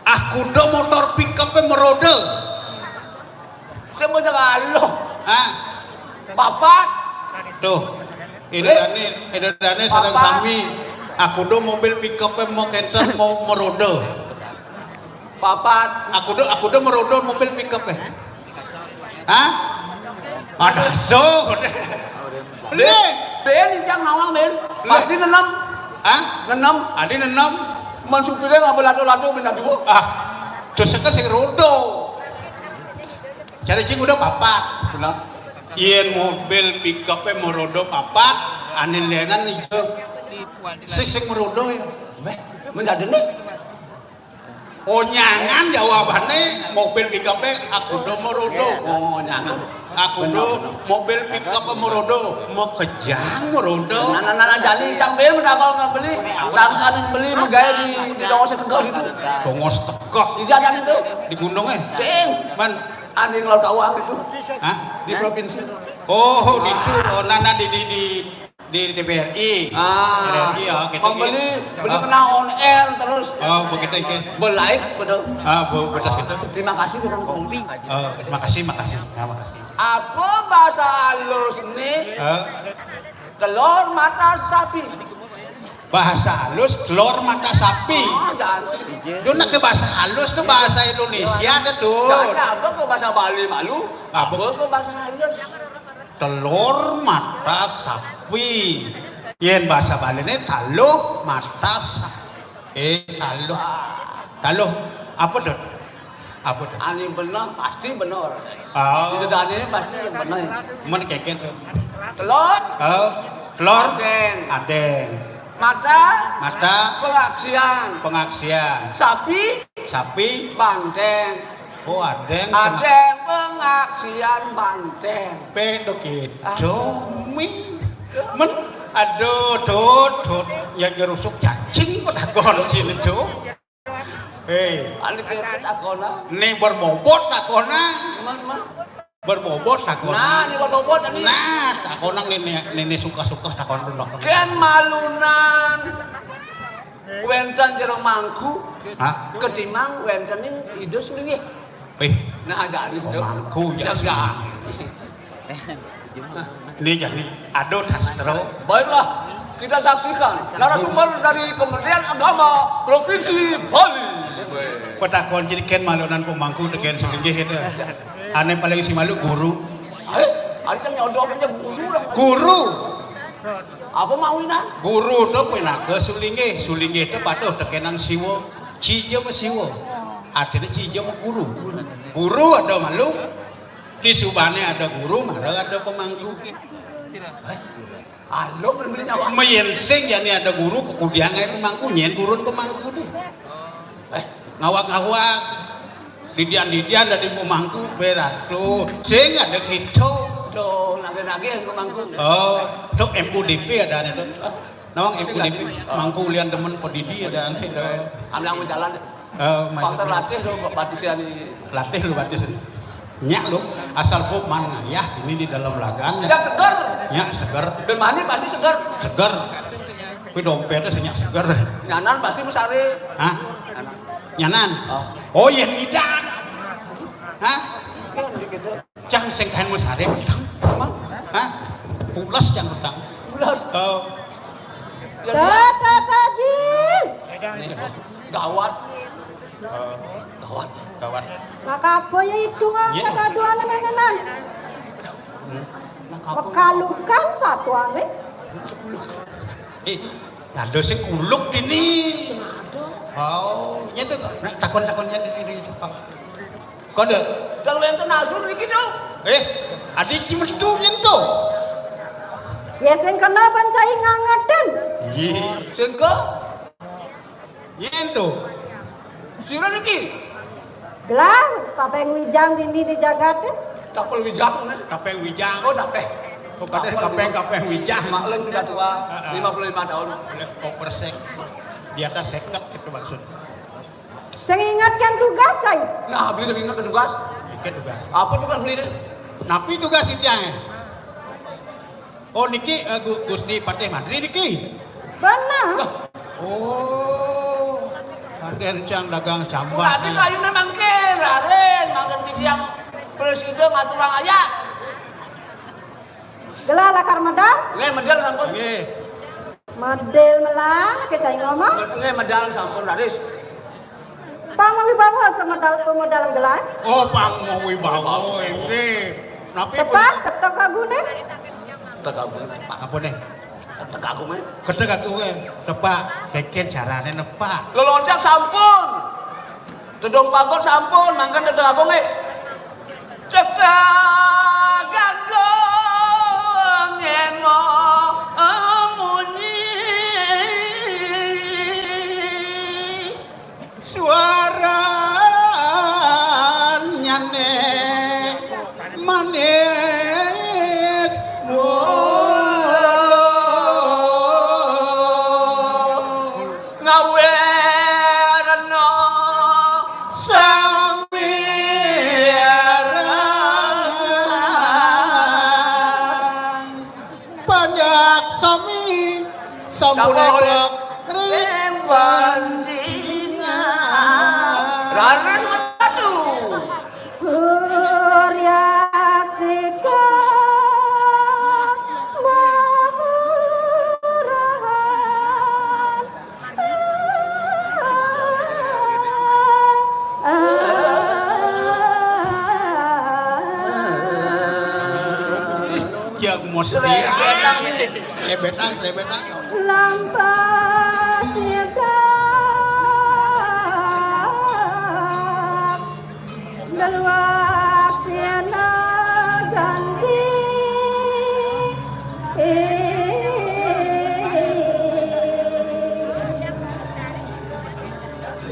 Aku do motor pickup meroda. Sing bener alo. Hah? Papat. Tuh. Ida Dani, Ida Dani sareng sami. Aku do mobil pickup mau kenter mau meroda. Papat. Aku do, aku do meroda mobil pickup. Hah? Ada so. Lé. Ben, injang nawang, Ben. Lé. Pasti nenem. Hah? Nenem. Adi nenem. Man supirnya nggak berlato-lato, Ben, aduh. Ah, terus kan sing rodo. Cari cing udah papat. Benar. Yén mobil pickup-nya merodo papat, ane lenan itu. Sing, sing merodo ya. Beh, menjadi nih. Onyangan jawabannya, mobil pickup aku do merodo. Oh, onyangan. Aku do mobil pickup merodo, mekejang merodo. Nah, nah, nah, nah, jadi cang beli, mendapat nggak beli, sangkan beli, megaya di, di tongos tegak itu. Tongos tegak. Di jalan itu. Di gunung, eh? Sing. Man. Anjing laut awak itu. Hah? Di provinsi. Oh, di itu. Oh, nah, nah, di, di, di Di, di B R I. Ah. B R I, ya, gitu, pembeli, gitu. Beli kena on air terus. Oh, begitu, gitu. Belaik, betul. Ah, bu-, betul, gitu. Terima kasih, Bang. Oh, makasih, makasih. Ya, makasih. Apa bahasa halus nih? Eh? Telur mata sapi. Bahasa halus, telur mata sapi. Ah, jangan. Itu nak ke bahasa halus tuh bahasa Indonesia ada tuh. Jangan apa ke bahasa Bali malu. Apa? Apa ke bahasa halus? Telur mata sapi. Yén basa Baliné taluh mata sapi. Eh, taluh. Taluh. Apa, Dut? Apa, Dut? Ani bener, pasti bener. Oh. Di Dani pasti bener. Men kékén, Dut. Telur. Oh, telur. Adéng. Adéng. Mata. Mata. Pengaksian. Pengaksian. Sapi. Sapi. Banteng. Oh, adéng. Adéng pengaksian banteng. Pedo gitu, Min. Men, aduh, Dut, Dut. Ya ngerusuk cacing kok takon sini, Dut. Hei. Ane kepet takona. Nih berbobot takona. Man, man. Berbobot takona. Nah, ini berbobot ini. Nah, takona ini, ini, ini suka-suka takon dulu. Kén malunan wénten jero mangku. Hah? Ketimbang wénten ing Ida Sulinggih. Eh. Nah, jari itu. Mangku, ya. Jaga. Ini jadi, aduh, Tastra. Baiklah, kita saksikan narasumber dari Kementerian Agama Provinsi Bali. Petakon jadi kén malunan pemangku tekén Sulinggih itu. Ane paling sing malu guru. Eh, ari kan nyodok aja guru lah. Guru. Apa mau ini? Guru to pinaka Sulinggih, Sulinggih to patuh tekénang Siwa. Cija mah Siwa. Artinya Cija mah guru. Guru ada malu. Di Subane ada guru, mara ada pemangku. Halo, bener nyawa. Mayen sing jani ada guru, kukudiang ae pemangku, nyén gurun pemangku deh. Eh, ngawak-ngawak. Didian-didian dari pemangku, beratu. Sing ada gitu. Tuh, nagih-nagih pemangku. Oh, tuh M U D P ada nih tuh. Nawang M U D P, mangku ulian demen pedidi ada nih tuh. Ambil jalan. Eh, Pak maksudnya Terlatih tuh, Pak Batusian ini. Latih lu, Batus. Nyak lu, asal Bob mana? Ya, ini di dalam lagan. Yang seger. Nyak seger. Bermani pasti seger. Seger. Tapi dompetnya senyak seger. Nyanan pasti mesare. Hah? Nyanan. Oh. Oh, yang idan. Hah? Kan gitu. Cang sing kain mesare, Bang. Emang? Hah? Pulas yang utang. Pulas. Oh. Ya, Tata Tajil. Nih, gawat. Gawat. Gawat. Nah, kapo ya itu, ah, iya, kata dua nenenan. Hmm. Nah, kapo. Mekalukan satu ane. Eh, ada sing kuluk ini. Oh, ya tuh, takon-takonnya di diri itu, Pak. Kode. Kalau yang itu nasu niki tuh. Eh, adik cimetu yang tuh. Ya sing kena pancai ngangetin. Iya. Sing ke? Yen to. Sira niki? Gelah, kapeng wijang dini di jagat. Kapel wijang, nah. Kapeng wijang. Oh, kapeng. Oh, kadang kapeng, kapeng wijang. Maklum sudah tua, heeh, lima puluh lima tahun. Oleh kok persek. Di atas seket itu maksud. Sing ingatkan tugas, cai. Nah, beli sing ingatkan tugas. Ingat tugas. Apa tugas beli ini? Napi tugas itu ya? Oh, niki, eh, Gu-, Gusti Patih Madri niki? Bener. Lah. Oh, Raden Cang dagang sambah. Raden kayune mangke, Raden, mangke titiang presiden ngaturang ayah. Gelah lakar medal? Nggih, medal sampun. Nggih. Medal melang, ke cai ngomong? Nggih, medal sampun, Raris. Pang mawibawa semedal pemodal gelah. Oh, pang mawibawa, inggih. Napi tepak, pun ketek agune? Ketek agung. Apa nih? Ketek agung, eh. Ketek agung, eh. Tepak, keken carane nepak. Leloncat sampun. Tedong pagot sampun, mangkan ketek agung, eh. Ketek agung, emo, munyi. Suaranyane manis mula. Ngawerna sami arang. Panjak sami sampun. Sampun. Ebak ring panjingan. Raris metu. Huryak sika mahurahan. Yang mesti. Lebetan, lebetan. Lampas sidak. Deluak siana ganti.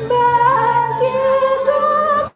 Bagi gua.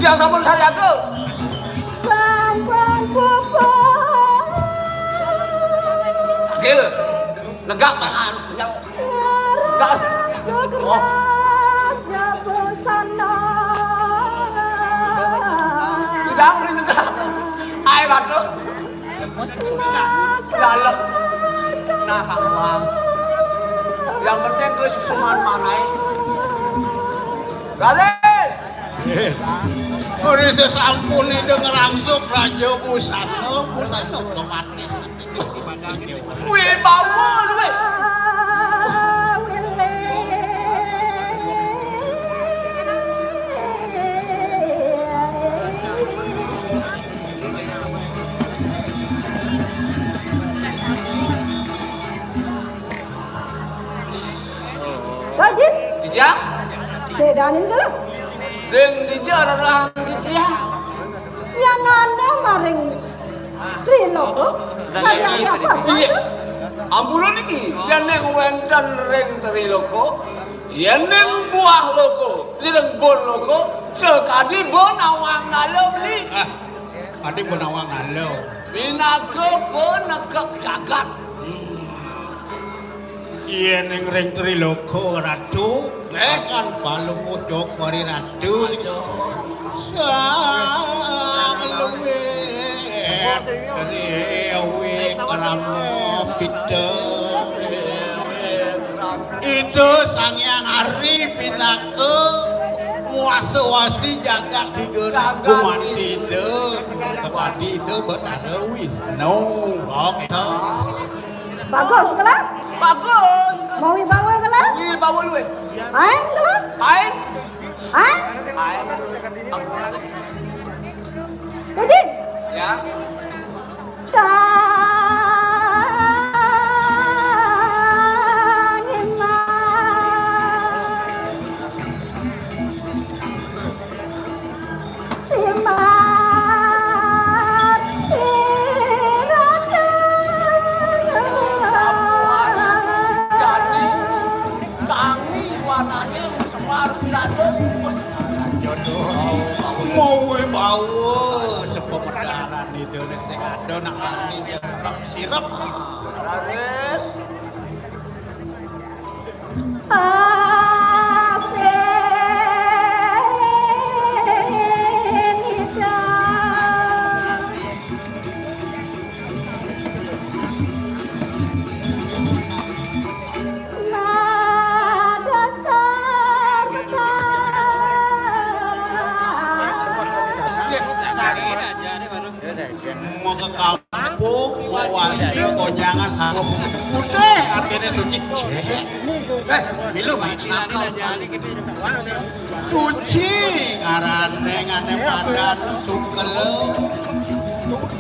Yang sampun sajaga. Sampun pupus. Agil. Negak tangan. Ngarang sugra jabusana. Tidak, negak. Ae, Ratu. Dalam. Nah, Kang Wang. Yang penting geus suman manai. Raden. Ori sesampun Ida ngrangsuk Raja Busana, Busana kemati. Wibawa luwih. Bajin. Dija? Cedanin dulu. Ring dija rarang dija. Ya nanda maring Triloko. Karya siapa? Iya. Ampura niki, yen nek wenten ring Triloko, yen ning buah loko, ring bon loko, sekadi bon awang dalu beli. Ah, kadi bon awang dalu. Pinaka penegak jagat. Hmm. Yen ing ring Triloko Ratu, eh? Akan balung ucuk kori Ratu. Sang luwih riwi krama pita. Ida Sang Hyang Hari pinaka muasa-wasi jagat tiga gumanti Ida, kepadi Ida Betara Wisnu. Oke. Bagus, kala? Bagus. Mau wibawa, kala? Wibawa luwih. Aing, kala? Aing. Hah? Aing. Jadi? Ya. Tangin mah. Simat piratang. Tangi wanane Semar piratang. Jodoh. Mau bawa sepemedaran itu sing ada nak kali dia sirep. Raris. Mau ke kampung, mau waspada konjangan, sanggup putih, artinya suci. Cek. Eh, milu main akal. Suci, ngarane ngane padan, sukela.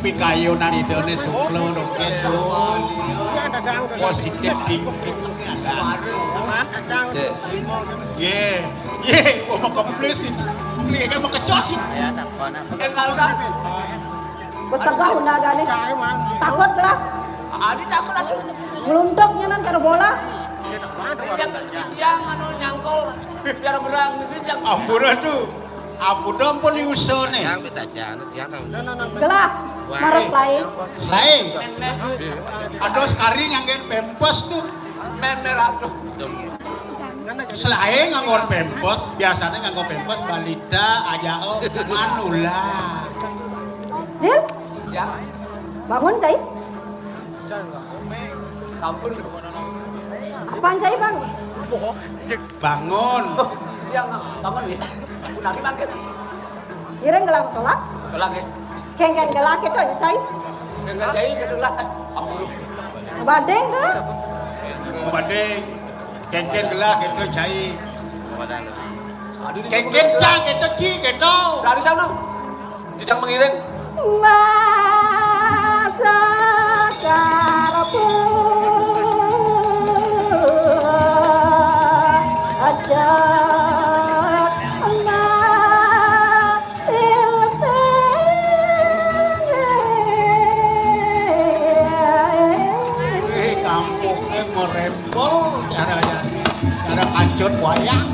Pikayunan idane sukela, doken doang. Positif thinking ada. Cek. Ye, ye, mau kemplis ini. Beli kan mau kecos ini. Kenal kan? Wes tegah unagane. Takut lah. Adi takut atuh. Ngluntuk nyanan karo bola. Yang yang anu nyangkul biar berang gitu yang Ampun atuh. Ampun ampun diusone. Yang kita jangan, jangan. Gelah, harus lain. Lain. Aduh sekali nganggen pempes tuh. Meme ratu. Selain nganggo pempes, biasanya nganggo pempes balita aja oh manula. Dil? Ya. Bangun, Cai. Sampun. Apaan, Cai, Bang? Bangun. Oh, siang, bangun ya. Aku nanti makan. Ireng gelang solak. Solak ya. Kengkeng gelang kita ya, Cai. Kengkeng Cai kita lah. Ampun. Badeng dah. Badeng. Kengkeng gelah kita, Cai. Kengkeng cang kita, Ci, kita. Dari sana. Jejang mengiring. Masa karbu ajak. Eh, kampungnya merempel, cara, cara kancut wayang.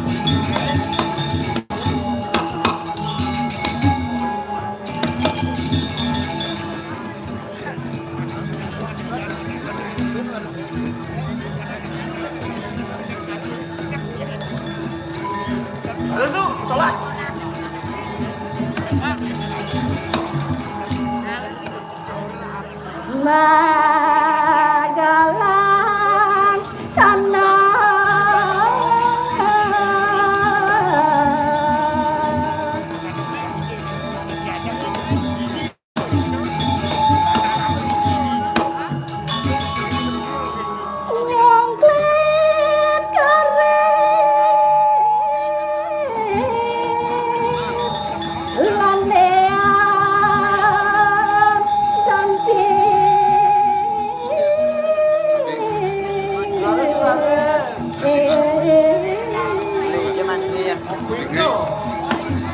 Magalang kana. Nyongklet keris landean dan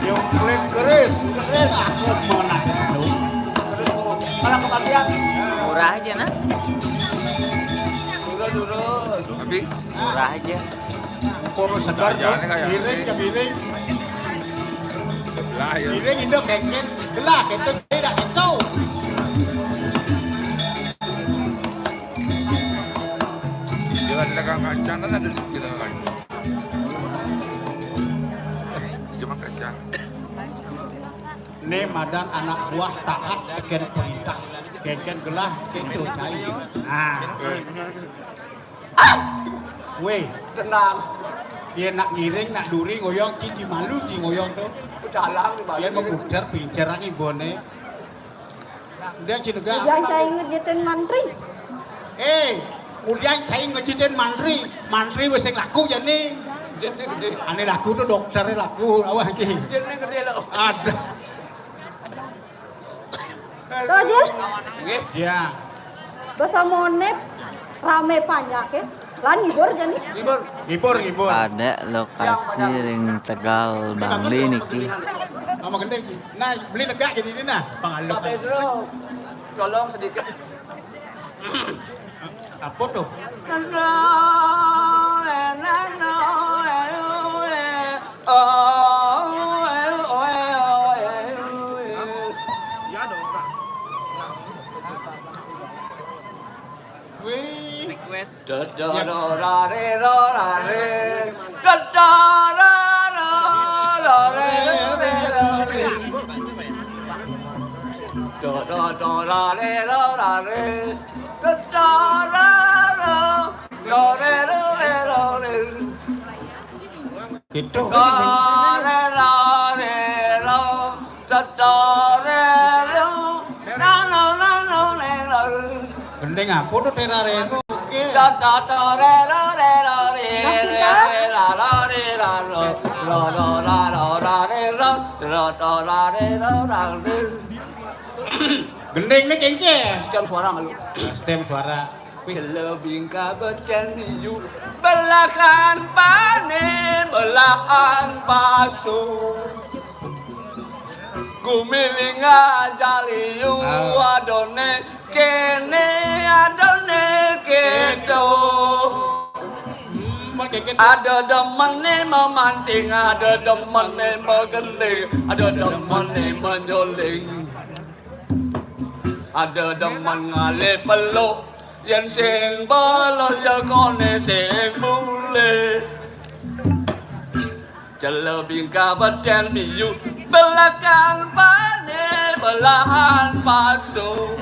Yang klik keris. Keris. Aku mau nanya dong. Malah kebagian. Murah aja, nah. Turun, turun. Tapi murah aja. Empung segar, jangan kayak miring, ini. Ke miring. Lah, ya. Miring, Indo, kengken. Gelah, gitu, tidak, gitu. Jangan dagang kacang, kan ada di dagang kacang. Cuma kacang. Né madan anak buah taat tekén perintah, kengken gelah, kéto cai. Nah. Wéh. Tenang. Yén nak ngiring, nak duri, ngoyong, ci, ci malu, ci ngoyong to. Pecalang di malu. Yén mau puter, pincer lagi boné. Udah, ci negak. Udah, cai ngejetin mantri. Eh, udah, cai ngejetin mantri. Mantri wis sing laku jani. Jené gedé. Ané laku to dokteré laku, awak iki. Jené gedé lho. Aduh. To, Jil? Nggih. Ya. Basa Monép ramé panjaké. Lan ngibur jani. Ngibur. Ngibur, ngibur. Pada lokasi ring Tegal Bangli niki. Sama gending. Nah, beli negak jadi ini nah, pangaluk. Pak Pedro, tolong sedikit. Apa tuh? Wih. Request. Gitu. Gending apa to terareno? Oke. Gending né kéngkén. Stem suara malu. Stem suara. Jelebing kabetén liu, belahan pané, belahan pasu. Gumiling aja liu, ah. Adoné kéné, adoné kéto. Hmm, mun kéto. Ada demené memancing, ada demené magending, ada demené manyuling. Ada demen ngalih peluk, yén sing belah ya koné sing mulih. Jelebing kabetén liu, belahan pané, belahan pasu.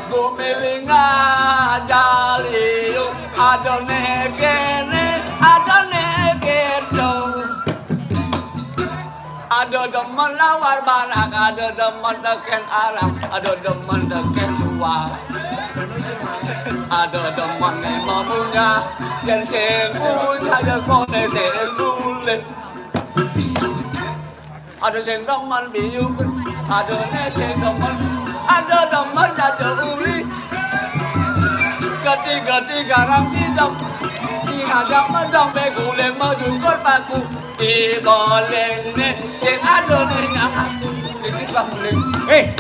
Gumiling aja liu, adoné kéné, adoné kéto. Ada demen lawar barak, ada demen tekén arak, ada demen tekén luar. Ada demen memang punya, yén sing punya ya koné sing mulih. Ada sing demen biu, ada né sing demen, ada demen jaja uli. Gati-gati garang sidem, sing ada medang beguling majukur paku. Di boleng né sing ada né nyang aku. Iki tukang beling. Eh,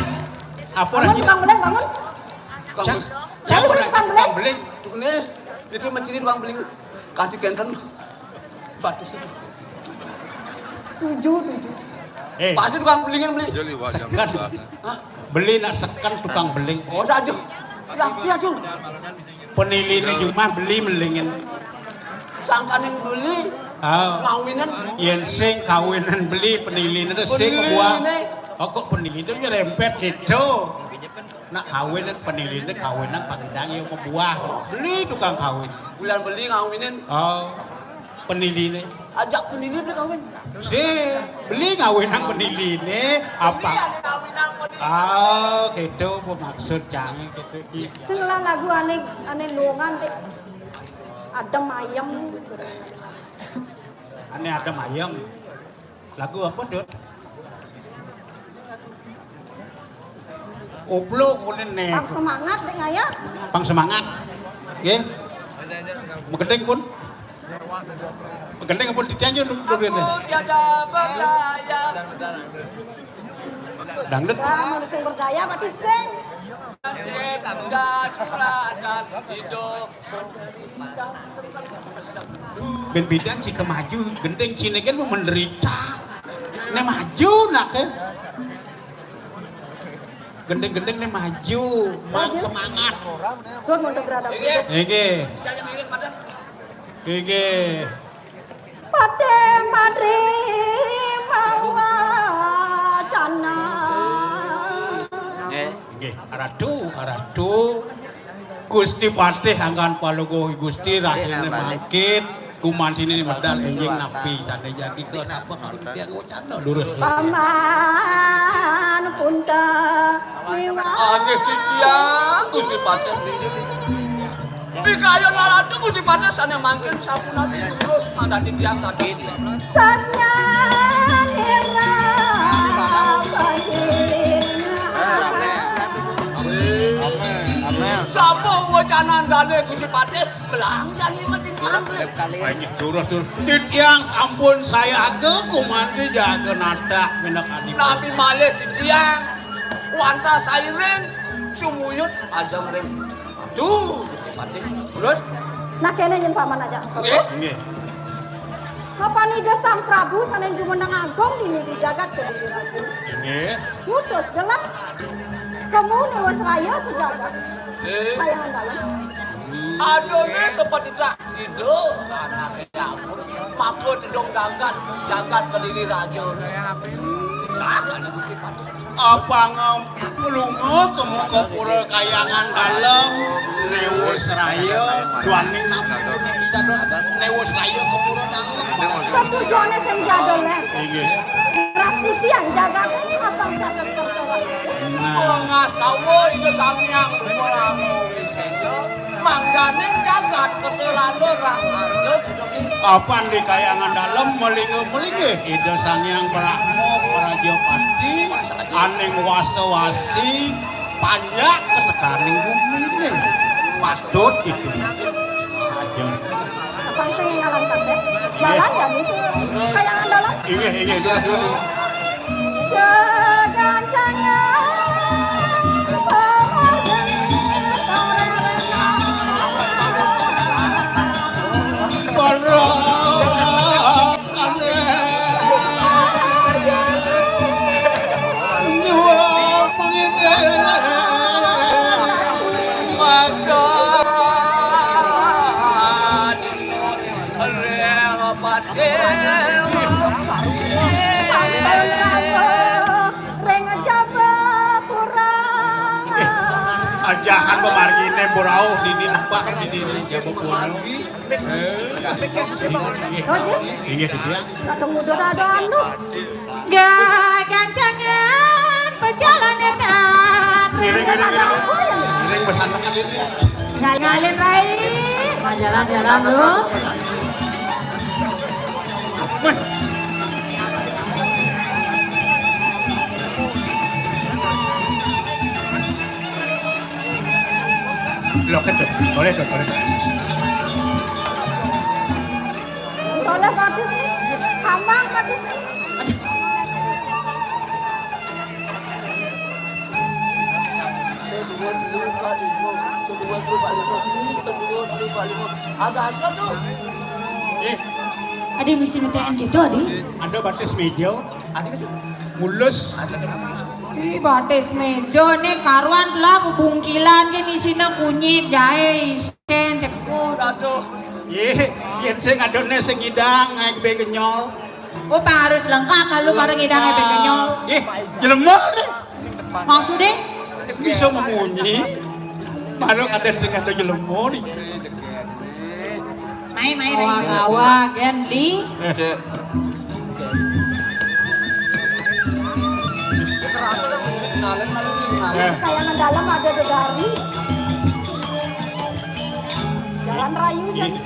apa? Bangun, tukang beling, bangun. Tukang beling. Cak, cak, tukang beling. Tukang beling. Itu menciri tukang beling. Kasih kénten. Batus itu. Tujuh, tujuh. Eh. Pasti tukang beling yang beli. Seken. Hah? Beli nak seken tukang beling. Oh, saja. Ya, iya, Jul. Peniliné jumah beli melingin. Sangkaning beli. Ah. Kawinan. Yén sing kawinan beli peniliné to sing kebuah. Peniliné. Oh, kok penili to nyerempet gitu. Nak kawin kan peniliné kawinan pakai dang ya kebuah. Beli tukang kawin. Bulan beli ngawinin. Oh, peniliné. Ajak penili to kawin. Si beli ngawinang peniliné apa? Penili ada ngawinang penili. Ah, gitu bu maksud cang gitu. Sing lah lagu ané ané luungan deh. Adem ayem. Ané adem ayem. Lagu apa, Dut? Koplo kuning né. Pang semangat deh ngaya. Pang semangat. Nggih. Magending pun. Magending pun ditianjur dulu ini. Aku tiada berdaya. Dangdut. Lah, mun sing berdaya berarti sing. Nasib sudah curhat hidup. Ben bidan si kemaju, gending sini kan menderita. Né maju nak ya. Gending-gending né maju, mang semangat. Sun untuk gerada. Nggih. Nggih. Patih Madri mawacana. Nggih. Nggih, aratu, aratu. Gusti Patih anggan paluguh Gusti rahiné mangkin, gumantiné medal énjing napi sané jagi ka sapa kali dia wacana lurus. Paman punta miwah. Anggih titiang Gusti Patih. Pikayun aratu Gusti Patih sané mangkin sapunapi lurus mangda titiang tadi. Satya nira banding. Amin. Amin. Sampun wacanan dané Gusti Patih, belang jani mending mangke. Banyak terus, terus. Titiang sampun sayaga kumanti jaga nadak mindak adi. Nabi malih titiang wantah sairing sumuyut ajeng ring. Aduh, Gusti Patih. Terus? Nah, kéné nyén paman aja. Nggih. Nggih. Mapan Ida Sang Prabu sané jumeneng agung dini di jagat Kediri Raja. Nggih. Ngutus gelah kemu Néwasraya ke jagat. Nggih. Kayangan dalem. Aduh, ini seperti tak itu. Anaknya ampun. Maka tedong jagat, jagat Kediri Raja. Nah, ada Gusti Patih. Apang lunga kemu ka pura kayangan dalem, Néwasraya, duaning napi puniki dados Néwasraya ka pura dalem. Tetujoné sing jadul, Lén. Inggih. Rastiti yang jagaté apang jagat Kertawati. Nah. Ngastawa Ida Sang Hyang Brahma Wisésa, mangganing jagat Kertawati raharja. Apan di kayangan dalem malinga-malinggih Ida Sang Hyang Brahma Prajapati aning wasa-wasi panjak ketekaning guminé. Patut itu. Ajeng. Apa sing ngalang kasét? Jalan ya gitu. Kayangan dalem. Inggih, inggih, dulu, dulu. Gegancangan pemargin. Ring Jabapura. Ajahan pamarginé burauh dini empah dini Jabapura. Inggih, inggih. Kadang muda rada alus. Gagancangan perjalanan. Ngiring, ngiring, ngiring. Ngiring besantekan ini. Ngalir, ngalir, Rai. Nah, jalan-jalan, lu. Wih. Loket, Dut. Boleh, Dut, boleh. Boleh, bagus nih. Hamang, bagus nih. Aduh. Seduwun telu, Pak Lima. Seduwun telu, Pak Lima. Seduwun telu, Pak Lima. Ada asal tuh. Eh. Ada misi ngetekan gitu, Adi. Ada batis meja. Ada ke sini. Mulus. Ada ke sini. Ih, batis meja nih karuan telah bubungkilan ke isine kunyit, jahe, isen, cekut. Aduh. Yé, yén sing adoné sing ngidang, eh, bé kenyol. Oh, harus lengkap lalu baru ngidang bé kenyol. Yé, jelema né. Maksudnya? Bisa memunyi. Baru kadén sing ada jelema né. Mai, mai, mai. Awak-awak, Gen Li. Eh. Eh. Kayangan dalam ada dedari. Jalan rayu, jadi.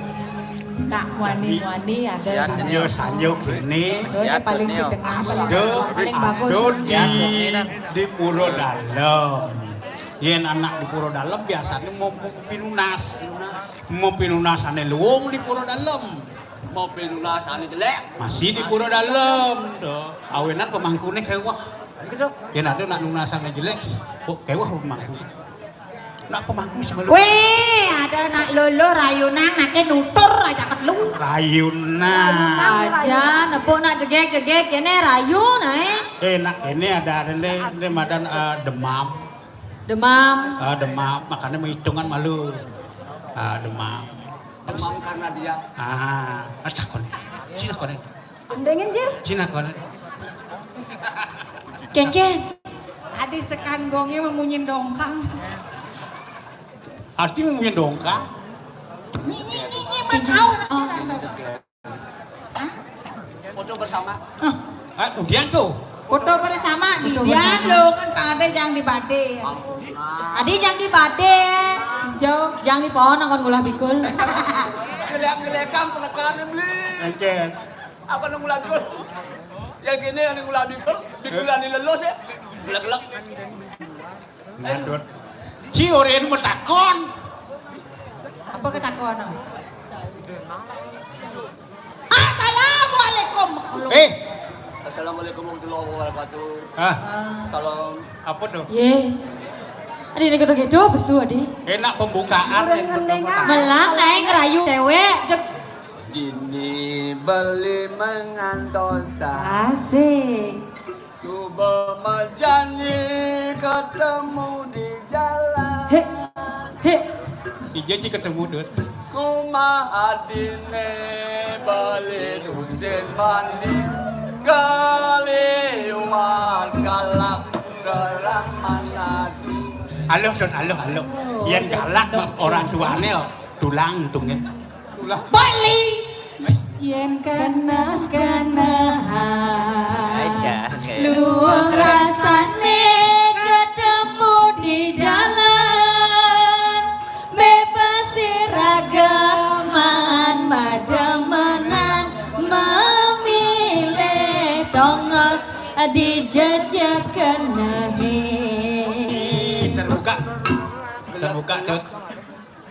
Nak wani-wani ada. Sanyo-sanyo kéné. Tuh, ini paling sedengah, paling, paling bagus. Aduh, di, di Pura Dalem. Yén anak di Pura Dalem biasané mau, mau pinunas. Mau pinunas ané luung di Pura Dalem. Mau pinunas ané jelék. Masih di Pura Dalem, to. Awinan pemangkuné kéweh. Yén ada nak nunas ané jelék, kok kéweh pemangku. Nak pemangku semalu. Wéh, ada nak lolo rayunan, naké nutur aja ket lu. Rayunan. Aja, nepuk nak jegég-jegég, kéné rayu, nah, eh. Eh, nak kéné ada, ada, ada, ada madan, eh, demam. Demam. Ah, demam, makanya menghitungan malu. Ah, demam. Demam karena dia. Ah, ah, takon. Sini takon. Gendengin, Jir. Sini takon. Kéngkén. Adi sekan gongé memunyin dongkang. Arti memunyin dongkang? Nyi, nyi, nyi, nyi, man, au, oh. Foto bersama. Hah? Ah, udian tuh. Foto bersama, foto didian bersama. Lo kan Pak Ade jang di badé. Adi jang di badé. Jo. Jang di pohon nangkon ngulah bikul. Gelek-gelekan penekan beli. Oke. Apa nang ngulah bikul? Yang gini yang ngulah bikul, bikulan di lelos ya. Gelek-gelek. Ngadut. Ci orén mau takon. Apa ketakon? Assalamualaikum. Eh. Assalamualaikum warahmatullahi wabarakatuh. Ah. Salam. Apa tuh? Yé. Adi ini gitu-gitu, besu, Adi. Enak pembukaan. Melang naik rayu cewek, jek. Gini beli mengantosan. Asik. Suba majanji ketemu di jalan. Hé, hé. Ija ci ketemu, Dut. Kumah adine bali usin mandi kaliwat kalak keraman adi. Aluh, Dut, aluh, aluh. Yén galak mah orang tuane, oh, tulang untungin. Bali. Yén keneh-kenehan. Aja, oke. Luwung rasane ketemu di jalan. Bebas iragaman, mademenan memilih tongos di jejak kenehe. Terbuka. Terbuka, Dut.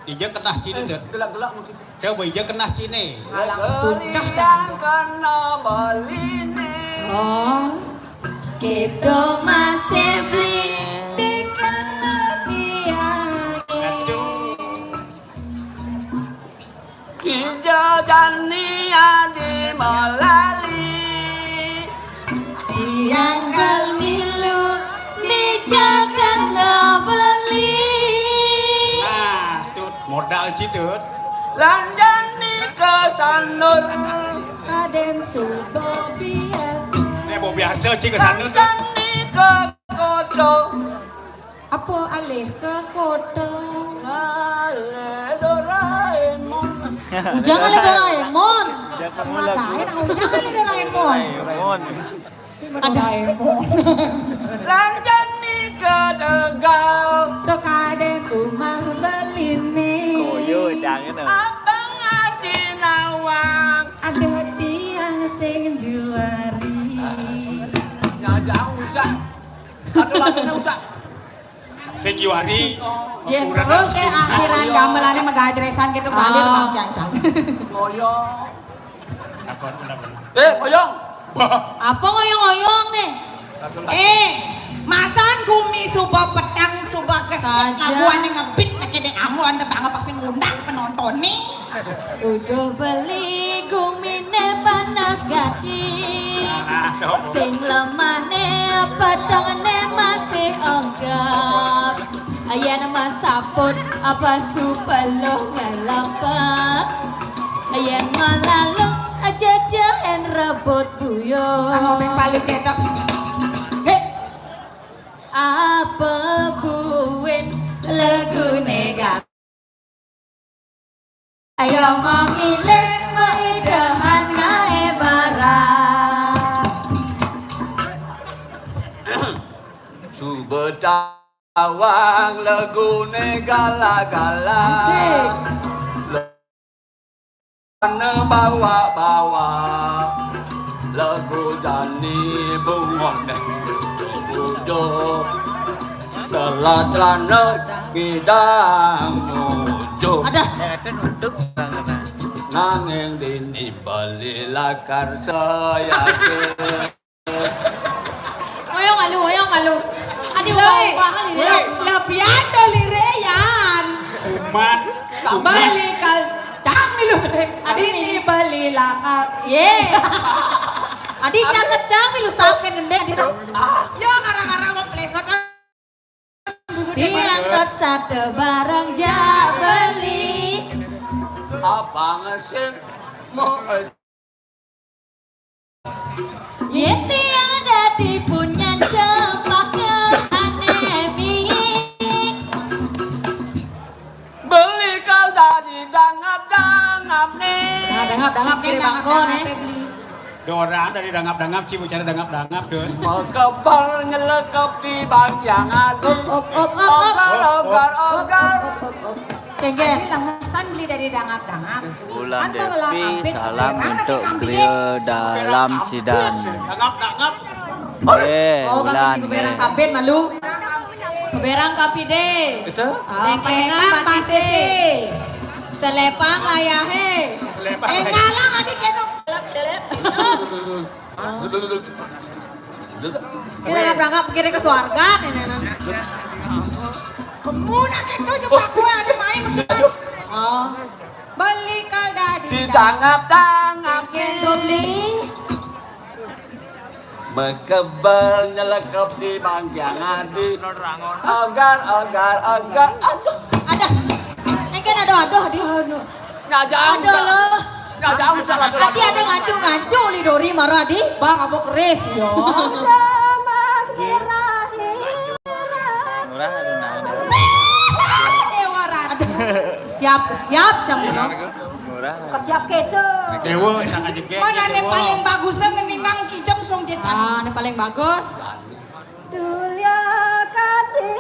Ija kenah cine, Dut. Gelak-gelak mungkin. Coba ija kenah cine. Alang suncah jangan, Dut. Kena baline. Oh. Kita masih beli di kena tiang. Aduh. Ija jani adi melali. Tiang kal milu di jakan beli. Nah, Dut, modal ci, Dut. Lanjani ke sanur. Kaden suba biasa. Nek mau biasa ci ke sanur, Dut. Lanjani ke kodo. Apa alih ke kota? Alih Doraemon. Ujang alih Doraemon. Ujang kamu lagu. Semagae nang Ujang alih Doraemon. Doraemon. Ada Doraemon. Lanjani ke Tegal. Tok ade kumah beline. Koyo jangan. Abang Haji Nawang. Ada tiang sing juari. Ya, jauh usah. Satu lagunya usah. Februari. Yén terus ke akhiran gamelane megajresan gitu, balir, ah, Bang Jancan. Ngoyong. Apa, apa, apa? Eh, ngoyong. Apa ngoyong-ngoyong nih? Eh, masan gumi suba peteng, suba gesit, laguane ngebit, make dek amo anda banget pasti ngundang penonton nih. Uduh beli gumine panas gati. Sing lemahne petengane masih ongkep. Ayan masaput apa supeluh ngelepet. Malalu, aja-aja en rebut buyung. Kang Obeng paling cetok. Hei. Apa buin legune gal? Ayo memilih, meidehan ngae barang. Subetawang legune gala-gala. Asik. Ana bawa-bawa lagu jani bungone bujuk. Telah celana bidang nyujuk. Adah. Nanging dini beli lakar saya. Oyong malu, oyong malu. Adi ubah-ubah kan ini. Woi, lebihan to lire yan. Umat. Beli kal cang milu. Adi ini beli lakar. Ye. Adi cang kecang milu sapen gende adi. Yo ngarang-ngarang mau plesetan. Diangkat sate barang jak beli. Abang sing mau Yen tiang dadi punyan cepak anemi. Beli kal dadi dangap-dangap nih. Nah, dangap-dangap kiri bangko nih. Dora dari dangap-dangap, ci bicara dangap-dangap, Dun. Mau kebal nyelekep di bangkiang agung. Op, op, op, op, op. Ogar, ogar, ogar. Kengge. Ini langsung beli dari dangap-dangap. Bulan Devi, salam untuk griya dalam sidan. Dangap-dangap. Eh, oh, Bulan, kami berang eh. Kabin malu. Berang kapi deh. Itu? Tengklengan mati sih. Selepang layahe. Selepang. Eh, ngalang adik kena. Delep, delep. Kira nggak berangkat pikirnya ke swarga nih, nenek. Kamu nak itu juga aku ada main begitu. Oh. Beli kal dadi. Didangap-dangap. Kendo beli. Mekebel nyelekep di bangkiang adi. Ogar, ogar, ogar. Aduh. Ada. Engke ada, aduh, aduh. Aduh. Nyajang. Aduh, lo. Nyajang salah. Adi ada ngancu-ngancu li Dori mara adi. Bang, apa keris ya? Mas Mirahi. Murah aduh nah. Dewa Ratu. Siap, siap, cang. Murah. Kesiap keto. Dewa, saka jegek. Mana nih paling bagus ngeningang kijem song jecan. Ah, ini paling bagus. Tulya Kati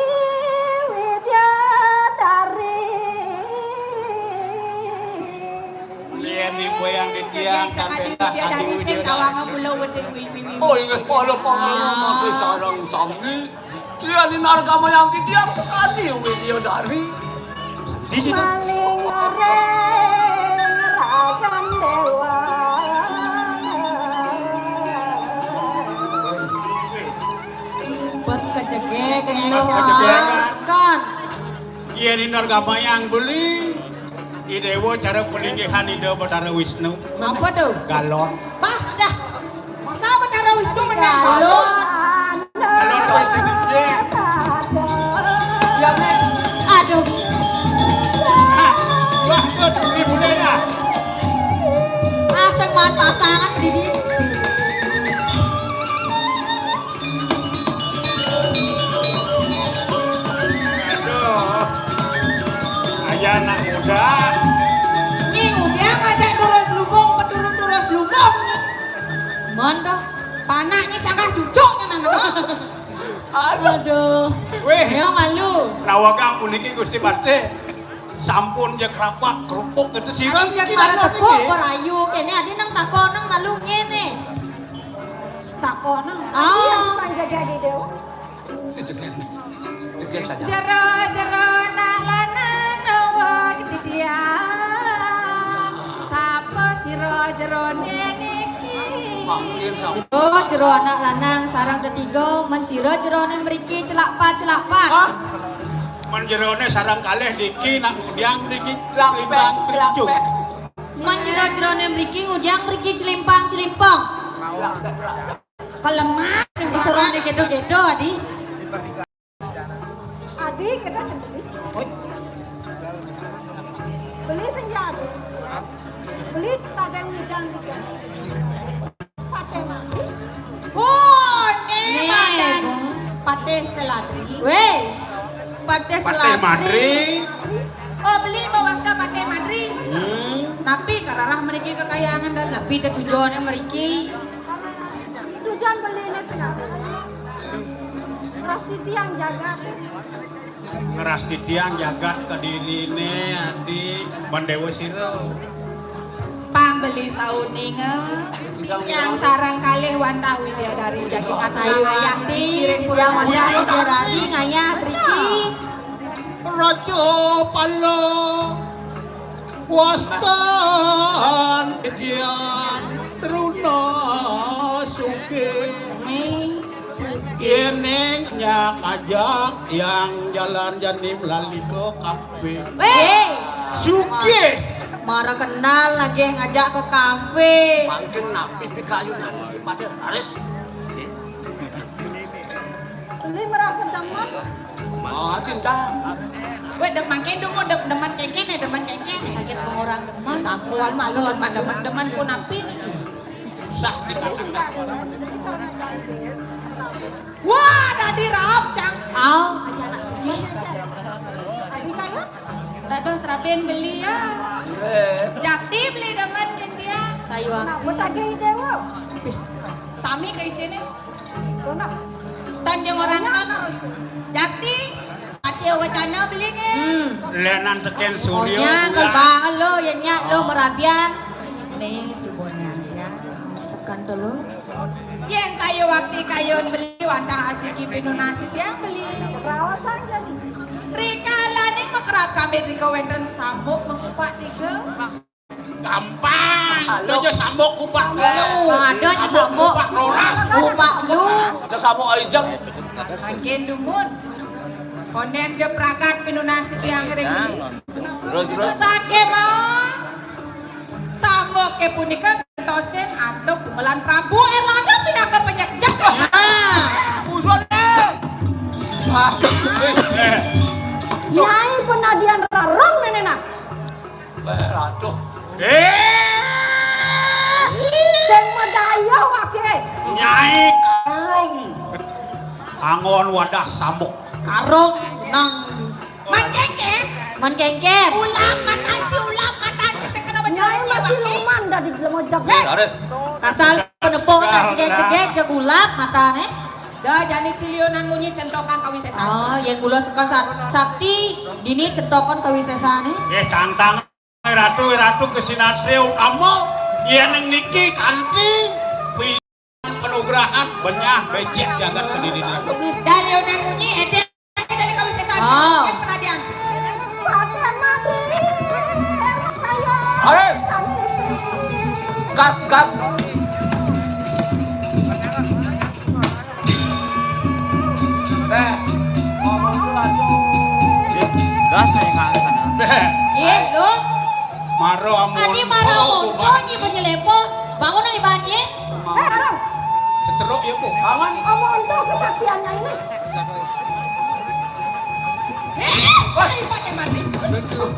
Widyadari. Yen ibu yang didiang sampai Widyadari sing kawanga mula weden wiwi. Oh, inggih kala pangalam mati sareng sami. Yen nargama yang didiang sekali Widyadari. Maling oreng ragan dewa. Bos kejege kene. Bos kejege. Kan. Iya, di nargama yang beli. Idewa cara pelinggihan Ida Betara Wisnu. Apa tuh? Galon. Bah, dah. Masa Betara Wisnu menang galon? Galon apa sih, Dik? Ya, Nek. Aduh. Nah, wah, tuh, tuh, ini boleh dah. Aseng banget pasangan, Didi. Aduh. Aja anak muda. Nih, udah ngajak terus lubung, peturun terus lubung. Mon dah. Panaknya sangat cucuknya nana. Aduh. Weh. Ayo malu. Nawagang puniki Gusti Patih. Sampun jek rapak kerupuk gitu sirah. Adi jek niki malah dalam tepuk niki. Berayu kene adi nang takon nang malu ngene. Takon nang. Ah. Adi yang bisa jadi adi dewa. Jeget. Jeget saja. Jero-jero nak lanang wong didiang. Sapa sira jerone niki? Mangkin sapa? Jero, jero anak lanang sarang tetiga, men sira jerone mriki celak pat, celak pat. Hah? Men jerone sarang kalih niki nak ngudiang mriki. Celak pet, celimpang celak pet. Men jero-jerone mriki ngudiang mriki celimpang, celimpang. Celak pet, celak pet. Kelemas. Disuruh ade gedo-gedo, Adi. Adi, kita beli. Beli senja, Adi. Beli. Patih Madri. Oh, ni Ni, Patih, Bu. Patih Selasih. Weh, Patih Patih Selasih. Madri. Oh, beli mawasta Patih Madri. Hmm. Napi kararah mriki kekayangan dah. Napi tetujuannya mriki. Tujuan beli ni senang. Pasti tiang jaga. Ngrastitiang jagat Kediriné, adi, ban déwa sira. Pang beli sauninga, tiang sareng kalih wantah widyadari jagi ngaturan ayah Sayuwakti, ngiring tiang wantah widyadari ngayah driki. Raja Pala, wastan Hyang Runa Sugih. Yéning nyak ajak yang jalan jani melali ke kafe. Wéh. Sugih. Mara kenal lagi ngajak ke kafe. Mangkin napi pikayunan si Patih Laris? Beli merasa demen. Ah, cinta. Wéh, dem-, mangkin dulu dem-, demen kéngkén ya, demen kéngkén. Sakit pengurang demen. Takuan malu demen, demen, demen pun napi nih. Sah dikatakan. Wah, dadi raup, Cang. Au, aja anak sugih. Adi kaya? Dados rabin beli ya. Jakti beli demen Cynthia. Sayuwakti. Nah, betagih déwa. Sami ke isiné. Tan jeung orang tan. Jakti. Ati wacana beli nih. Hmm. Lénan tekén surya. Onya bulan. Kebang lo, ya nyak lo merabian. Nih, subonya ya. Sekan dulu. Yén sayuwakti kayun beli wantah asiki pinunas titiang beli. Raosan jani. Rikalaning makerab kambing rika wénten sambuk mangkupak tiga. Gampang. Ada ja sambuk kupak telu. Ada ja sambuk kupak roras. Kupak lu. Ada sambuk aijeng. Mangkin dumun. Kondén ja pragat pinunas titiang ring. Terus, terus. Sakémaon. Sambuké punika gentosin antuk Gumelan Prabu Erlangga pinaka penyekjek. Nah. Usul, eh. Wah, eh, eh. Nyai penadian rarung nénéna. Eh, Ratu. Eh. Sing madaya waké. Nyai karung. Anggon wadah sambuk. Karung nang Man kéngkén. Man kéngkén. Ulap matan ci, ulap matan ci, sing kena Nyai becerain masih waké. Luman dadi lemojak. Eh, Laris. Kasal penepuk nak jegég-jegég, jeg ulap matané. Dah, jani ciliunan munyi centokan kawisésan. Oh, yén kula sekon sa-, sakti, dini centokan kawisésané. Eh, tantang, eh, Ratu, eh, Ratu, kesinatria utama, yén niki kanti, pi-, panugrahan, benyah, bécék, jagat Kediri. Daliunan munyi, édén, jadi kawisésan. Oh. Penadian. Ayo. Gas, gas. Béh. Gas, naik ke sana. Béh. Iya, lu. Maro amun. Adi maro amun, oh, nyi penyelepon. Bangun, nyi, bangun, nyi. Seteruk ya, Bu. Bangun. Amun, tuh kesaktiannya ini. Eh, cai pakai mati.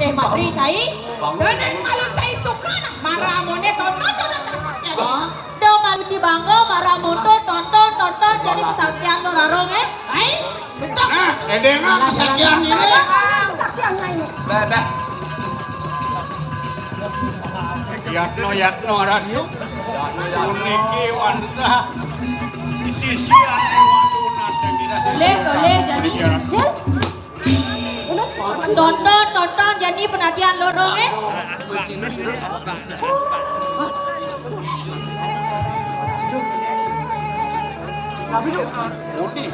Eh, mati, cai. Dengan malu cai suka nak marah amunnya tonton, tonton kesaktian. Oh. Dong malu cibanggo, marah mundur, tonton, tonton, jadi kesaktian lo rarung, eh. Hai, betul. Nah, édénga kesaktian ini. Kesaktiannya ini. Béh, béh. Yatno, Yatno, aran yuk. Puniki wantah. Sisi ane waduh nate mirasa. Boleh, boleh, jadi. Iya. Jel. Udah. Tonton, tonton, jadi penatian lorong, eh. Tapi tuh. Budi.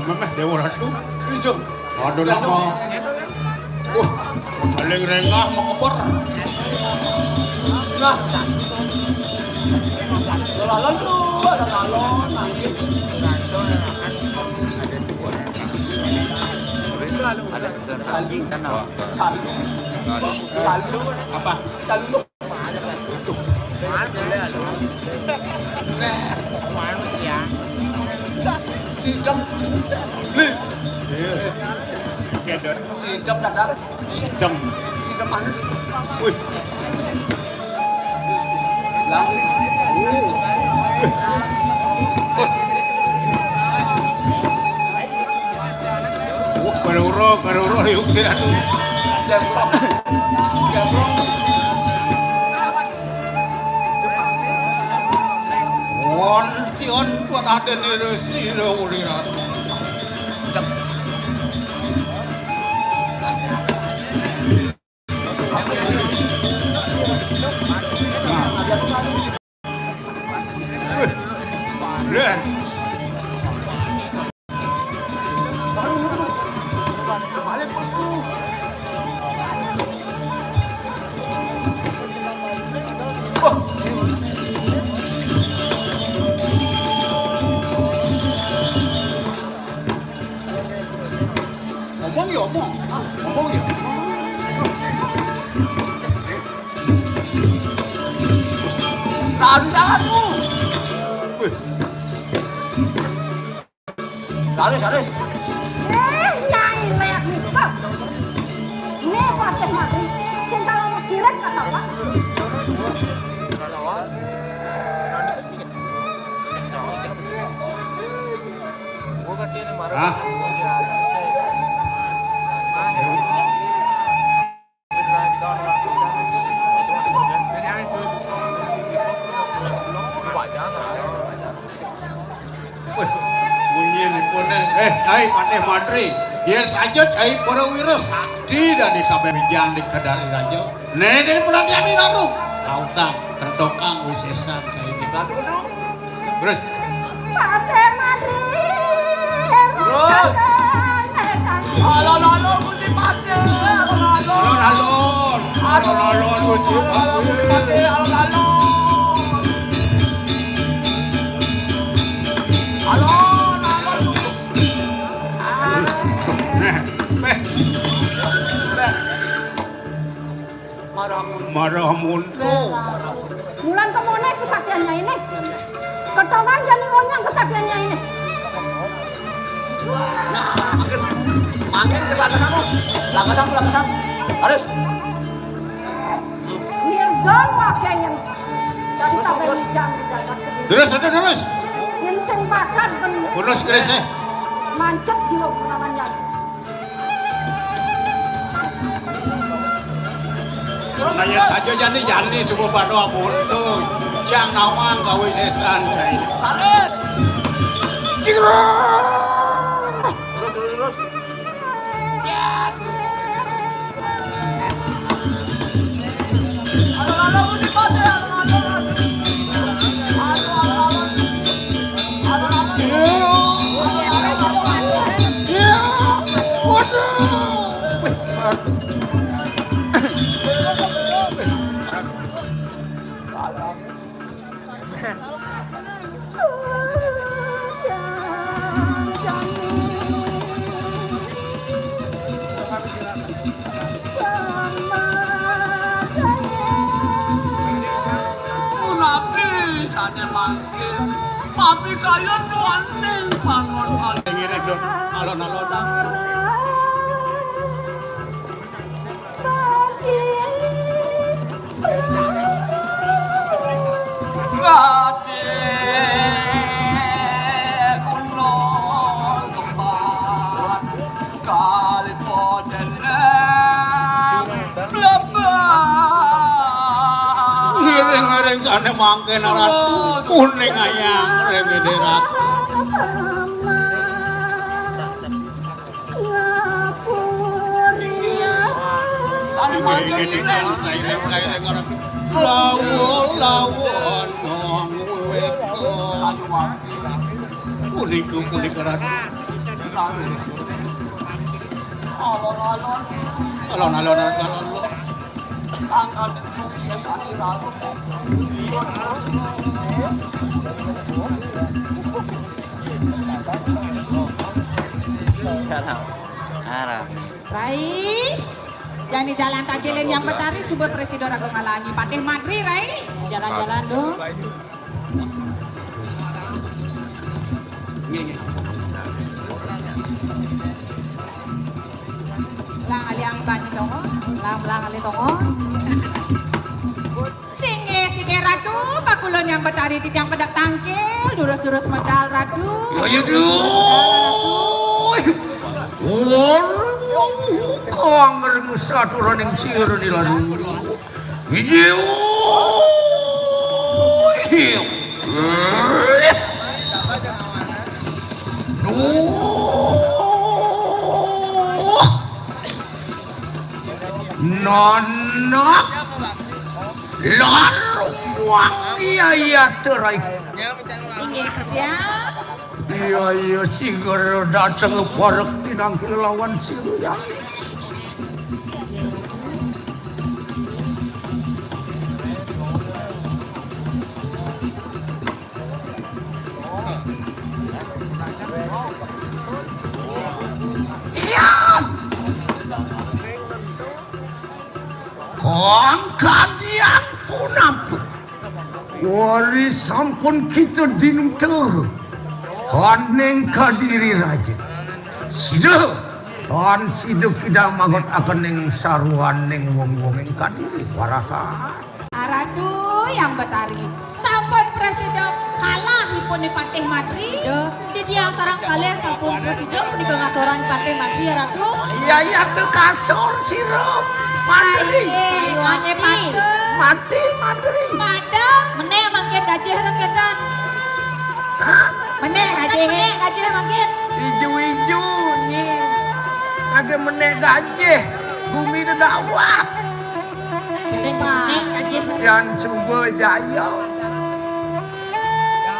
Memeh Dewa Ratu. Iya. Ada nama. Wah, paling rengah mekeber. Nah. Lalu, lalu, nanti. Ada sebuah. Lalu. Lalu. Lalu. Apa? Lalu. Mana ya? Sidang. Beli. Iya. Sidem dadak. Sidem. Sidem manis. Wih. Lah. Wah, karura, karura, yuk, ya. Jembrong. Jembrong. Wontion panadene Resi Lawuliratu. Ngomong ya omong, ah, ngomong ya omong. Harus aku. Wih. Harus, harus. Eh, nyai leak misbah. Ini patih mati. Sing kalau mau kirek kata apa? Hah? Wih, munyi nipune. Eh, ai Patih Mantri. Yen saja ai para wira sakti dadi kabewijan di Kedari Raja. Nene penantian di lalu. Lautang, tentokang, wisesan, saiki. Terus. Patih Mantri. Terus. Alon-alon, Gusti Patih. Alon-alon. Alon-alon. Alon-alon, Gusti Patih. Alon-alon. Alon-alon. Meh, meh. Marah muntu. Marah muntu. Mulan kemana kesaktiannya ini? Ketahuan jadi monyang kesaktiannya ini. Nah, makin, makin ke belakang kamu. Belakang kamu, belakang kamu. Harus. Nirdol wakenya. Dari tabel jam di jagat. Terus, terus, terus. Yang sing bakat ben. Terus, terus, eh. Mancep jiwa namanya. Kaya saja jani-jani suku pada abuntu. Jang nawang gawe sesan jai. Saris. Jiro. Terus, terus, terus. Punapi sane mangkin, pamikayan tuaning pangon alon-alon. Ngiring-ngiring sane mangkena Ratu, kuning ayang remene Ratu. Ngapuri. Inggih, inggih, inggih, sairing, sairing, ora. Lawuh, lawuh, ana wewengkon. Punika, punika, Raden. Alon-alon. Alon-alon, alon-alon. Tanggal tujuh sesane Raden. Arep. Arep. Rai, jani jalan tagilen yang betari suba presido raga ngalangi Patih Madri, Rai. Jalan-jalan, dong. Nggih, nggih. Yang bani tongos, belang-belang alih tongos. Singgih, singgih Ratu, pakulun Hyang Betari titiang pedak tangkil, durus-durus medal Ratu. Ya, ya, duh. Waduh, kang ngrengsa turaning sira ni Ratu. Inggih. Duh. Nanak. Lalu muang iya, iya, terai. Inggih, ya. Iya, iya, segera dateng parek tinangkil lawan sira. Iya. Kang kadian punapa? Wari sampun kita dinutuh. Haning Kadiri Raja. Sida, tan sida kidang mangot akening saruaning wong-wonging Kadiri. Warahan. Ratu Hyang Betari. Sampun prasida kalah ipun Patih Madri. Ida, titiang sareng kalih sampun prasida punika ngasorang Patih Madri, ya Ratu. Iya, iya, tuh kasur sira. Madri. Aye, aye, mati. Mati, Madri. Padang. Menék mangkin gajih lan kénten. Hah? Menék gajih. Menék gajih mangkin. Ijo-ijo, Nyi. Kagak menék gajih. Bumi dedawat. Sing menék gajih. Yan suba jaya.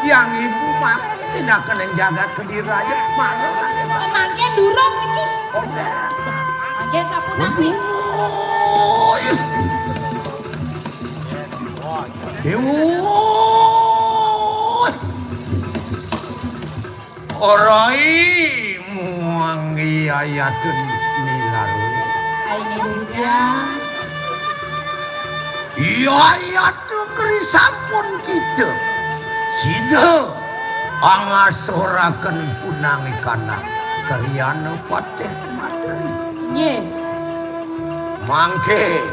Yang ibu mangkin akan yang jagat Kediri Raya. Malu nanti. Oh, mangkin durung niki. Oh, dah. Mangkin sapunapi? Waduh. Dewa. Orai muang iyayatun nilar. Ai nggih, Bujang. Iyayatun keri sampun kita. Sida angasuraken punang ikana karyana Patih Madri. Nggih. Mangke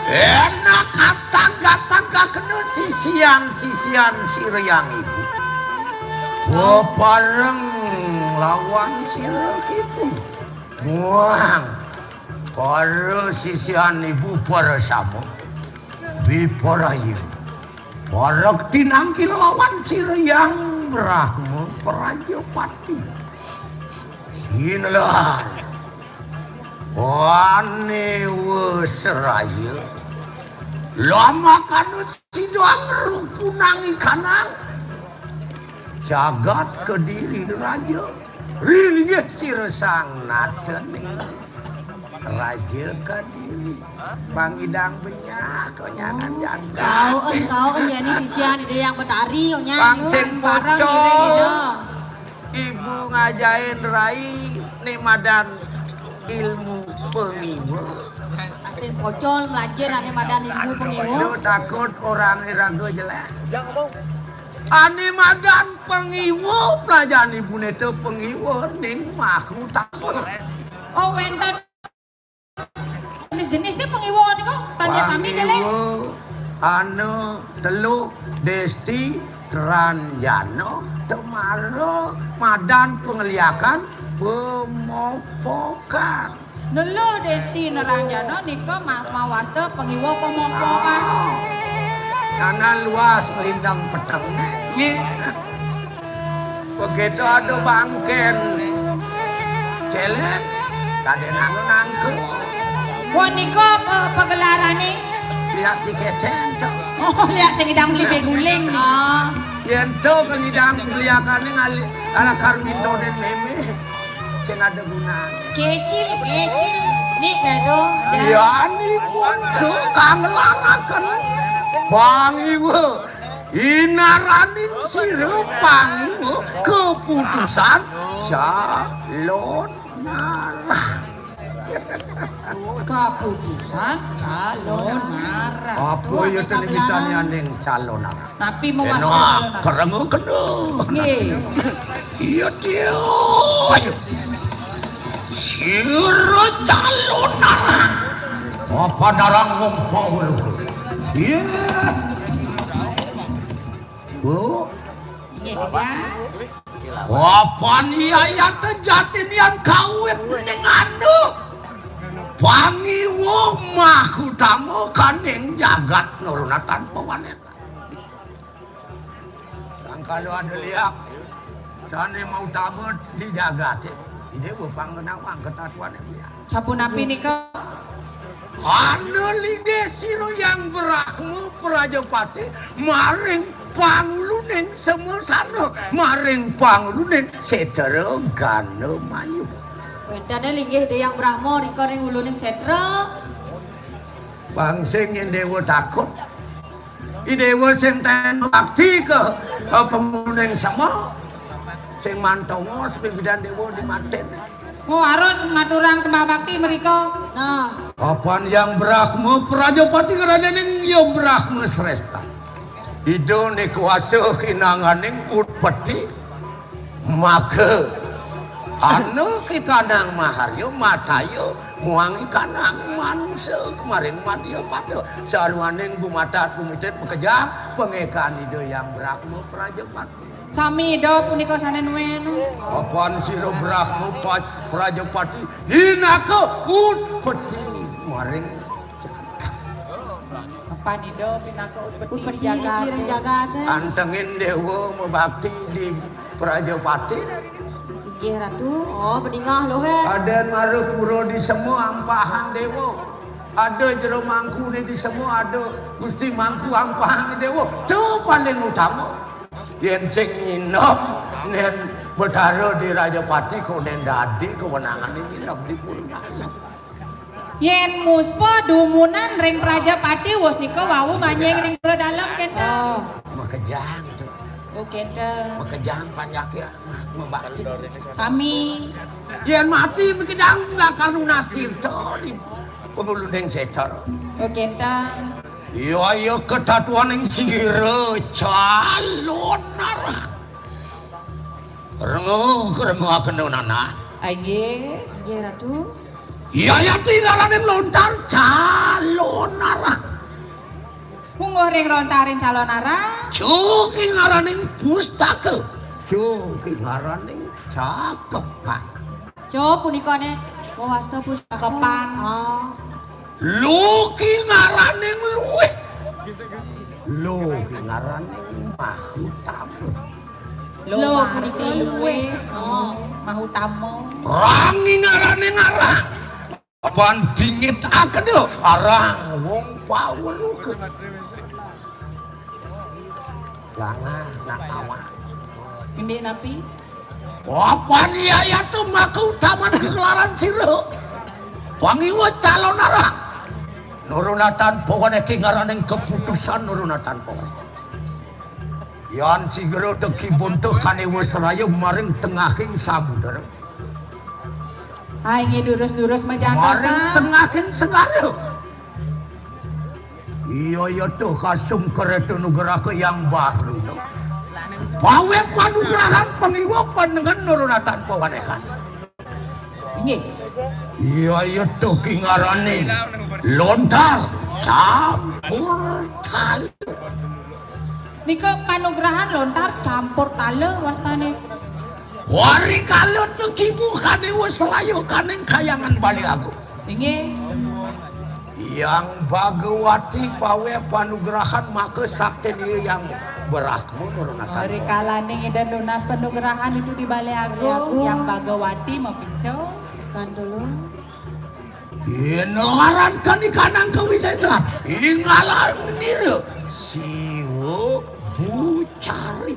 Enak atangga-tangga kena sisian-sisian sira yang ibu. Bebareng lawan sira ibu. Muang para sisian ibu para sama. Biparaya. Para tinangkil lawan sira yang Brahma Prajapati. Inilah Wane Wesraya, lamakana sida ngrupunang ikanang jagat Kediri Raja. Rilingih sira sang natene Raja Kediri. Pangidang benyah, konyangan jagat. Kau, kau, jani sisian Ida Hyang Betari, nya. Pang sing pocong. Ibu ngajain rai ni madan ilmu pengiwa. Asing pocol melajin ane madan ilmu pengiwa. Lu takut orang iraga jelek. Ane madan pengiwa pelajaran ibu neta pengiwa ning maku takut. Oh, wenten jenis-jenisnya pengiwa niku, tanya sami dele. Pangiwa anu telu Desti Ranjana Temara madan pengeliakan pemopokan. Neluh Desti Neranjana nika ma-, mawasta pengiwa pemopokan. Ah. Nana luas ngelindang peteng. Nggih. Begitu ada bangken celek, kade nanggo nangko. Wah, nika pe-, pegelarane? Lihat di kecen to. Oh, lihat sing idang beli beguling. Ah. Yen to kan idang pengeliakane ngali ala karminto den meme. Sing ada gunane. Kecil, kecil. Nik, kayak to. Yani pun to kangelaraken. Pangiwa. Inaraning sira pangiwa keputusan calonarang. Keputusan calonarang. Apa ya tenibitane aning calonarang? Tapi mau masuk calonarang. Enak, kereng kena. Nggih. Iya, dia. Ayo. Sira calon anak. Apa darang wong power? Iya. Ibu. Nggih, Pak. Wapan iya ya tejati nian kawit ning anu. Pangiwa mahutama kaning jagat nurunatan pawanekan. Sangkala ada liak, sane mautama di jagate. Ide bepang nawang ketatuan ya. Sapunapi nika? Ana lide sira yang Brahma Prajapati maring panguluning semasana, maring panguluning setra gana mayu. Wentene linggih Ida Yang Brahma rika ring uluning setra. Bang sing yen dewa takut. I dewa sing ten bakti ke, ke panguluning sema. Sing mantongos pimpinan dewa di maten. Oh, harus ngaturang sembah bakti mereka. Nah. Kapan yang Brahma Prajapati ngeranening ya Brahma Sresta. Ida nikuasa kinanganing utpeti. Maka ana kikanang maharya mataya muang ikanang manusa kemarin madya pada saruaning gumatat gumitit makejang pangekan Ida yang Brahma Prajapati. Sami Ida punika sane nuwun. Apan sira Brahma Paj-, Prajapati hinaka utpeti maring jagat. Apan Ida pinaka utpeti. Utpeti jagat. Iki ring jagate. Antengin dewa mabakti di Prajapati. Singgih Ratu. Oh, bedingah lo he. Ada Marapura di semua ampahan dewa. Ada jero mangkune di semua, ada Gusti Mangku ampahan dewa. Itu paling utama. Yen sing nginep nen Betara di Rajapati kok nen dadi kewenangane nginep di pura dalem. Yen muspa dumunan ring Prajapati wus nika wau manjing ring pura dalem kenten. Oh. Makejang to. Oh, kenten. Makejang panjake mabakti. Sami. Yen mati makejang bakal nunas tirta di panguluning setra. Oh, kenten. Iya, iya, ketatuaning sira calon anak. Renguh, renguh akena anak. Ah, inggih, inggih, Ratu. Iya, iya, tingalaning lontar calon anak. Mungguh ring lontaring calon anak. Cuki ngaraning pustaka. Cuki ngaraning cakepan. Cok, punika ne wasta pustaka. Cakepan. Ah. Luki ngaraning luwih. Luki ngaraning mahutama. Lo punika luwih. Oh. Mahutama. Rangi ngaraning arang. Apan bingit akena arang wong paweruh. Langah nak awak. Indik napi? Apan iya ya tu maka utaman kegelaran sira. Pangiwa calon arah. Nurunatan pawan iki ngaraning keputusan nurunatan pawan. Yan sigra tegi buntuh kane wis rayuh maring tengahing samudra. Ai nggih durus-durus majantosan. Maring tengahing segara. Iya, iya, tuh kasum kereta nugraha yang baru, no. Pawet panugrahan pangiwa panengen nurunatan pawanekan. Inggih. Iya, iya, tuh ki ngarane lontar campur tali. Nika panugrahan lontar campur tala wastane. Wari kala tegimu kane wis rayuh kaning kayangan Bali Agung. Inggih. Yang Bhagawati pawe panugrahan maka sakti dia yang berahmu nurunakan. Wari kalane Ida nunas panugrahan itu di Bali Agung, Agung. Yang Bhagawati mapinco. Kan dulu. Yen laran kanikanang kawisesan, ing ngaran nira Siwa Bucari.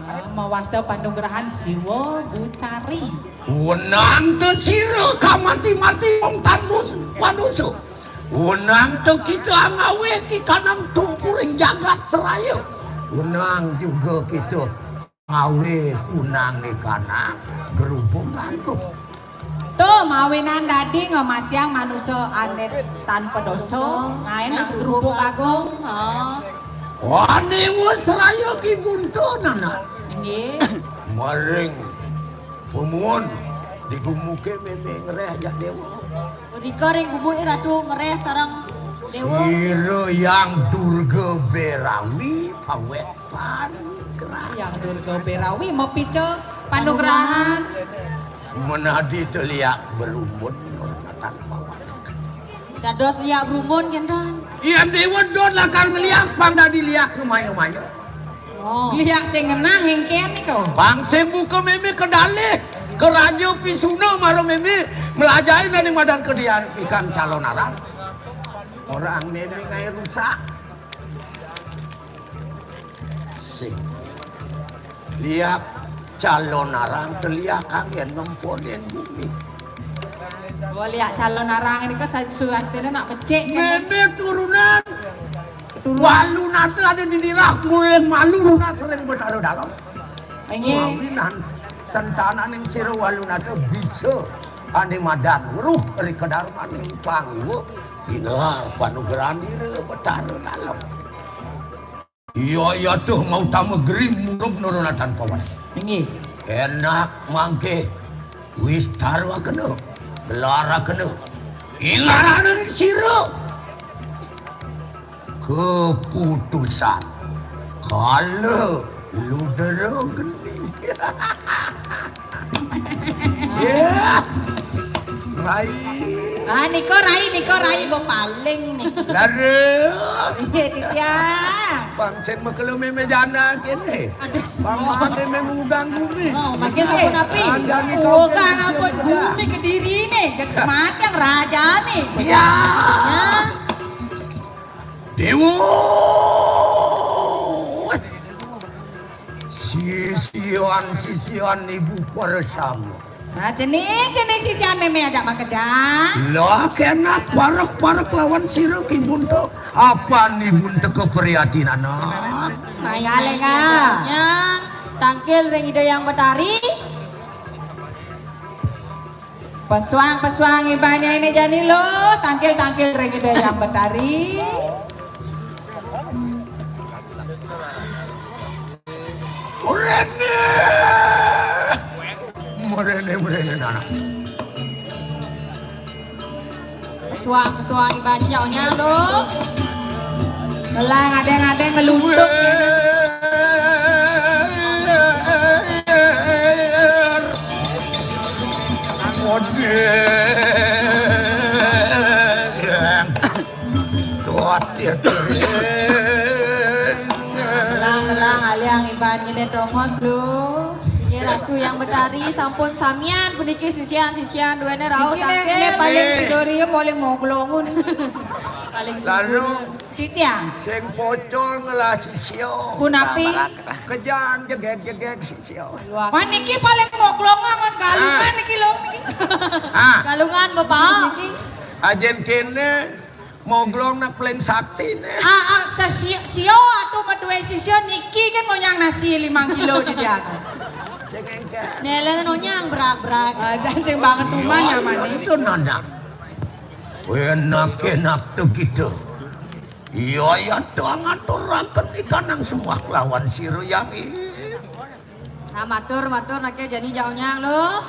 Ah, mawasta panugrahan Siwa Bucari. Wenang te sira kamati-mati wong tanbus manusa. Wenang te kita ngawe ki kanang tumpuring jagat seraya. Wenang juga kita ngawe punang ikanang gerubung agung. Tuh, mawinan dadi ngamatiang manusa anet tanpa dosa, ngaen gerubung agung. Ha. Ane wis raya ki buntu, Nana. Nggih. Maring pemuun Di gumuké mémé ngeréh jak déwa. Rika ring gumuké Ratu ngeréh sareng déwa. Sira Hyang Durga Bérawi pawét panugrahan. Hyang Durga Bérawi mapica panugrahan. Menadi teliak berumbun nurmatan pawan. Dados liak berumbun kénten. Yén déwa dot lakar ngeliak pang dadi liak ngemaya-maya. Oh. Liak sing ngenah éngkén nika. Pang sing buka mémé kedalih keraja Pisuna mara mémé melajahin dadi madan kedian ikan calon arang. Orang mémé ngaé rusak. Sing liak calon arang teliak anggén ngemponin bumi. Oh, liak calon arang ini kan suwatiné nak becik, kan? Mémé turunan. Turunan. Walunata ada di lirah, mulih malu lunas ring Betara Dalem. Inggih. Mawinan sentananing sira Walunata bisa ané madan weruh ri kedarmaning pangiwa ginelar panugrahan ira Betara Dalem. Iya, iya, duh, mautama geri murub nurunatan pawan. Inggih. Enak mangke. Wistarakena, gelarakena. Ilaraning sira. Keputusan. Kala ludra geni. Ya. Rai. Ah, nika rai, nika rai, bo paling nih. Lara. Nggih, Titiang. Bang sing makelo mémé jana kéné. Aduh. Bang mah mémé ngugang gumi. Oh, makin sampun api. Anjani kau ugang ampun gumi Kediri nih. Mati yang raja nih. Ya. Ya. Déwa. Sisian-sisian ibu para sama. Nah, cening, cening sisian mémé ajak makejang. Lah, kena parek-parek lawan sira Ki Bunta. Apa ni Bunta kepriyatinanan? Mangga, Lénga. Nyang, tangkil ring Ida Hyang Betari. Pesuang-pesuang ibanya ini jani lo, tangkil-tangkil ring Ida Hyang Betari. Mrene. Mrene, mrene, nah. Pesuang, pesuang ibanya jauhnya lo. Melang adeng-adeng ngeluntuk. Odeng. Tuat ya. Melang-melang aliang iban ngene tongos lo. Nggih, Ratu Hyang Betari, sampun samian puniki sisian-sisian duene rauh. Niki ne, tangkil. Ne paling sidori ya, paling moglongun. Paling lalu sidori. Titiang. Sing pocol ngelah sisya. Punapi? Kejang jegeg-jegeg sisya. Wah, niki paling moglong amat Galungan. Ah. Niki lo niki. Ah. Galungan, Bapak. Niki. Ajen kene moglong nak paling sakti ne. Ah, ah, sesio, sio atau madue sisya niki kan ngonyang nasi limang kilo di dia. Sing engke. Nelen ngonyang berak-berak. Ah, jan sing banget rumah nyaman nih. Itu nanda. Enak-enak tuh gitu. Iya, iya, tuh ngaturaken ikanang sembah kelawan sira Hyang. Nah, matur, matur, nake jani jauhnya lo.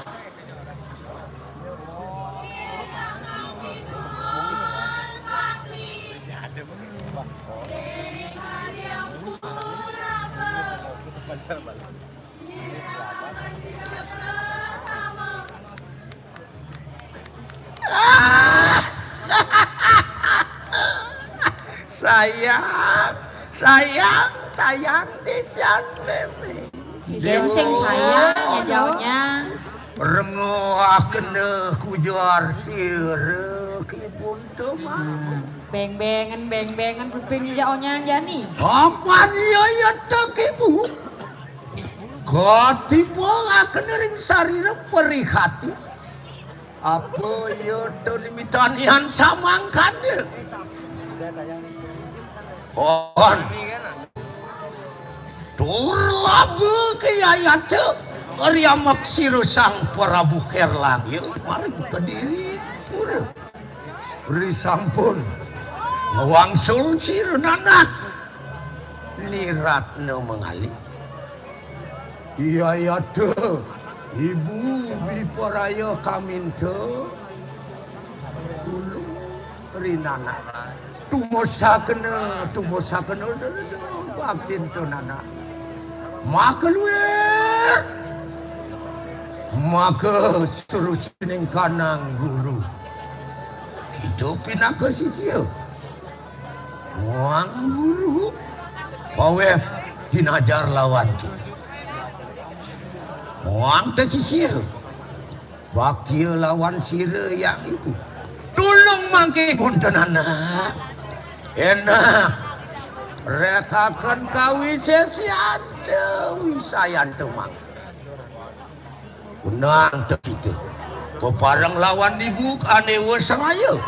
Sayang, sayang, sayang, sisan meme. Sisan sing sayang, ya, jauhnya. Rengoh kena kujar sira kibun temangku. Beng-bengen, beng-bengen, kuping jauhnya jani. Apa iya, iya, tak ibu? Katiba kena ring sarira perihati. Apa iya to nimitanian samangkana? Hon. Tur laba kayayata riamak sira Sang Prabu Kerlangya maring Kediri pura. Risampun ngwangsul sira nanak niratna mangali. Iya, iya, duh. Ibu biparaya kaminta tulung ring anak. Tumusakena, tumusakena dada baktin to anak. Maka luir. Maka suruh sining kanang guru. Kita pinaka sisia. Muang guru paweh dinajar lawan kita. Muang te sisia. Baktia lawan sira yang ibu. Tulung mangke kunten anak. Enak. Rekaken kawisesante wisayante mangke. Kunang te kita. Pepareng lawan ibu ane wasraya.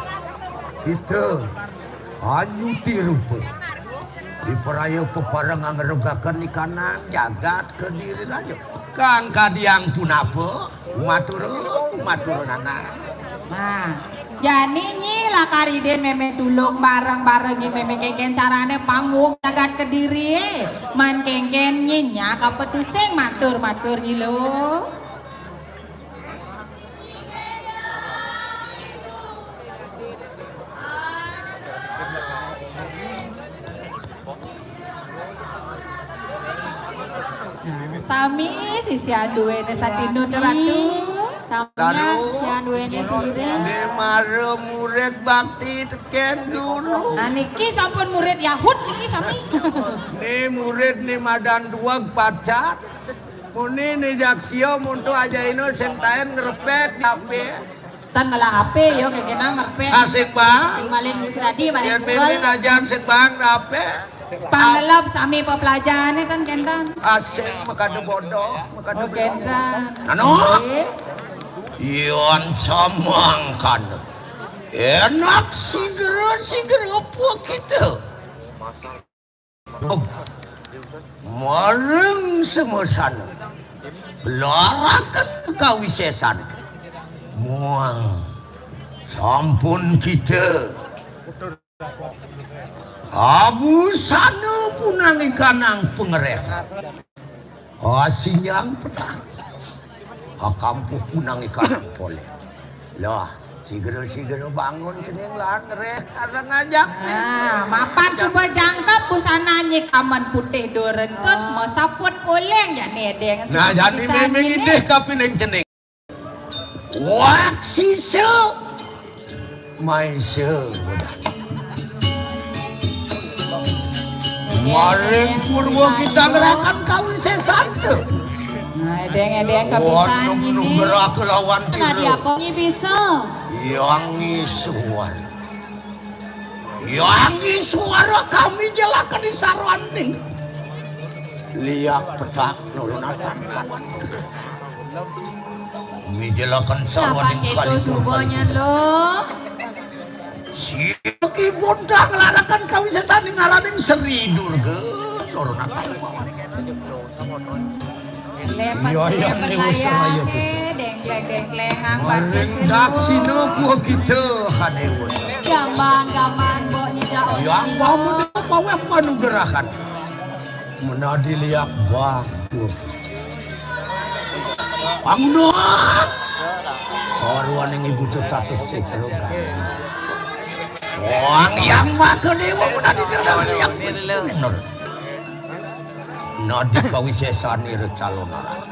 Kita anyuti rupa. Diperaya pepareng angrugaken ikanang jagat kediri raja. Kang kadiang punapa? Matur, matur nana. Nah, jani nyi lakar ida meme tulung bareng-bareng nyi meme kengken carane panggung jagat kediri. Man kengken nyi nya kapetusing matur-matur nyi lo. Nah, sami sisia duene satindut ratu. Sami sisia duene sira. Ne mara murid bakti teken dulu. Nah, niki sampun murid Yahud niki sami. Ne murid ne madan dueg pacat. Muni ni jaksia muntu ajaina sing taen ngrepek di H P. Tan ngelah H P yo kekena ngrepek. Asik, Bang. Sing malin Gus Radi, malin Yen Google. Mimin ajan sik, Bang, H P. Pangelep sami pepelajane tan kentan. Asik, makada bodoh, makada. Oh, bodoh. Kentan. Anu? Nggih. Yon samangkana. Enak sigera-sigera apa kita? Maring semasana. Belaraken kawisesan. Muang sampun kita. Abusana punang ikanang pangreh. Asinyang petang. Akampuh punang ikanang poleh. Lah, sigera-sigera bangun cening lan reh areng ajak. Ah, mapan suba jangkep busana nyi kamen putih durentut, masaput oleng jani edeng. Nah, jani memeng idih kapining cening. Wak sisa. Maisa udah. Maring purwa kita ngerakan kawisesan tu. Nah, edeng-edeng kapisan ini. Nugraha lawan kita. Kenapa nyi bisa? Yang Iswar. Yang Iswara kami jelaken di sarwaning. Liak petak nurunakan. Kami jelaken sarwaning kali itu subanya lo. Siki bontang larakan kawisesan ngaraning Sri Durga nurunakan. Lepat iya, iya, berlayar, dengkleng-dengkleng, maring daksina kuah kita, Hadewa. Gaman-gaman, mbok nyedak. Yang pamuda paweh panugrahan. Menadi liak bang. Panguna. Sarwaning ibu tetatus sitra. Wang yang maka dewa menadi liak. Nadi kawisesan ira calon aran.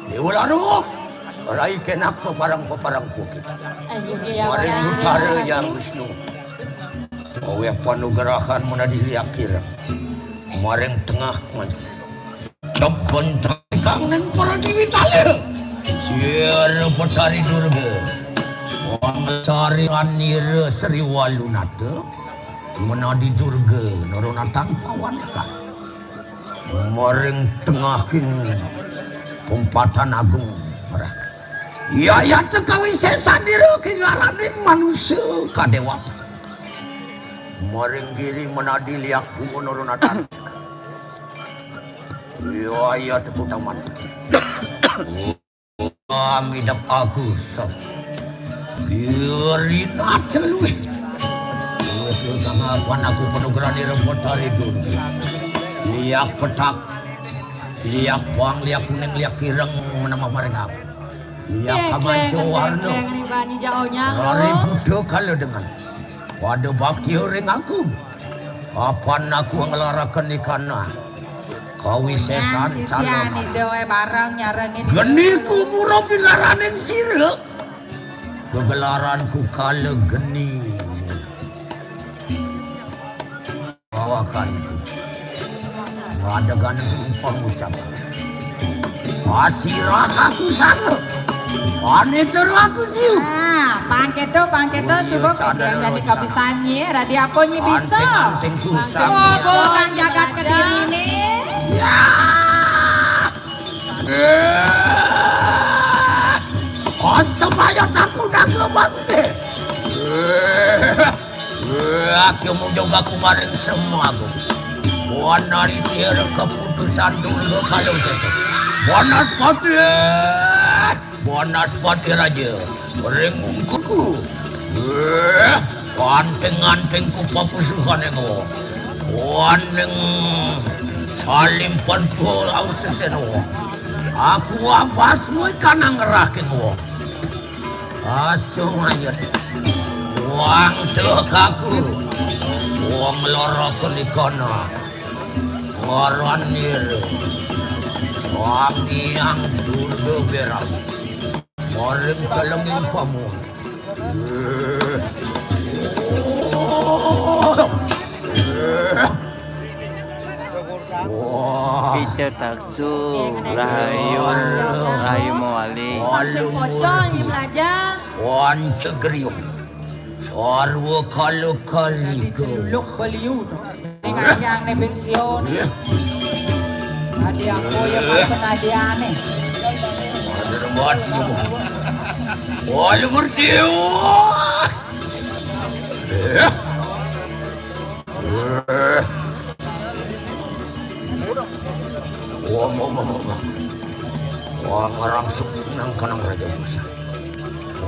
Dewa Larung, rai kenak peparang-peparang kuah kita. Maring utara yang Wisnu. Paweh panugrahan menadi liak kirang. Maring tengah manjung. Tebentang kang neng para dewi tala. Sira Betari Durga. Wang sari anira Sri Walunata. Menadi Durga nurunatang pawan ikan. Maring tengah king pempatan agung merah. Iya, iya tekawi sesanira king araning manusia kadewata. Maring giri menadi liak bunga nurunatan. Iya, iya tekutaman. Midep aku, Sang. Diri natelui. Luwih-luwih kang apan aku panugrahan ira Betari Durga. Liak petak. Liak pang, liak kuning, liak ireng, menamah maring aku. Liak kamanca warna. Rare buta kala dengan. Pada bakti ring aku. Apan aku nglaraken ikana. Kawisesan calon. Geni kumura pilaraning sira. Gegelaranku kala geni. Bawakanku. Ngadegan pangucap. Asirah aku sana. Aniter aku siu. Ah, pangketo, pangketo, suba kejadian jadi kapisan nyi, radi apa nyi bisa? Anting-antingku. Suba kang jagat kediri nih. Ya. Eh, asem ayat aku dah ngebas deh. Eh, eh, aku mau juga kumaring semua aku. Wana ritira keputusan dulu kalau saya. Wanaspati, Wanaspati Raja, ring ungkuku. Eh, anting-antingku papusuhan engo. Waning salimpan kul ausesen wong. Aku abas muy kanang ngerahke wong. Asung ayet. Wong tuh kaku. Wong lorok nikana. Waran niru. Sang Hyang Durga Berang. Maring kalenging pamun. Wah. Pica taksu, rahayu, rahayu mawali. Sing pocong, Nyi Mlajah. Wan cegriung. Sarwa kala kalika. Luk beliu. Ning ayang ne pensiun. Iya. Adi aku ya pas penadiane. Ada rebat ni. Wah, lu bertiu. Iya. Wah, mau, mau, mau, mau. Wah, ngarang senang kanang Raja Musa.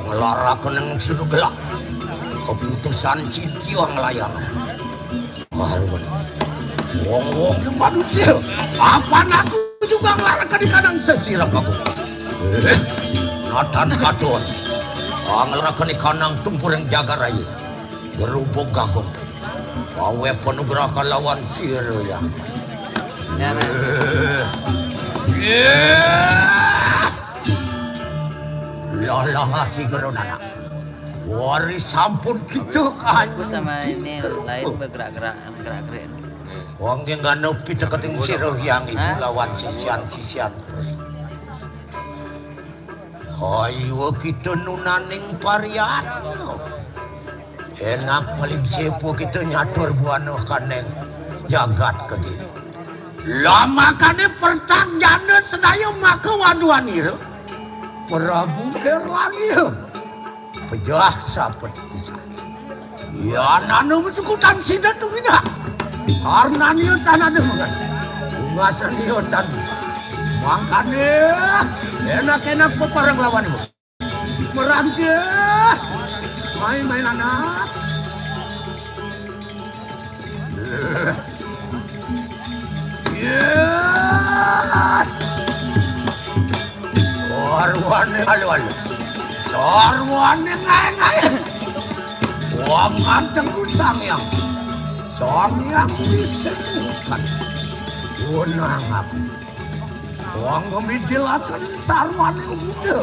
Ngelaraken nang suruh gelak. Keputusan cinti wang layang. Wong-wong ki manusia, apan aku juga nglaraken ikanang sesirep aku. Eh, natan katon. Nglaraken ikanang tumpuring jagat raya. Gerubug gagung. Pawe panugrah kalawan sira yang. Eh. Eh. Lah, lah, si Gerunana. Wari sampun kita. Aku sama ini lain bergerak-gerak, gerak-gerik. Wong nggih nganu piteketing sira Hyang Ibu lawan sisian-sisian terus. Ayo kita nunaning parian. Enak paling sepo kita nyatur buana kaneng jagat kediri. Lamakane pertak jana sedaya maka waduanira. Prabu Kerlangia. Pejah sapet pisan. Yan anu besukutan sida tumindak. Karnania tan ada mengan. Bungasania tan bisa. Mangkane enak-enak pepareng lawan ibu. Merangkis. Main-main anak. Iya. Sarwane alu-alu. Sarwane ngae-ngae. Wong ngadengku Sang Hyang. Sang Hyang disembuhkan. Wenang aku. Wong ngemijilaken sarwane Buddha.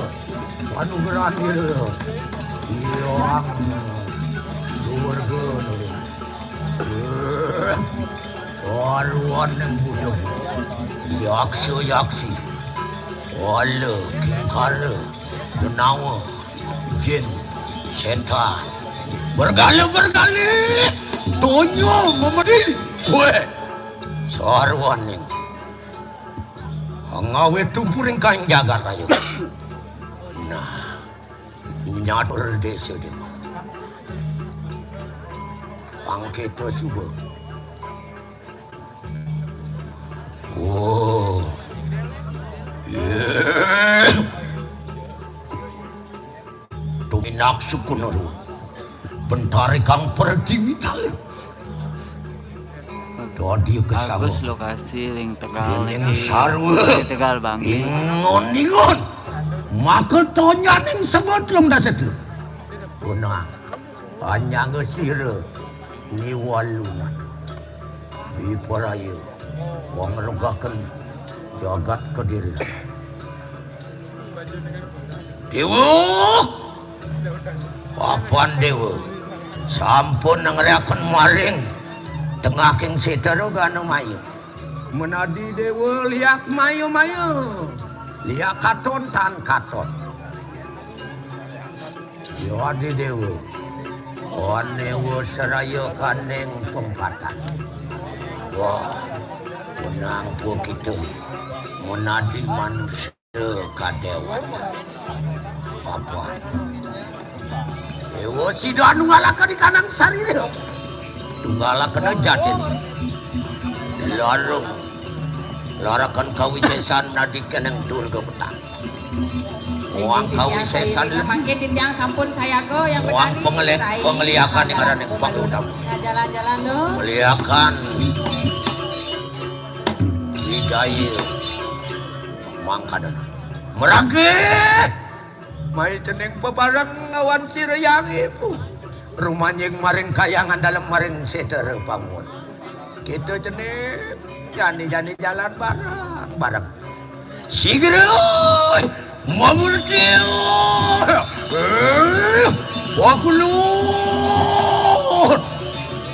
Panugrahan ira. Hyang Durga Nurung. Eh, sarwaning Buddha, yaksa-yaksi, bala, kingkara, genawa, jin, setan, bergala-bergali, donya memedi, weh, sarwaning ngawe tumpuring kaing jagat raya. Nah, nyatur desa dewa. Pangketa suba. Oh. Yeah. Tuminak suku nuru. Bentari kang pertiwi tali. Dadi kesawa. Bagus lokasi ring Tegal. Dening niki. Sarwa. Di Tegal Bangli. Ingon-ingon. Maka tonyaning sebut lung daset lu. Guna. Anyanga sira niwalu natu. Biparaya. Wong regaken jagat Kediri. Dewa! Apan Dewa sampun nengreaken maring tengahing setara gana maya. Menadi Dewa liak maya-maya, liak katon tan katon. Yadi Dewa, anewa seraya kaning pempatan. Wah, menang pun kita menadi manusia. Kadéwata. Apa? Déwa sida nunggalaken ikanang sarira. Tunggalakena jatin. Larung. Laraken kawisésan nadi keneng durga petang. Wang kawisésan lem. Mangkin titiang sampun sayaga yang wang pengelek, pengeliakan ing araning pangudam. Jalan-jalan lo. Pengeliakan. Widaya. Mangkana. Merangkit! Mai cening pebareng awan sira Hyang Ibu. Rumanjing maring kayangan dalem maring setara pangun. Kita cening jani-jani jalan bareng-bareng. Sigra mamurti. Eh, wakulun.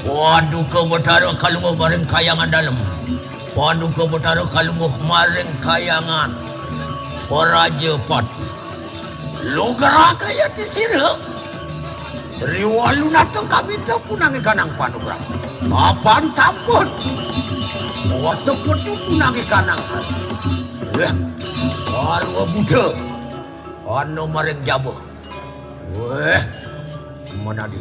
Paduka Betara kalungguh maring kayangan dalem. Paduka Betara kalungguh maring kayangan Prajapati. Lugragayati sira. Sri Walunata kabita punang ikanang panugrah. Apan sampun. Kuasa putu punang ikanang sari. Eh, sarwa buta. Ana maring jaba. Wéh, menadi.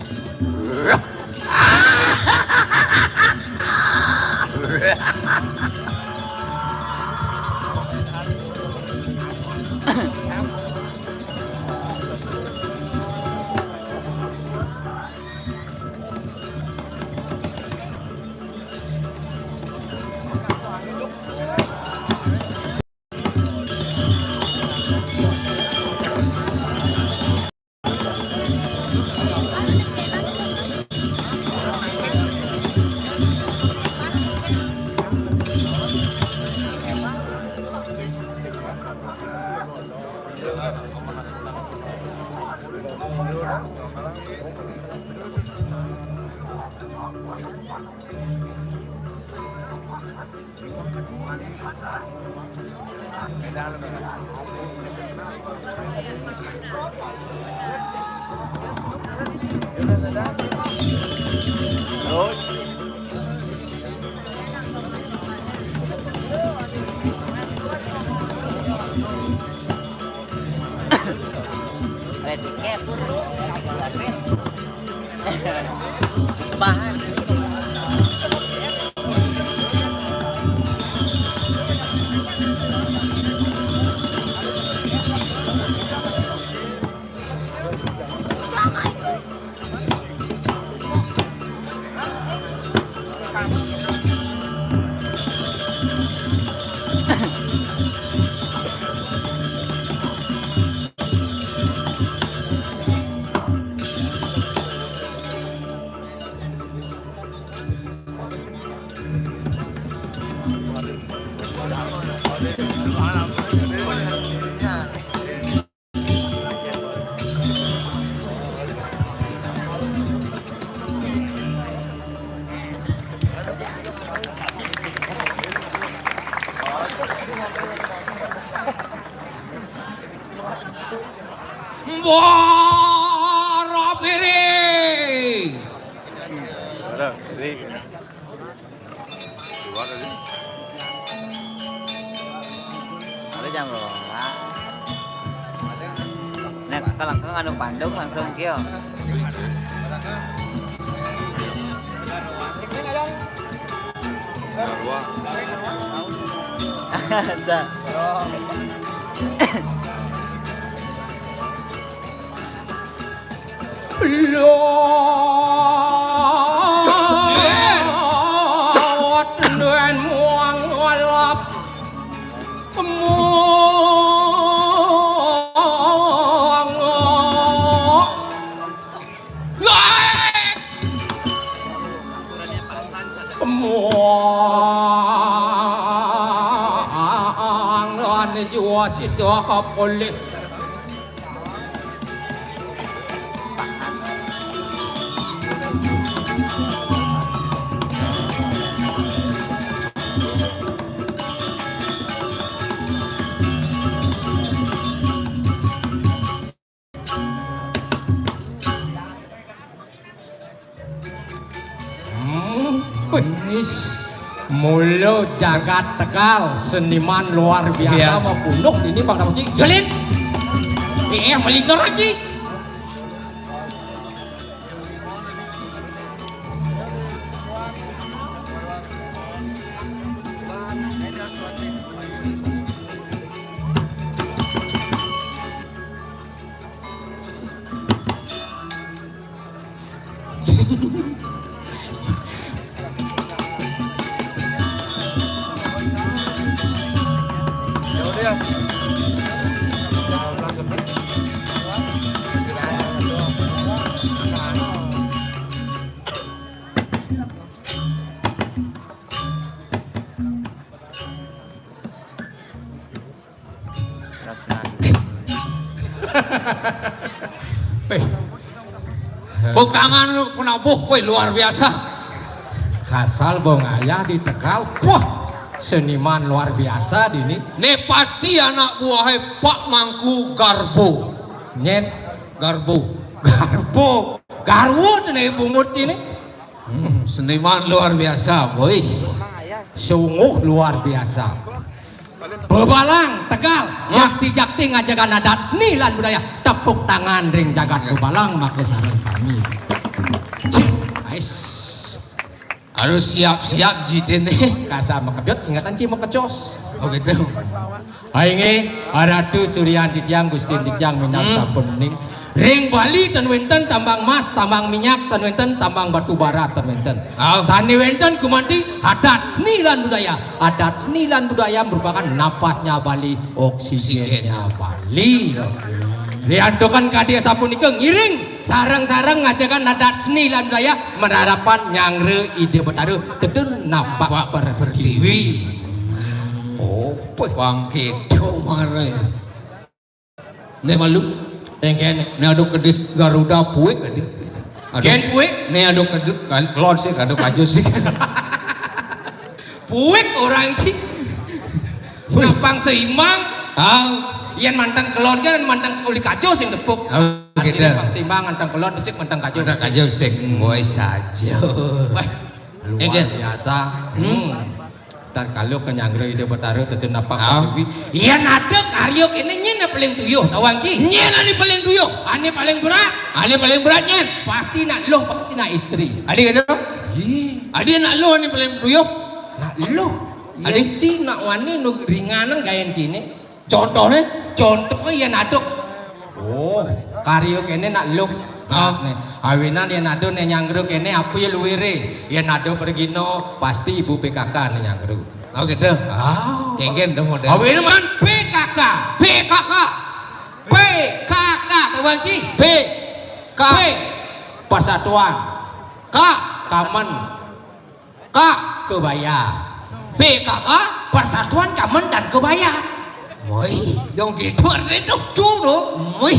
Bahan. Mbok Rapiri. Ada jam loro. Nek kelengkeng anu panduk langsung kio. Sa. Lord Jiwa sida kapolih. Hmm. Wih. Mula jagat Tegal, seniman luar biasa, biasa. Mapunuk ini Bang Daudi. Jalin. Eh, eh, melingkar lagi. Eh. Bukangan penabuh kowe luar biasa. Kasal bong ayah di Tegal. Wah, seniman luar biasa dini. Né pasti anak buahé Pak Mangku Garbo. Nyén. Garbo. Garbo. Garwo to né bungut ini. Hmm, seniman luar biasa, boy. Sungguh luar biasa. Bebalang Tegal, hmm, jakti-jakti ngajaga adat seni lan budaya. Tepuk tangan ring jagat Bebalang, maka sareng sami. Cik, ais. Harus siap-siap jitene. Kasar makebyot, ingatan ci makecos. Oh, gitu. Ai nggih, Ratu Suryan titiang, Gustin titiang, minab, hmm, sampun uning. Ring Bali ten wénten tambang emas, tambang minyak, ten wénten tambang batu bara, ten wénten. Ah. Sané wénten gumanti adat seni lan budaya. Adat seni lan budaya merupakan napasnya Bali, oksigennya Bali. Riantukan kadi sapunika ngiring sareng-sareng ngajakan adat seni lan budaya, mararapan nyanggra Ida Betara, tetun napak pertiwi. Oh, bangkit mare. Né malu. Engkén. Né adu kedis Garuda puik tadi. Adu. Kén puik? Né adu kedis kan kelon sih, adu kaju sih. Puik orang sih. Wih. Napang seimbang. Ah. Yén manteng kelon kan manteng uli kaju sing tepuk. Ah, gitu. Artinya pang seimbang, manteng kelon besik, manteng kaju besik. Manteng kaju besik. Hmm. Woi saja. Wah, luar biasa. Hmm. Tan kalu ka nyanggra Ida Betara tetun napak, ah, pertiwi. Yén ada karya kéné nyén paling tuyuh, tawang ci. Nyén ané paling tuyuh. Ané paling berat. Ané paling berat nyén. Pasti nak luh, pasti nak istri. Adi kata? Ih. Adi nak luh ané paling tuyuh. Nak luh. Adi? Yén ci nak wani nu ringanan gaén ciné. Contohné? Contohné yén ada. Oh, karya kéné nak luh. Ah. Né, awinan yén ada né nyanggra kéné apa ya luwiré. Yén ada pragina pasti ibu P K K né nyanggra. Oh, gitu. Ah. Kéngkén to model. Awinan P K K. P K K. P K K, tawang ci. P. K. P. Persatuan. K. Kamen. K. Kebaya. P K K, Persatuan Kamen dan Kebaya. Woi, dong gitu artinya tuh, tuh, tuh. Woi,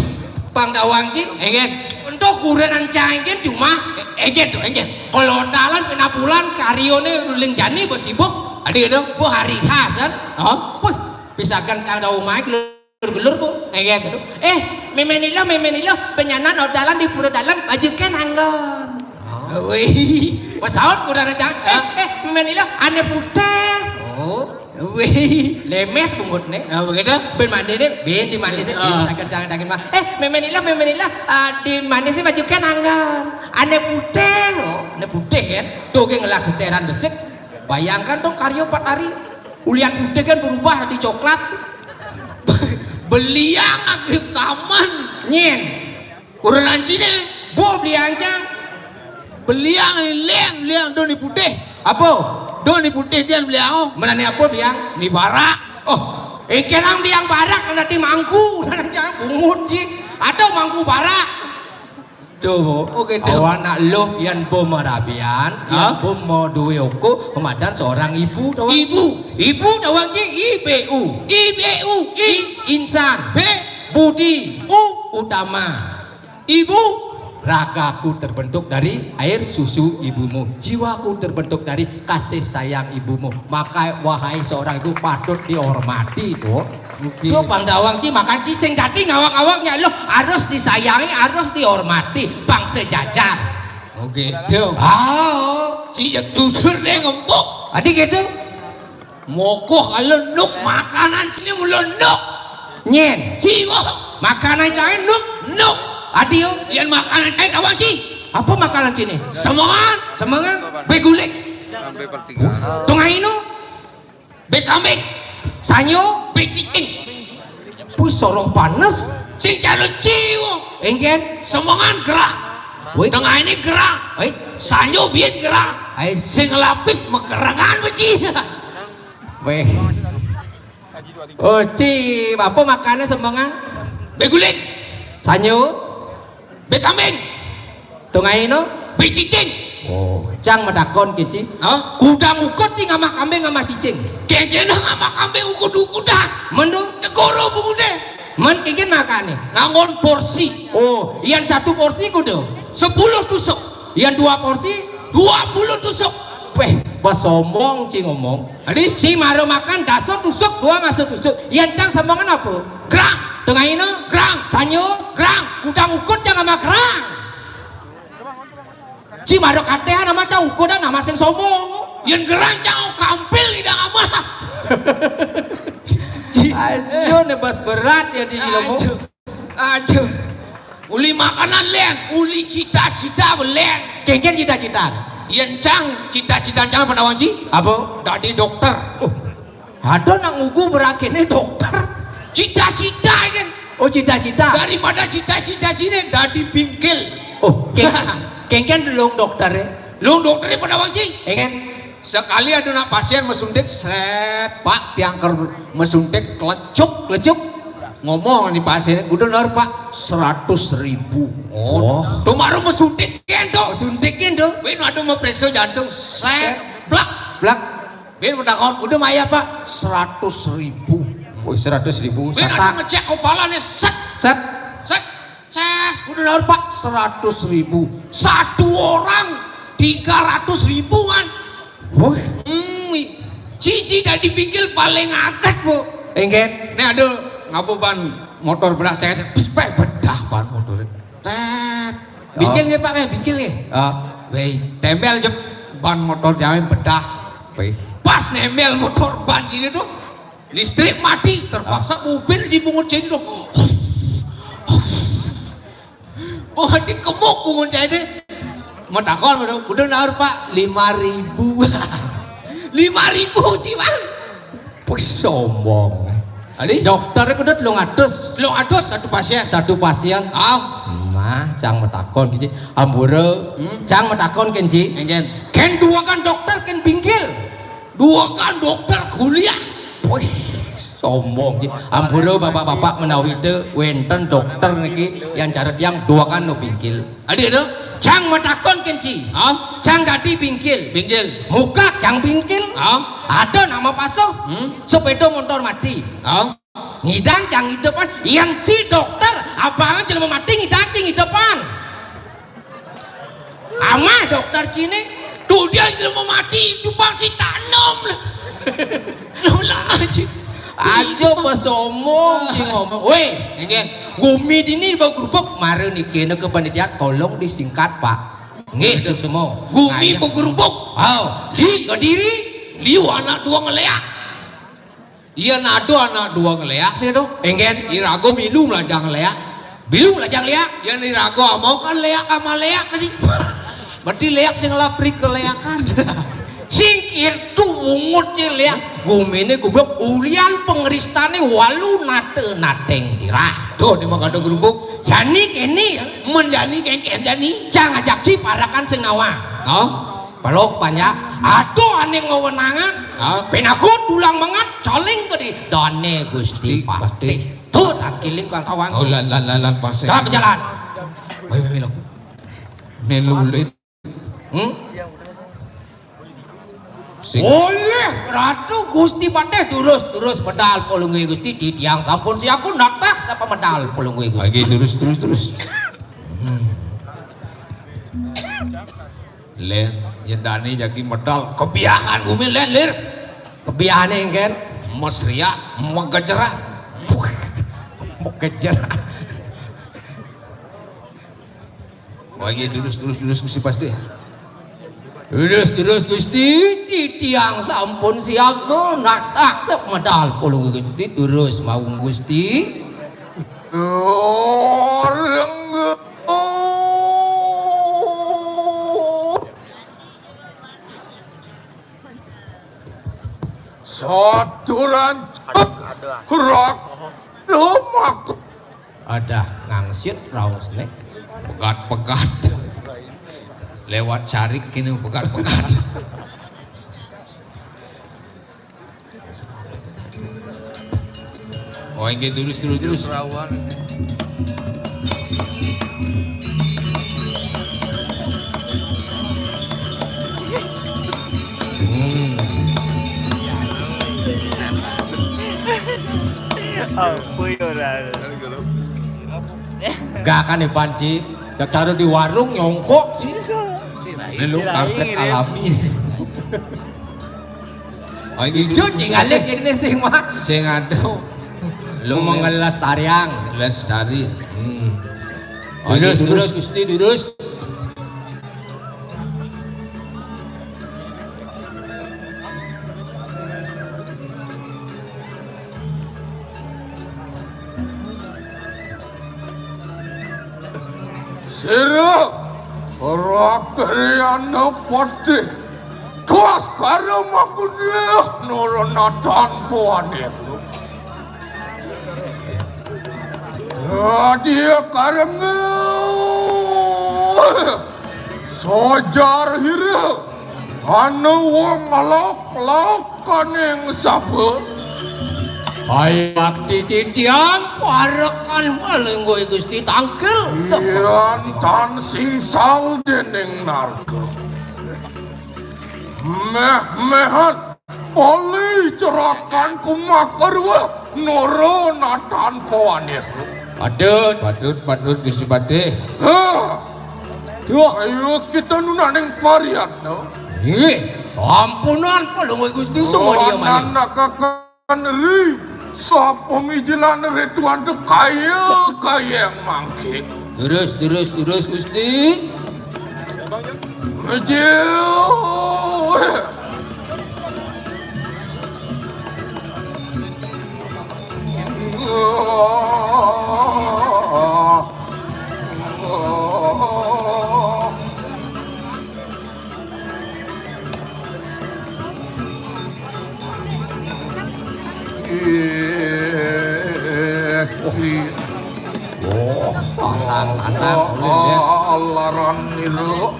pang tawang ci. Engkén. Untuk kurenan cangkén cuma. Engkén to, engkén. Kalau dalan pina bulan karyané ling jani besibuk. Adi gitu. Bu hari khas kan? Oh. Wih, pisakan kang dau maik lu. Gelur-gelur, Bu. Iya, gitu. Eh, mémé Nila, mémé Nila, benyanan ordalan di pura dalem, baju kén anggon. Oh. Wih, pasaut kuda raja. Eh, eh, mémé Nila, ané putih. Oh. Wih, lemes bungutné. Oh, begitu. Bin mandi né, bin di mandi sih, bin, oh, saged jangan daging mah. Eh, mémé Nila, mémé Nila, ah, di mandi sih baju kén anggon. Ané putih, oh, ané putih kan. Tuh, gé ngelak seteran besik. Bayangkan dong karya empat hari. Ulian putih kan berubah jadi coklat. Beliang agi kamen. Nyén. Urang Cina. Bo beliang cang. Beliang léng, léng doni putih. Apa? Doni putih dia beliang. Mana ni apa beliang? Ni barak. Oh, engkén beliang barak, mana ti mangku. Mana cang bungut sih. Ada mangku barak. Tuh, Bu. Oke, tuh. Awak nak luh yan Bu marabian, yan Bu mau duwe oko, komandan seorang ibu, tawang. Ibu. Ibu, tawang, ci, I B U. I B U, I. I, insan. B. Budi. U. Utama. Ibu. Ragaku terbentuk dari air susu ibumu. Jiwaku terbentuk dari kasih sayang ibumu. Maka, wahai seorang ibu, patut dihormati, tuh. Oke. Tuh, Bang Dawang, ci, maka, ci, sing dadi ngawang-ngawang ya lo harus disayangi, harus dihormati. Bang sejajar. Oke, dong. Ah, ci, ya, jujur deh, ngempuk. Adi gitu. Mokoh kalau nuk makanan sini mulu nuk. Nyen. Ci, wah. Makanan cahe nuk. Nuk. Adi, yo. Yan makanan cahe, tawang, ci. Apa makanan sini? Semengan. Semengan. Begulik. Tengah ino. Be kambing. Sanyo. Be cicing. Pus soroh panas. Sing calo ciwo. Engken. Semengan gerah. Wih. Tengah ini gerah. Wih. Sanyo biyen gerah. Ai. Sing lapis mekerengan beci. Weh. Oh, ci, apa makannya semengan? Be guling. Sanyo. Be kambing. Tungaino. Be cicing. Oh, cang matakon, kici. Hah? Kudang ukut, ci, ngamah kambing, ngamah cicing. Kengkena ngamah kambing ukut-ukutan. Mendo. Tegoro bungude. Men kengken makane. Ngangon porsi. Oh, yang satu porsi kudu. Sepuluh tusuk. Yang dua porsi. Dua puluh tusuk. Weh, bos sombong, ci, ngomong. Adi? Ci maro makan daso tusuk, dua ngaso tusuk. Yang cang semengan apa? Gerang. Tungaino. Gerang. Sanyo. Gerang. Kudang ukut cang ngamah gerang. Ci maro katehan ngamah cang ukudan ngamah sing sombong. Yang gerang cang kampil tidak ngamah. Aduh, nebas berat ya di ilmu. Aduh. Aduh. Uli makanan len, uli cita-cita len. Kengken cita-cita. Yang cang cita-cita cang apa, tawang, ci? Apa? Dadi dokter. Oh. Ada nak ngugu berakene dokter. Cita-cita kan. Oh, cita-cita. Daripada cita-cita sini dadi bingkil. Oh, keng-, kengken luh dokter ya. Luh dokter apa, tawang, ci? Engken. Sekali ada nak pasien mesuntik, sret, Pak, tiang ker mesuntik, kelecuk. Kelecuk. Ngomong nih pasien, "Udah nar, Pak, seratus ribu." Oh. Tuh baru mesuntik kento. Mesuntik kento. Wih, ada memeriksa jantung, set, blak. Blak. Bin menakon, "Udah maya, Pak?" "Seratus ribu." Oh, seratus ribu. Bin ada ngecek kepalanya, set. Set. Set. Ces, "Udah nar, Pak?" "Seratus ribu." Satu orang tiga ratus ribuan. Wah. Hmm, cici dari bingkil paling akeh, Bu. Engken. Nek ada ngapa ban motor bedah, ces, pes, peh, bedah ban motor. Tet. Bingkil nggih, Pak, nggih, bingkil nggih. Ah. Weh, tempel jep ban motor jamin bedah. Weh. Pas nempel motor ban sini tuh, listrik mati, terpaksa mobil dibungut sini tuh. Oh, dikemuk bungut saya deh. Mau takon, "Udah, udah nar, Pak?" "Lima ribu." Lima ribu sih, Bang. Wih, sombong. Adi? Dokter kudu telung atus. Telung atus satu pasien. Satu pasien. Ah. Nah, cang matakon, kici. Ampura. Hmm? Cang matakon, ken, ci. Engken. Ken duakan dokter, ken bingkil. Duakan dokter kuliah. Wih, sombong, ci. Ampura, bapak-bapak, menawi te wenten dokter niki yang cara tiang duakan no bingkil. Adi ada? Cang matakon, ken, ci. Hah? Cang dadi bingkil. Bingkil. Muka cang bingkil. Hah? Ada nama pasoh. Hmm? Sepeda motor mati. Hah? Ngidang cang ngidupan. Yang ci dokter, abang jelema mati ngidang ci ngidupan. Amah dokter cine. Tuh dia jelema mati itu pasti tanom. Lola aja. Aja pas omong, ci ngomong. Weh, engken. Gumi dini bau kerupuk, mara niki ke panitia, tolong disingkat, Pak. Nggih, suksma. Gumi bau kerupuk. Oh, di Kediri. Liu anak dua ngeleak. Iya, nado anak dua ngeleak sih tuh. Engken. Irago milu melajah ngeleak. Milu melajah ngeleak. Ya, irago mau kan leak sama leak tadi. Berarti leak sing labrik keleakan. Sing itu bungutnya leak. Gumine goblok, ulian pengeristane walu nate-nateng tirah. Tuh, di makan tuh kerupuk. Jani kene. Menjani kengken jani. Cang ajak ci parakan sing nawa. Oh? Peluk banyak. Aduh, ane ngewenangan. Ah. Penaku tulang mangat, caling ke di dane Gusti Patih. Tuh, tangkiling bang kawang. Oh, lan, lan, lan, lan, pas. Dah berjalan. Weh, weh, weh, lo. Melulit. Hmm? Sing. Oh iya, Ratu Gusti Patih, durus, durus, medal Palungguh Gusti, titiang sampun siaga, natak sapa medal Palungguh Gusti. Lagi durus, durus, durus. Hmm. Len, nyedani jagi medal, kebiahan bumi, Len, Lir. Kebiahane, kan? Mesria, megejeran. Megejeran. Oh, iya, durus, durus, durus, Gusti Patih. Durus, durus, Gusti, titiang sampun siaga, natak sapa medal Palungguh Gusti, durus mawon, Gusti. Orang Saturan rak lumaku. Ada ngangsit raosne. Pegat-pegat. Lewat carik kene pegat-pegat. Oh, inggih, durus, durus, durus. Rawan. Hmm. Apa ya, ora? Enggak kan, Ipan, Ci? Taruh di warung nyongkok, Ci. Ini lu karpet alami. Oh, ini ijo, Ci, ngalih kene sing mah. Sing ado. Lu mengelas tariang, lestari. Hmm. Oh, durus, durus, Gusti, durus. Sira ora kariyana patih. Tuas karo makunih nurunatan puanih. Dia kareng sojar hira anu wong lok-lok kaning sabut. Hai bakti titiang parekan Palungguh Gusti tangkil. Yan tan sing sal dening narga. Meh-mehan oli cerakan kumakarwa noro natan pawanih. Patut, patut, patut, Gusti Patih. Ha. Duh. Ayo kita nunaning pariyatna. Nggih, ampunan Palungguh Gusti sumodya malih. Nakakan ri, sapa mijilan rituan kaya, kaya yang mangke. Durus, durus, durus, Gusti. Maju. Oh, lanang-lanang. Oh, laran niru.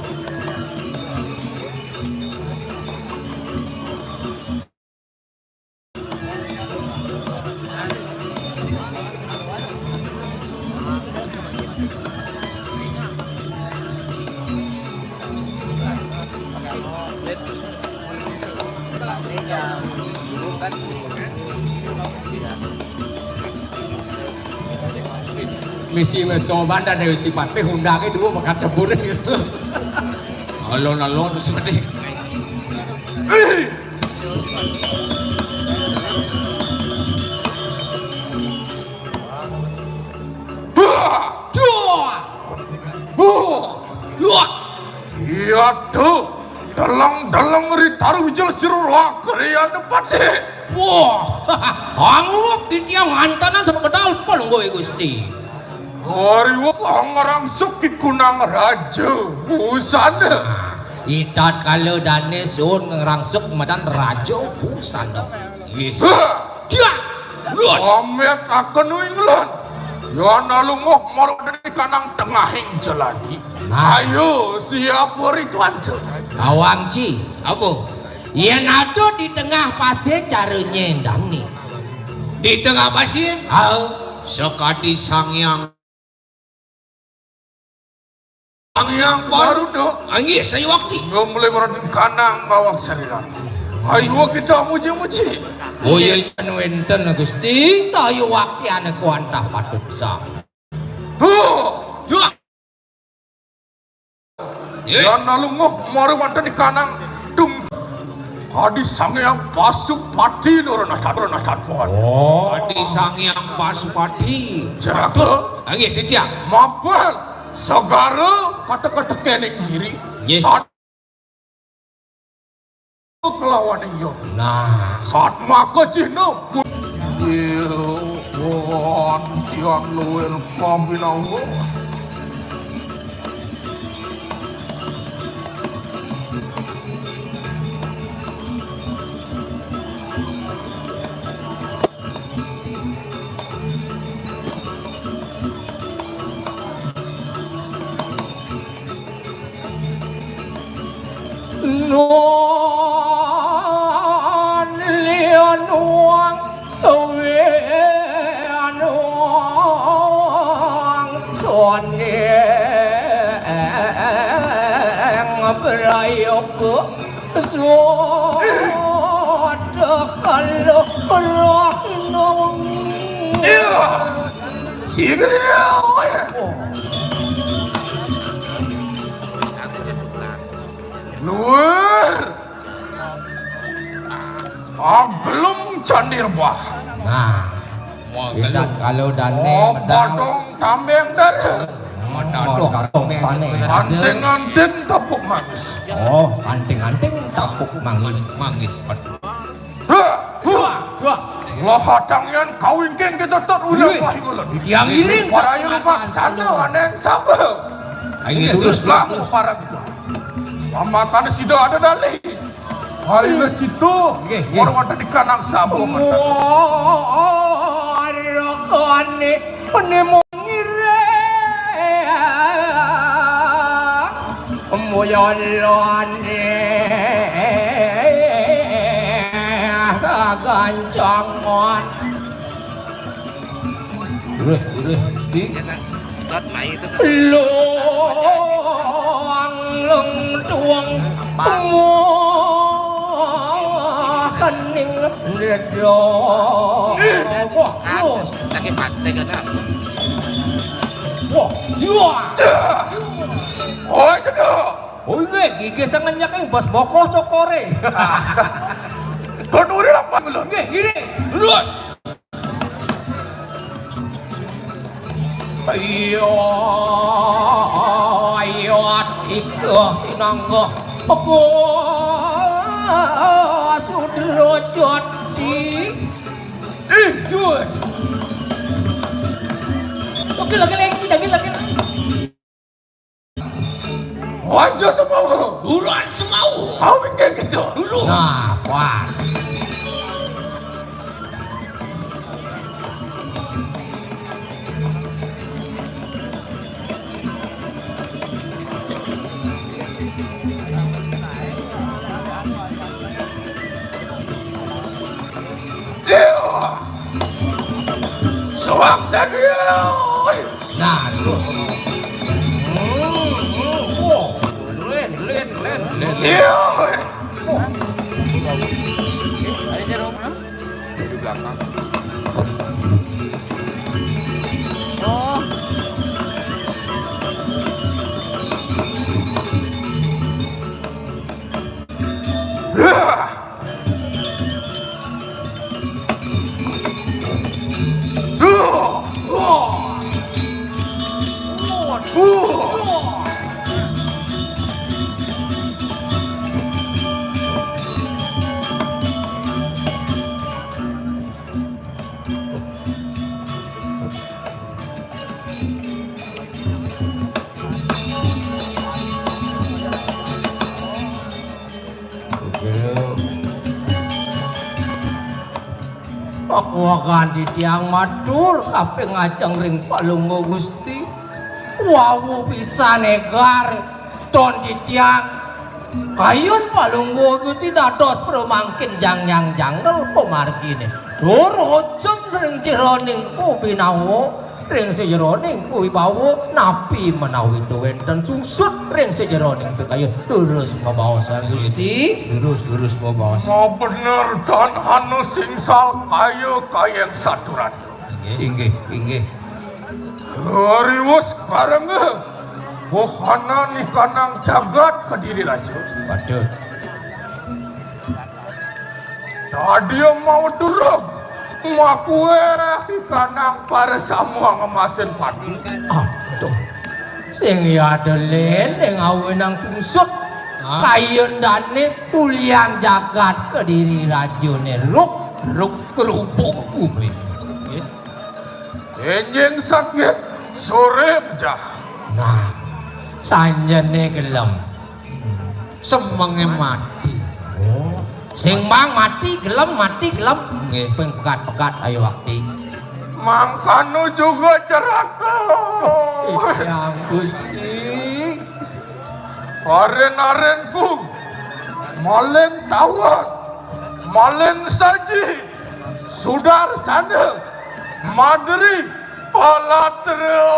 Misi mesoban dan Dewi Stipati hundange dulu bakat cebur gitu. Alon-alon seperti. Iya tuh, deleng-deleng ri taru wijil sira lakar ya nepati. Wah, angluk di tiang antanan sebedal pun kowe Gusti. Hari wis ngrangsuk ki kunang raja busana. Itat kala dane sun ngrangsuk medan raja busana. Yes. Hah! Dia! Los! Amit akan winglan. Yana lunguh marang kanang tengahing jeladi. Nah. Ayo, siap weri tuanca. Awang ci, apa? Yen ada di tengah pasir cara nyendani. Di tengah pasir? Ayo. Sekadi Sang Hyang Sang Hyang Baru, Dok. Ah, nggih, saya wakti. Nggih, mulai berarti kanang bawak saliran. Ayo kita muji-muji. Oh iya, iya, wénten, Gusti. Saya wakti anak wantah patut sa. Tuh. Yuk. Yan nalungguh mari wonten di kanang dung. Adi Sang Hyang Pasupati Nurana Tan, Nurana Tan Puan. Oh. Adi Sang Hyang Pasupati. Jeraga. Nggih, titiang. Mabal segara kata-kata kening diri. Nggih. Sat kelawan iya. Nah. Sat maka cihna. Iya, wan tiang luwir pambinawa. Nuwun liyan wong wean wong soning prayoga suwada kaluh roh nang. Iya. Sing riya. Oh. Luwir. Aglung Candi Rebah. Nah. Kita kalau dane. Oh, medal. Padang tambeng dara. Medal. Medal tambeng dara. Anting-anting tepuk manis. Oh, anting-anting tepuk manis. Manis, medal. Hah, huh. Wah, wah. Lah hatang yan kawingking kita tot udah. Wih. Wah, iku lho. Yang ini. Para yang paksana aneng sapa? Ini terus lah para gitu. Pamakane sida ada dali. Ayo citu. Nggih, nggih. Ora wonten di kanang sapa. Waragane penemu ngiring. Mboyolane kagancangan. Terus, terus, Gusti. Jangan, Dot, main itu, Dot. Luang lengtuang. Apa? Wah, kening ndedok. Wah, terus. Lagi pantai, kata. Wah, jiwa. Oi, cedok. Oh, nggih, gigi sing ngenyek ing bos bokoh cokore. Kon uri lampah kula. Nggih, ngiring. Terus. Iya, iya, ika sinanggah. Peko Sudra Jati. Ih, duh. Oke, lagi, lagi, lagi, lagi. Aja semau. Buruan semau. Kau bikin gitu. Dulu. Nah, pas. Iya. Suwak sedia. Nah, terus. Hmm, hmm, oh. Len, len, len, len. Iya. Di belakang. Oh. Aku akan titiang matur kaping ajeng ring Palungguh Gusti. Wau pisan egar ton titiang. Kayun Palungguh Gusti dados pramangkin jangyang jangel pamargine. Tur ujung ring jeroning kubinawa. ring sajeroning wibawa, napi menawi wénten sungsut ring sajeroning pikayun. Durus mabaosan, Gusti. Durus, durus mabaos. Mabener tan anu singsal kaya kayeng saturan. Inggih, inggih, inggih. Riwus karengga, bohanan ikanang jagat Kediri Raja. Waduh. Tadi mau durung, makuéh ikanang para samuang ngemasin pati. Aduh. Sing ya ada lén ning awinang sungsut. Hah? Kayun dané ulian jagat Kediri Rajané ruk, ruk kerubung bumi. Nggih. Énjing sakit, soré pejah. Nah, sanjane gelem. Semenge mati. Oh. Sing mang mati, gelem, mati, gelem. Nggih, ping pegat-pegat ayo wakti. Mangkano juga ceraka. Ih, ya Gusti. Aren-arenku, maling tawon, maling saji, sudarsana, madri, palatra.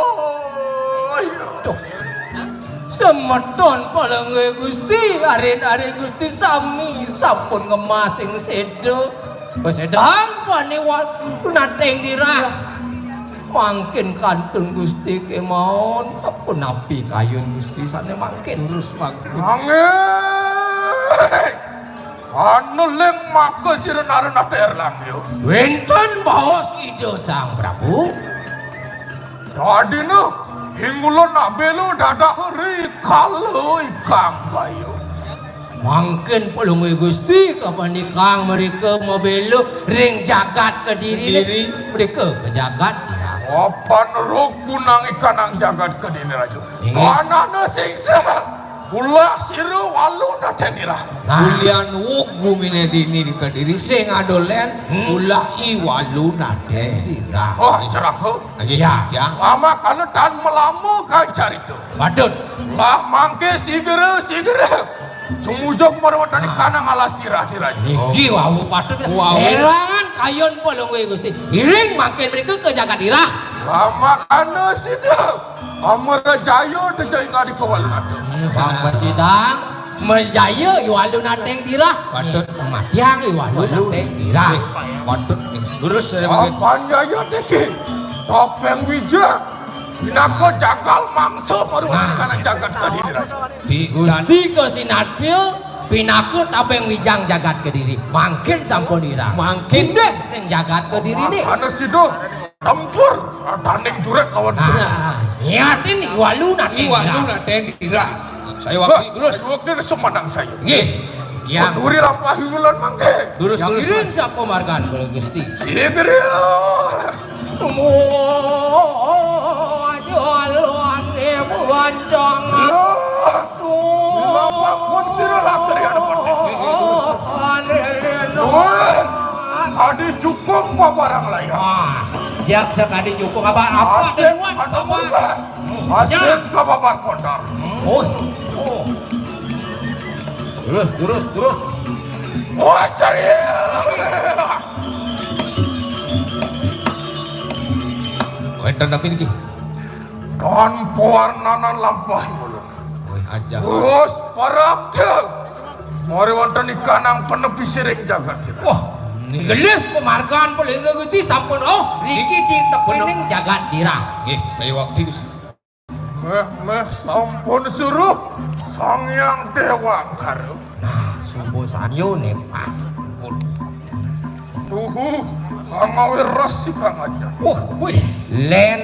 Duh. Semeton palengge Gusti, aren-aren Gusti sami sampun ngemasing seda. Pesedang paniwal nateng dirah. Mangkin kantun Gusti kemawon, punapi kayun Gusti sane mangkin? Terus mangkin. Nanging, anu ling maka sira naren ater langyo. Wenten baos Ida Sang Prabu. Dadine, hinggulun nak bela dadah ri kala ikang bayu. Mangkin Palungguh Gusti kapanikang mereka mabela ring jagat Kediri. Kediri. Mereka ke jagat dirah. Apan ruk punang ikanang jagat Kediri, Raja. Inggih. Panana singsa. Ulah sira walu nateng dirah. Nah. Ulian wuk gumine dini di Kediri sing adolen, hmm, ulah i walu nateng dirah. Oh, ceraka. Nggih, ya. Lama kana tan melama kan carita. Patut. Lah mangke sigera, sigera. Sumujuk marwatani kanang alas dirah, dirah. Niki wau patut. Wau. Erangan kayun Palungguh Gusti. Iring mangkin mrika ke jagat dirah. Lama kana sida. Amara jaya teja ingadi kawalunata. Hmm, Bang Pasidang. Majaya i walu nateng dirah. Patut. Matiang i walu nateng dirah. Patut. Lurus saya. Apan jaya tiki. Topeng wija. Pinaka jagal mangsa maruh. Nah. Kana jagat Kediri, Raja. Di Gusti Kasinatya pinaka tabeng wijang jagat Kediri. Mangkin sampun irang. Mangkin deh ning jagat Kediri nih. Ana sida tempur adaning juret lawan sida. Nah, nyatin i walu nateng dirah. Saya wakil terus. Wakil sumanang saya. Nggih. Ya. Duri lampah hibulan mangke. Terus, terus. Iring sapa margan, Gusti? Sibir ya. Semua aja lawan dia melancong. Ya. Lapakun sira raktri ada. Wah, adi jukung babarang layang. Wah, jak sekali jukung apa, apa? Asik, ada apa? Murka. Asik ka babar kondang. Oh. Oh. Terus, terus, terus. Wah, cari. Wénten napi niki? Don pewarnanan lampah ulun. Wih, aja. Terus parabda. Mari wonten ikanang penepi siring jagat dirah. Wah, gelis pamargan Palungguh Gusti sampun, oh, riki di tepining jagat dirah. Nggih, saya waktu. Meh, meh, sampun suruh Sang Hyang Dewa Angkara. Nah, subuh sanyo ne pas. Tuhu, hangawe ras si pangajan. Wah, wih, len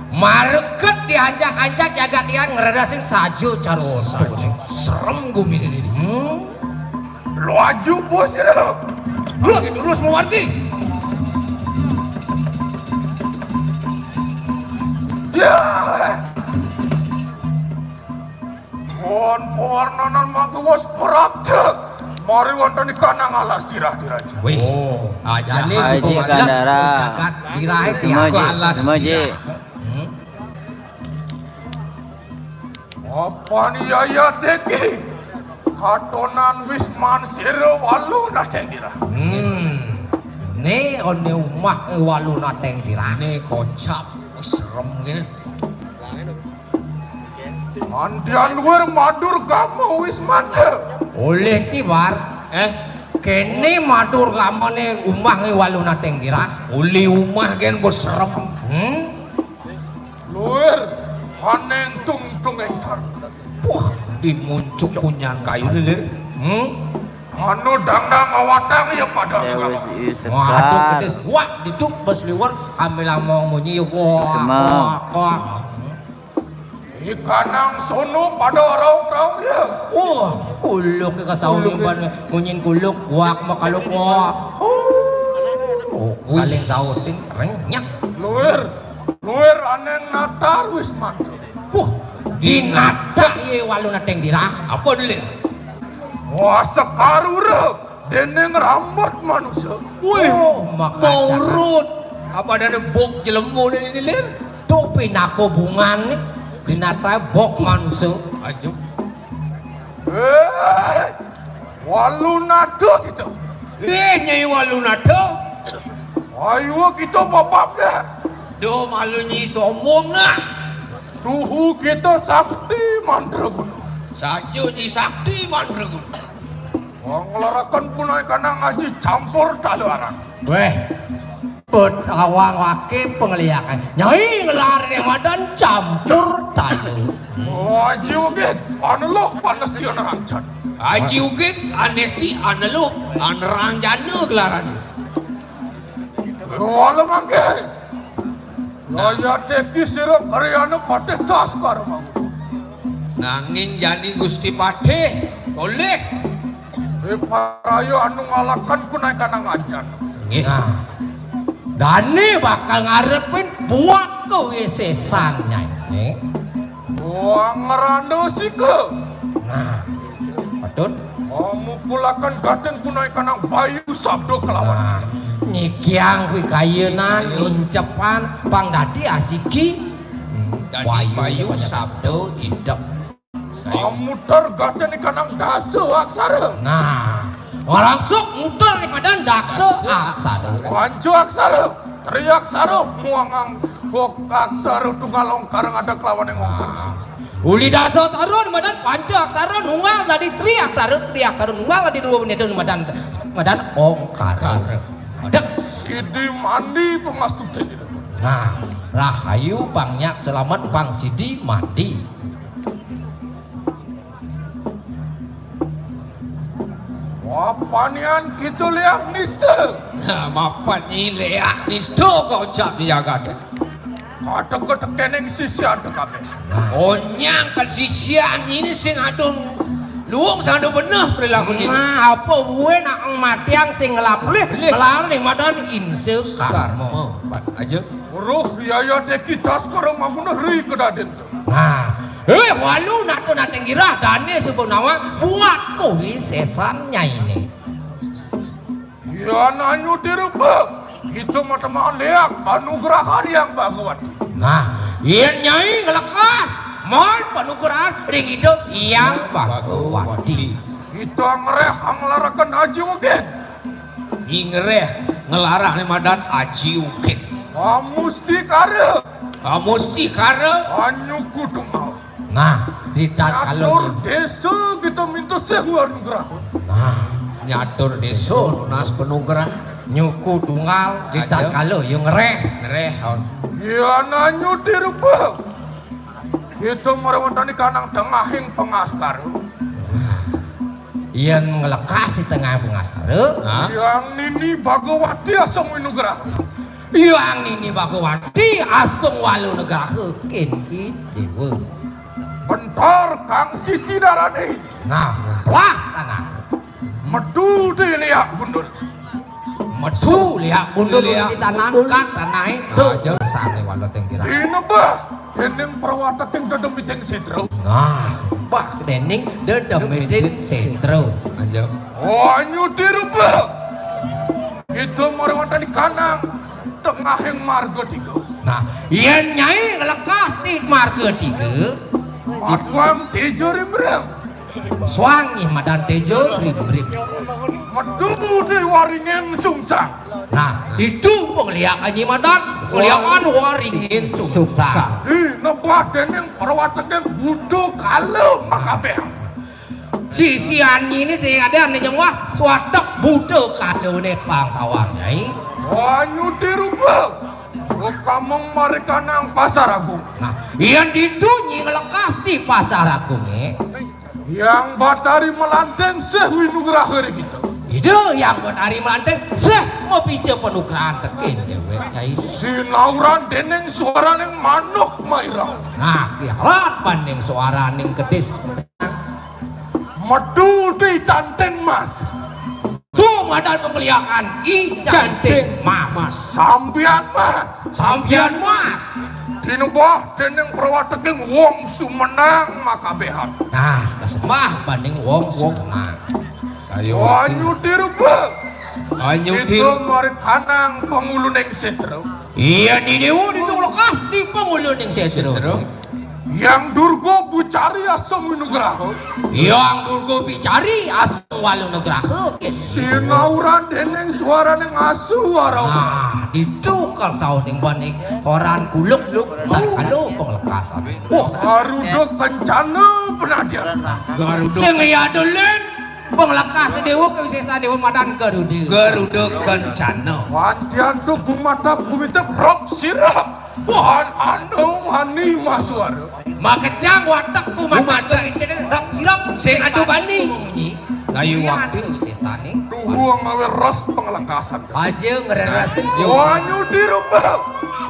mareket diancak-ancak jagat dia ngredasin sajo cara otot. Serem gumine ini. Hmm. Laju bos ya. Lurus, lurus mewargi. Ya. Mon pewarnanan mangke wis prapta. Mari wonten ikanang alas dirah diraja. Wih. Oh, ajane Haji Sukomandan Kandara. Jagat dirah. Suksma, Ji. Alas dirah. Suksma, Ji. Hmm. Apan yayat iki katonan wisman sira walu nateng dirah. Hmm. Ne one umah walu nateng dirah. Ne kocap. Serem gini. Andian luwir madur gama wis mati. Oleh cibar. Eh, kene madur gamane umah ngi walu nateng girah. Uli umah gen bos serem. Hmm? Luwir aneng tung tung engkar. Wah, dimuncuk punyan kayu lir. Hmm? Anu dangdang awatang ya pada. Waduh, sekar. Pedes. Wah, diduk bos liwar, ambil among munyi ya. Wah, semak. Wah, wah. Ikanang sono pada raung-raung ya. Wah, kuluk ke sauni ban munyin kuluk, wak makaluk, wah. Oh, saling sausin, renyah. Luwir, luwir aneng natar wis mati. Wah, dinatak ye walu nateng girah. Apa dulu? Wah, sekarura dening rambut manusia. Wih, oh, makanya. Maurut. Apa ada bok jelemu ini lir? Tuh pinako bungan nih. Dinatak bok manusia. Ayo. Eh, walu nada kita. Eh, Nyai walu nada. Ayo kita babab dah. Duh, malu Nyai sombong nah. Tuhu kita sakti mandraguna. Saja Nyai sakti mandraguna. Wong larakan punai kanang aji campur talu arang. Weh, pet awang wake pengliakan. Nyai ngelar ne madan campur talu. Oh, aji ugit, aneluh panesti anerancan. Aji ugit, anesti aneluh aneranjana gelaran. Wala mangke. Yaya teki sira karyana patih taskara mangu. Nanging jani Gusti Patih, oleh. Eh, paraya anu ngalakan kunai kanang ajan. Nggih. Nah. Dane bakal ngarepin buat kewisesan nyanyi. Wah, ngeranda sika. Nah, patut. Oh, mukulakan gaden punai kanang bayu sabda kelawan. Nah, nyikiang kuwi kayenan, incepan, pang dadi asiki. Hmm, dadi bayu, bayu sabda idep. Amuter gaden kanang dasa aksara. Nah, ngarangsuk muter di madan daksa aksara. Panca aksara, tri aksara, muangang hok aksara tunggal ongkar ada kelawan yang ongkar. Uli dasa aksara di madan panca aksara nunggal dadi tri aksara, tri aksara nunggal dadi dua bendera di madan, madan ongkara. Dek. Sidi mandi pemastutan itu. Nah, rahayu pang nyak selamat pang sidi mandi. Mapanian kita liak nista. Nah, mapan ni liak nista kau ucap di jagat. Kata ketekening sisian tu kabeh. Onyang kesisian ini sing adun luung sing adun beneh perilaku ini. Nah, apa buwe nak matiang sing ngelap lih, lih. Melar nih madan inse karma. Karma. Aja. Roh yaya deki taskara manguna ri kedaden tu. Nah, eh, walu nata nateng girah dane suba nawang buat kuwi sesan nyaine. Yan anyu dirupa, kita matamaan leak anugrahan yang Bhagawati. Nah, yen nyai ngelekas, mon panugrahan ring Ida yang Bhagawati. Kita ngreh anglaraken aji wegit. Ingreh ngelarah ne madan aji ugit. Pamustikara. Pamustikara. Anyuku tunggal. Nah, di tatkala nyatur desa kita minta sih luar nugrah. Nah, nyatur desa nunas penugrah. Nyuku tunggal di tatkala ya ngreh. Ngreh, on. Ya nanyu dirupa. Kita merawatani kanang tengahing pengaskara. Yen nglekas di tengah pengaskara. Hah? Yang nini Bhagawati asung winugraha. Yang nini Bhagawati asung walu nugraha kini dewa. Bentar kang siti darani. Nah, wah tanah. Metu di liak gundul. Metu liak gundul. Liak di tanah gundul. Kan tanah itu. Aja sane walu tengkira. Dinebah. Dening perwataking dedemiting setra. Nah, bah dening dedemiting setra. Aja. Oh, anyudi rupa. Kita mariwantani kanang tengahing marga tiga. Nah, yen nyai nglekas di marga tiga, matuang tejo rimrem. Suang ih madan tejo rimrem. Metu di waringin sungsang. Nah, itu pengliakan Nyi Madan, pengliakan waringin sungsang. Dinebah dening perwateking Buta Kala makabeh. Sisian ini sing ada ning nyengwah suatek Buta Kalane pang tawang, Nyai. Wanyudi rupa. Kameng marikanang Pasar Agung. Nah, yen ditu Nyi nglekas di Pasar Agung, eh. Yang Batari Melanting sih winugraha ri kita. Ida Yang Batari Melanting sih mapica panugrahan tekin dewek, Nyai. Sinauran dening suaraning manuk mairang. Nah, kiarat banding suaraning kedis. Metu di canting mas. Tuh madan pemeliakan i canting mas. Sampian mas. Sampian mas. Dinebah dening prawateking wong sumenang makabehan. Nah, kesembah banding wong sumenang. Saya wanyudi rupa. Wanyudi. Itu marikanang panguluning setra. Iya, di dewa di lekas di panguluning setra. Yang Durga Bucari asung winugraha. Yang Durga Bucari asung walu nugraha. Sinauran dening suaraning asu warawa. Nah, ditu kersaning baning orang kuluk luk tak kalu penglekasan. Wah, Garuda Kencana penadian. Garuda. Sing iya dulin. Panglekas dewa kawisesan dewa madan Garuda. Garuda Kencana. Wantian tu gumatap gumitep rok sirap. Wahan anu wani masuara. Makejang watek gumatap gumitep rok sirap. Sing adu bali. Munyi. Kayu waktu. Kawisesane. Tuhu ngawe ros penglekasan. Aja ngrerasin. Wanyudi rupa.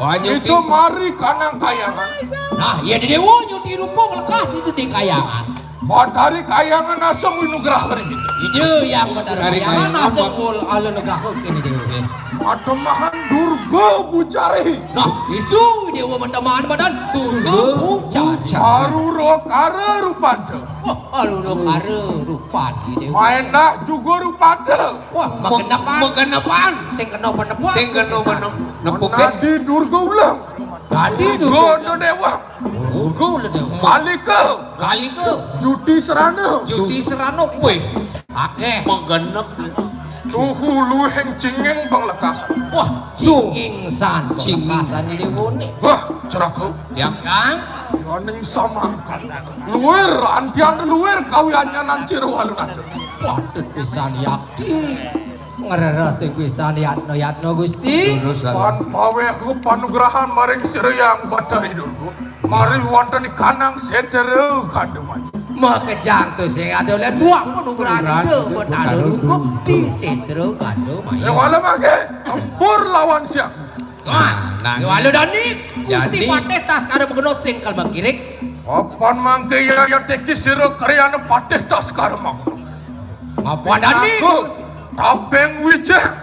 Wanyudi. Itu mari kanang kayangan. Nah, ya di dewa nyudi rupa nglekas itu di kayangan. Batari kayangan asung winugraha ri kita. Ida Yang Batari kayangan asung walu nugraha kene dewa. Matemahan Durga Bucari. Nah, itu dewa matemahan badan Durga Bucari. Arura kara rupanta. Wah, arura kara rupanta dewa. Maendah juga rupanta. Wah, magenepan. Magenepan. Sing kena penepak. Sing kena penepak. Nadi Durga ulang. Nadi Durga. Durga dewa. Urga ulah deh. Kalika. Kalika. Juti Serana. Juti Serana. Wih. Akeh. Menggenep. Tuhu luwih cinging penglekasan. Wah, cinging san. Cinging. Penglekasan ini unik. Wah, ceraku. Yang kang. Yoning samakan. Luwir, antian luwir kawianyanan sira walunata. Waduh, pisan yakti. Ngreres sing pisan yatno-yatno, Gusti. Lurus, Raden. Pan paweh panugrahan maring sira Yang Batari Durga. Mari wonten ing kanang sedera kademai. Makejang tu sing ada oleh buah panugrahan Ida Batara Durga di sedera kademai. Ya wala mangke tempur lawan siap. Nah, nah, walu dani Gusti Patih Taskara Maguna sing kalmakirik. Apan mangke ya ya teki sira karyana Patih Taskara Maguna. Apa dani? Pinaka Tapeng Wijang.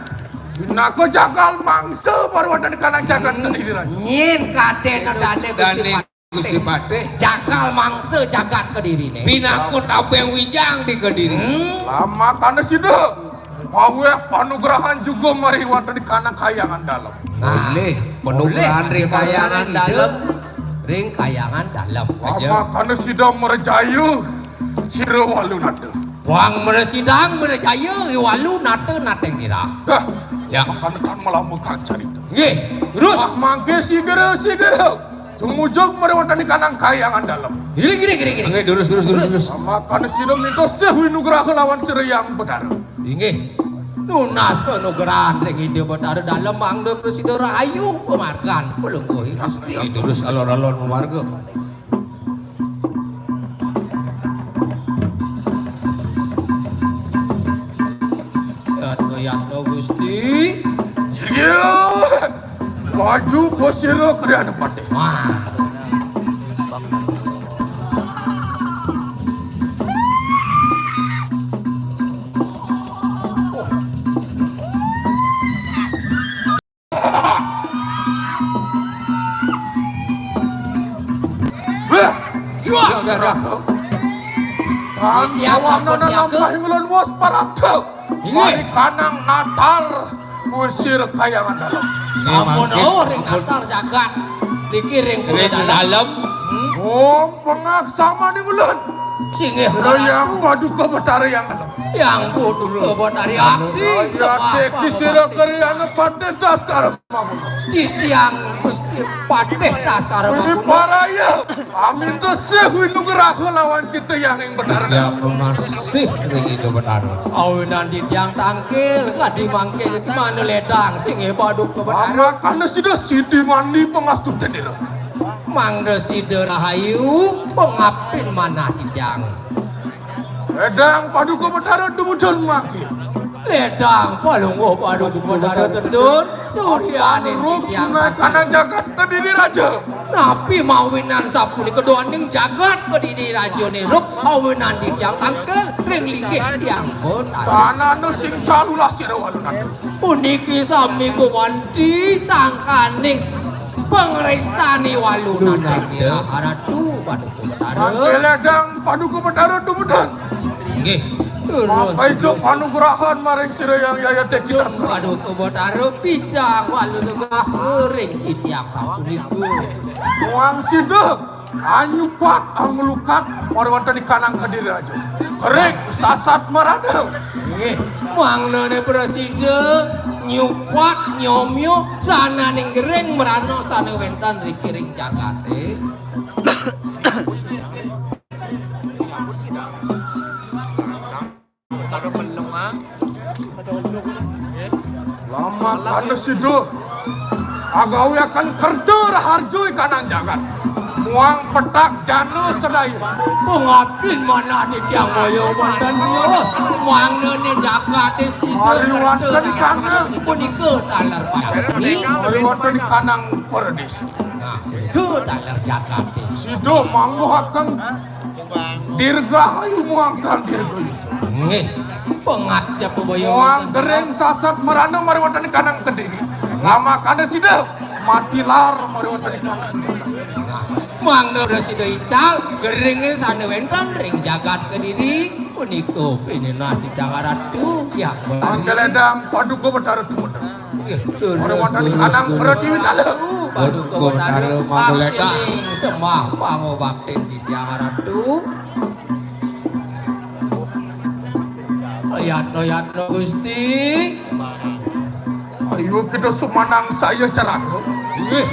Pinaka jagal mangsa parwatan kanang jagat Kediri Raja. Nyin kadena dane Gusti Patih. Jagal mangsa jagat Kedirine. Pinaka Tapeng Wijang di Kediri. Hmm. Lamakana sida. Paweh panugrahan juga mari wonten di kanang kayangan dalem. Nah, boleh. Panugrahan ring kayangan dalem. Ring kayangan dalem. Lamakana sida merjaya. Sira walu nata. Wang mresidang mrejaya walu nata nateng nira. Dah, ya. Makane kan melambangkan carita. Nggih, terus. Wah, mangke sigera, sigera. Tumujug mrewantani kanang kayangan dalem. Giri, giri, giri, giri. Nggih, terus, terus, terus, terus. Makane sira minta sih winugraha lawan sira Yang Betara. Inggih. Nunas panugrahan ring Ida Betara dalem mangda prasida rahayu pamargan. Pelungguh Gusti. Nggih, terus alon-alon pamarga. Yatno, yatno, Gusti. Sirgil! Maju, Bosiro, Kriana Patih. Wah. Wah, iya, iya, iya. Kan iya, sampun lampah ngulon wos parabda. Iya. Mari kanang natar kusir kayangan dalem. Sampun, oh, ring natar jagat. Niki ring dalem. Hmm. Om pengaksamane ngulon. Singgih Ratu. Yang Paduka Betara yang ngelem. Yang Paduka Betara aksi. Ya, sembah Dek, sira keri anak Patih Daskara. Titiang Gusti Patih Daskara. Ini paraya. Amin tesih winugraha lawan kita yang ing Betara. Yang masih ring itu Betara. Awinan titiang tangkil, kadi mangkin manu ledang, singgih Paduka Betara. Amakana sida sidi mandi pangastuti nira. Mangda sida rahayu, pangaptin manah titiang. Ledang Paduka Betara tumudun mangkin. Ledang Palungguh Paduka Betara tedun, suryaning titiang. Kanang jagat Kediri Raja. Napi mawinan sapunika duaning jagat Kediri Raja niruk, mawinan titiang tangkil ring linggih tiang Betara. Tanana sing salulah sira walunata. Puniki sami gumanti sangkaning pangrestani walunata. Ratu Paduka Betara. Mangke ledang Paduka Betara tumudun. Nggih. Terus, maka ijo terus. Panugrahan maring sira yang yayate kita sekarang. Paduka Betara picang walu nugraha ring titiang sapunika. Muang sida anyupat anglukat maring wonten ing kanang Kediri Raja. Ring sasat marana. Nggih, mangnane prasida nyupat nyomyo sananing gering mrana sane wenten riki ring jagate. Pada pelung, ah. Lamakana sida agawiaken kerta raharja ing kanang jagat. Muang petak jana sedaya. Pangaptin manah titiang maya wonten tios. Mangnane jagate sida. Ari wonten kanang. Punika taler parasmi. Ari wonten kanang paradis. Nah, punika taler jagate. Sida mangguhaken Dirgahayu muang kang dirgayusa. Nggih. Pangajap bebaya. Muang gering sasat merana mari wonten kanang Kediri. Lamakana sida mati lar mari wonten kanang Kediri. Nah, mangda sida ical geringe sane wenten ring jagat Kediri punika pinunas titiang Ratu. Ya, mangke ledang Paduka Betara tumedeng. Nggih, ora wonten kanang Pratiwitala. Paduka Betara manguleka. Aksining sembah pangobaktin titiang Ratu. Yatna, yatna Gusti. Ayo kita sumanang saya caraga. Nggih.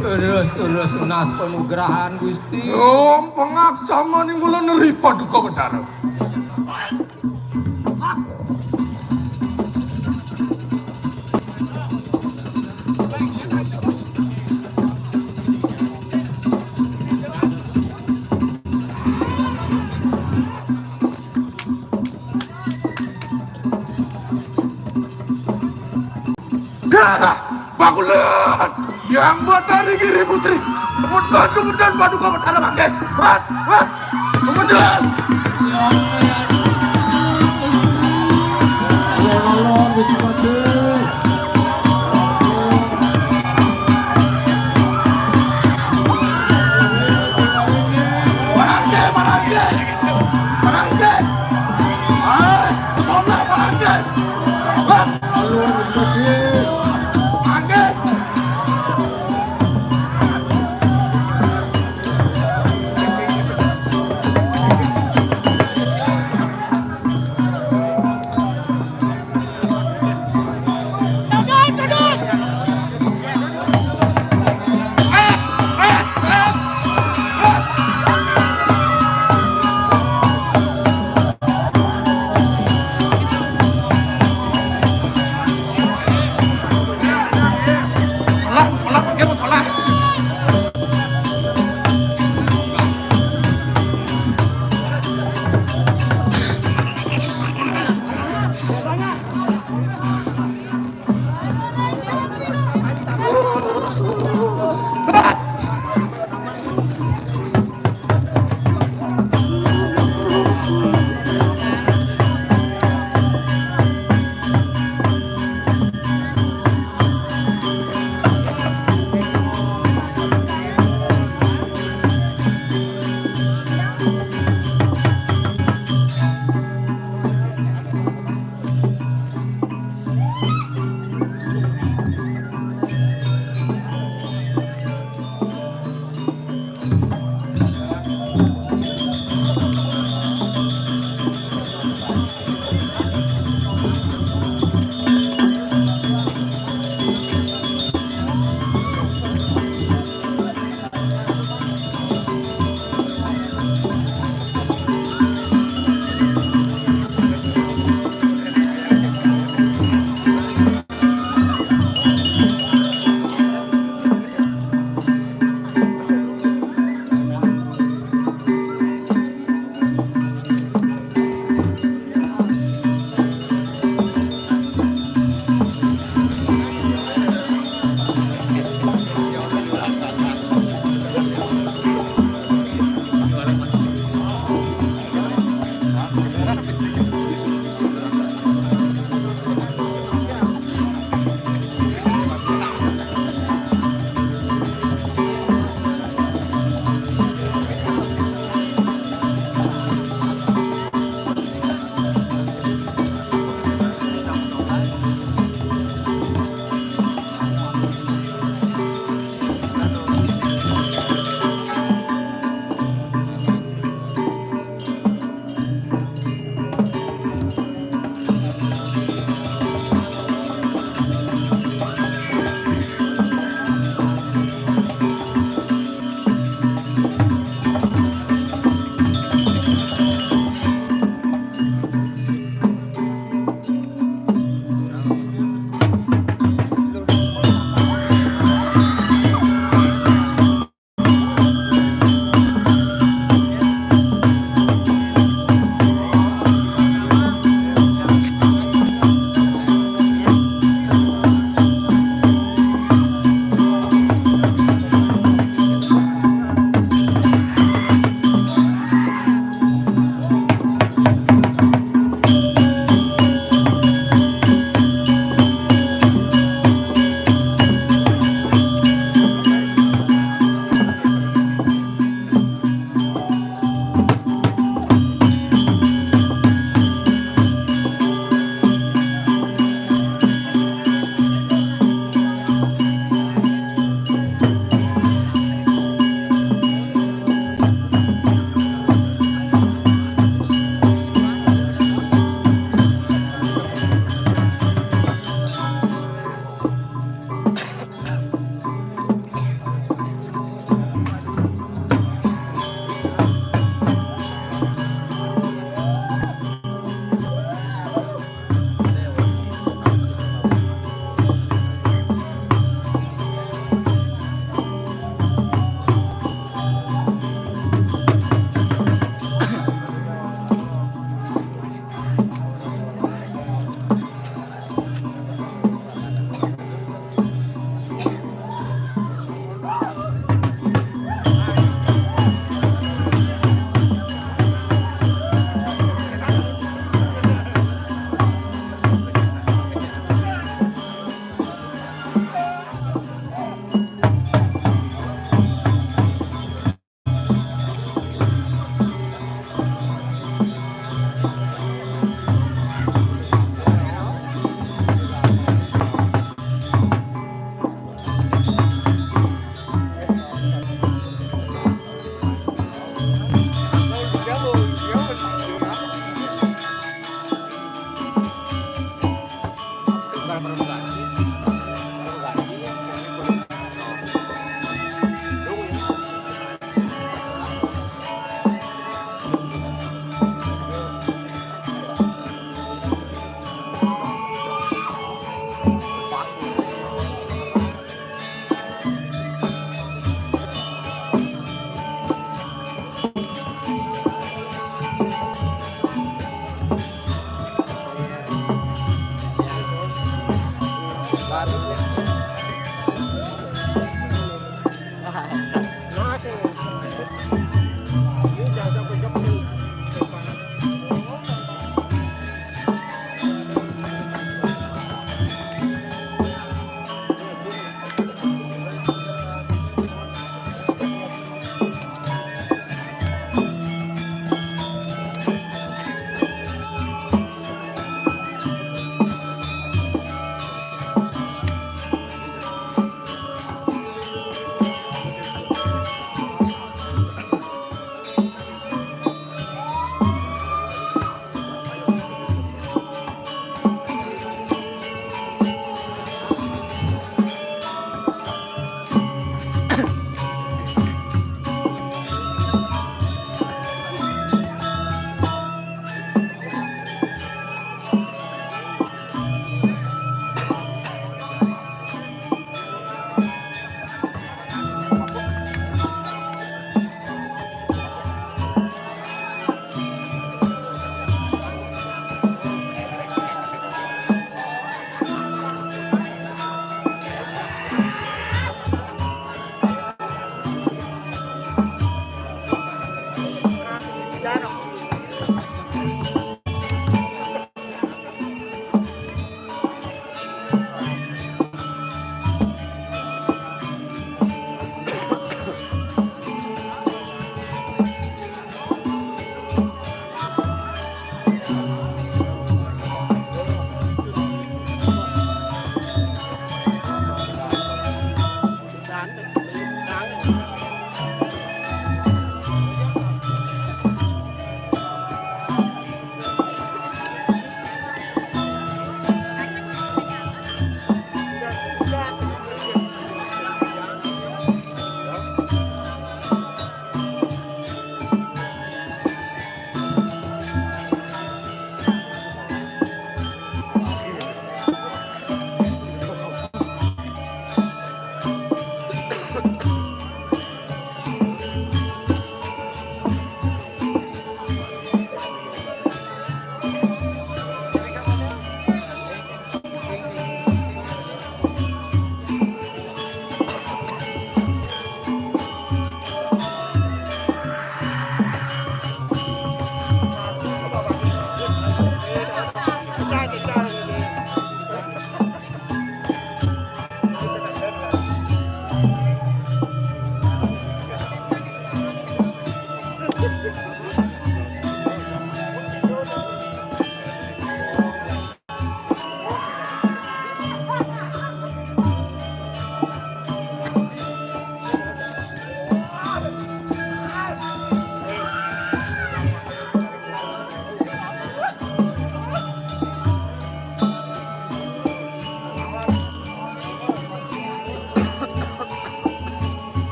Terus, terus tunas panugrahan Gusti. Om pangaksamane mula neri Paduka Betara. Dah, bangunlah. Yang Batari Giri Putri. Temukan sumudan Paduka Betara mangke. Hat, hat. Sumudan. Marangke, marangke. Marangke. Ah, sono marangke. Hat. Alur Gusti. Angge.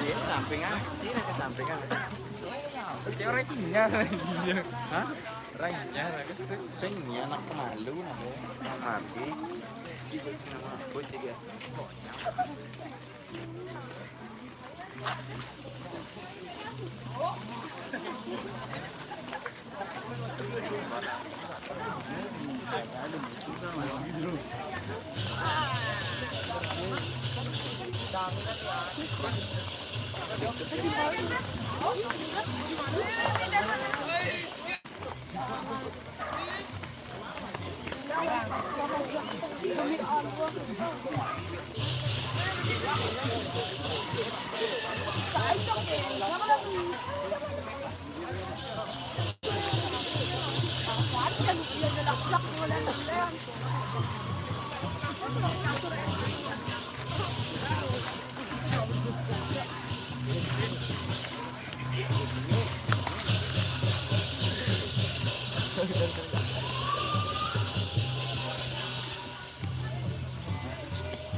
Iya, sampingan, sini ke sampingan. Kayak orang Cina. Hah? Orang Cina, orang kesel. Saya ini anak pemalu, anak mati. Nama aku juga.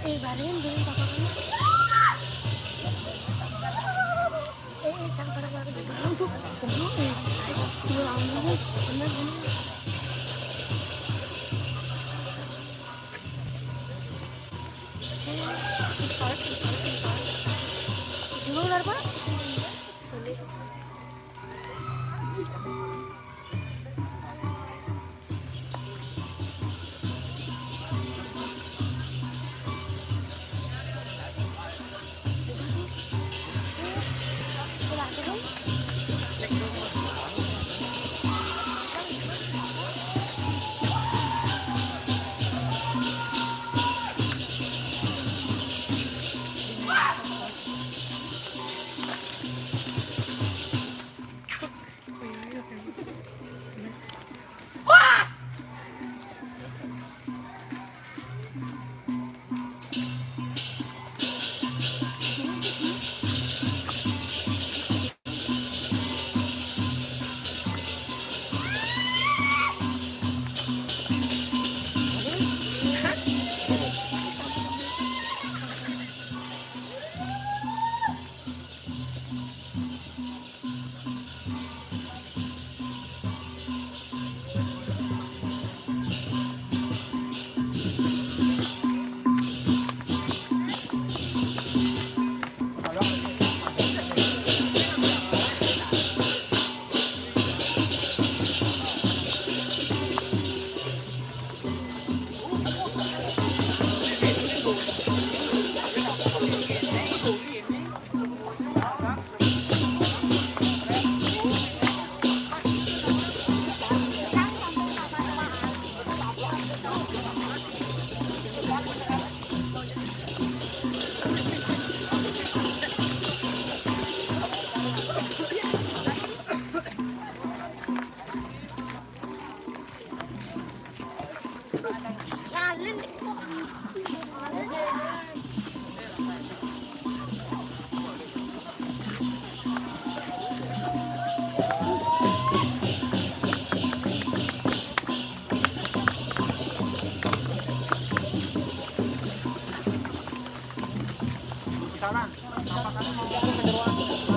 Eh, barengin dulu, papa kamu. Eh, eh, jangan pada-pada gitu. Jangan tuh. Jangan, eh. Dua tahun dulu. Bener, bener. Eh, ditarik, ditarik, ditarik. Dulu, ular, Pak. Boleh. Misalnya, apa kamu mau menyeruan?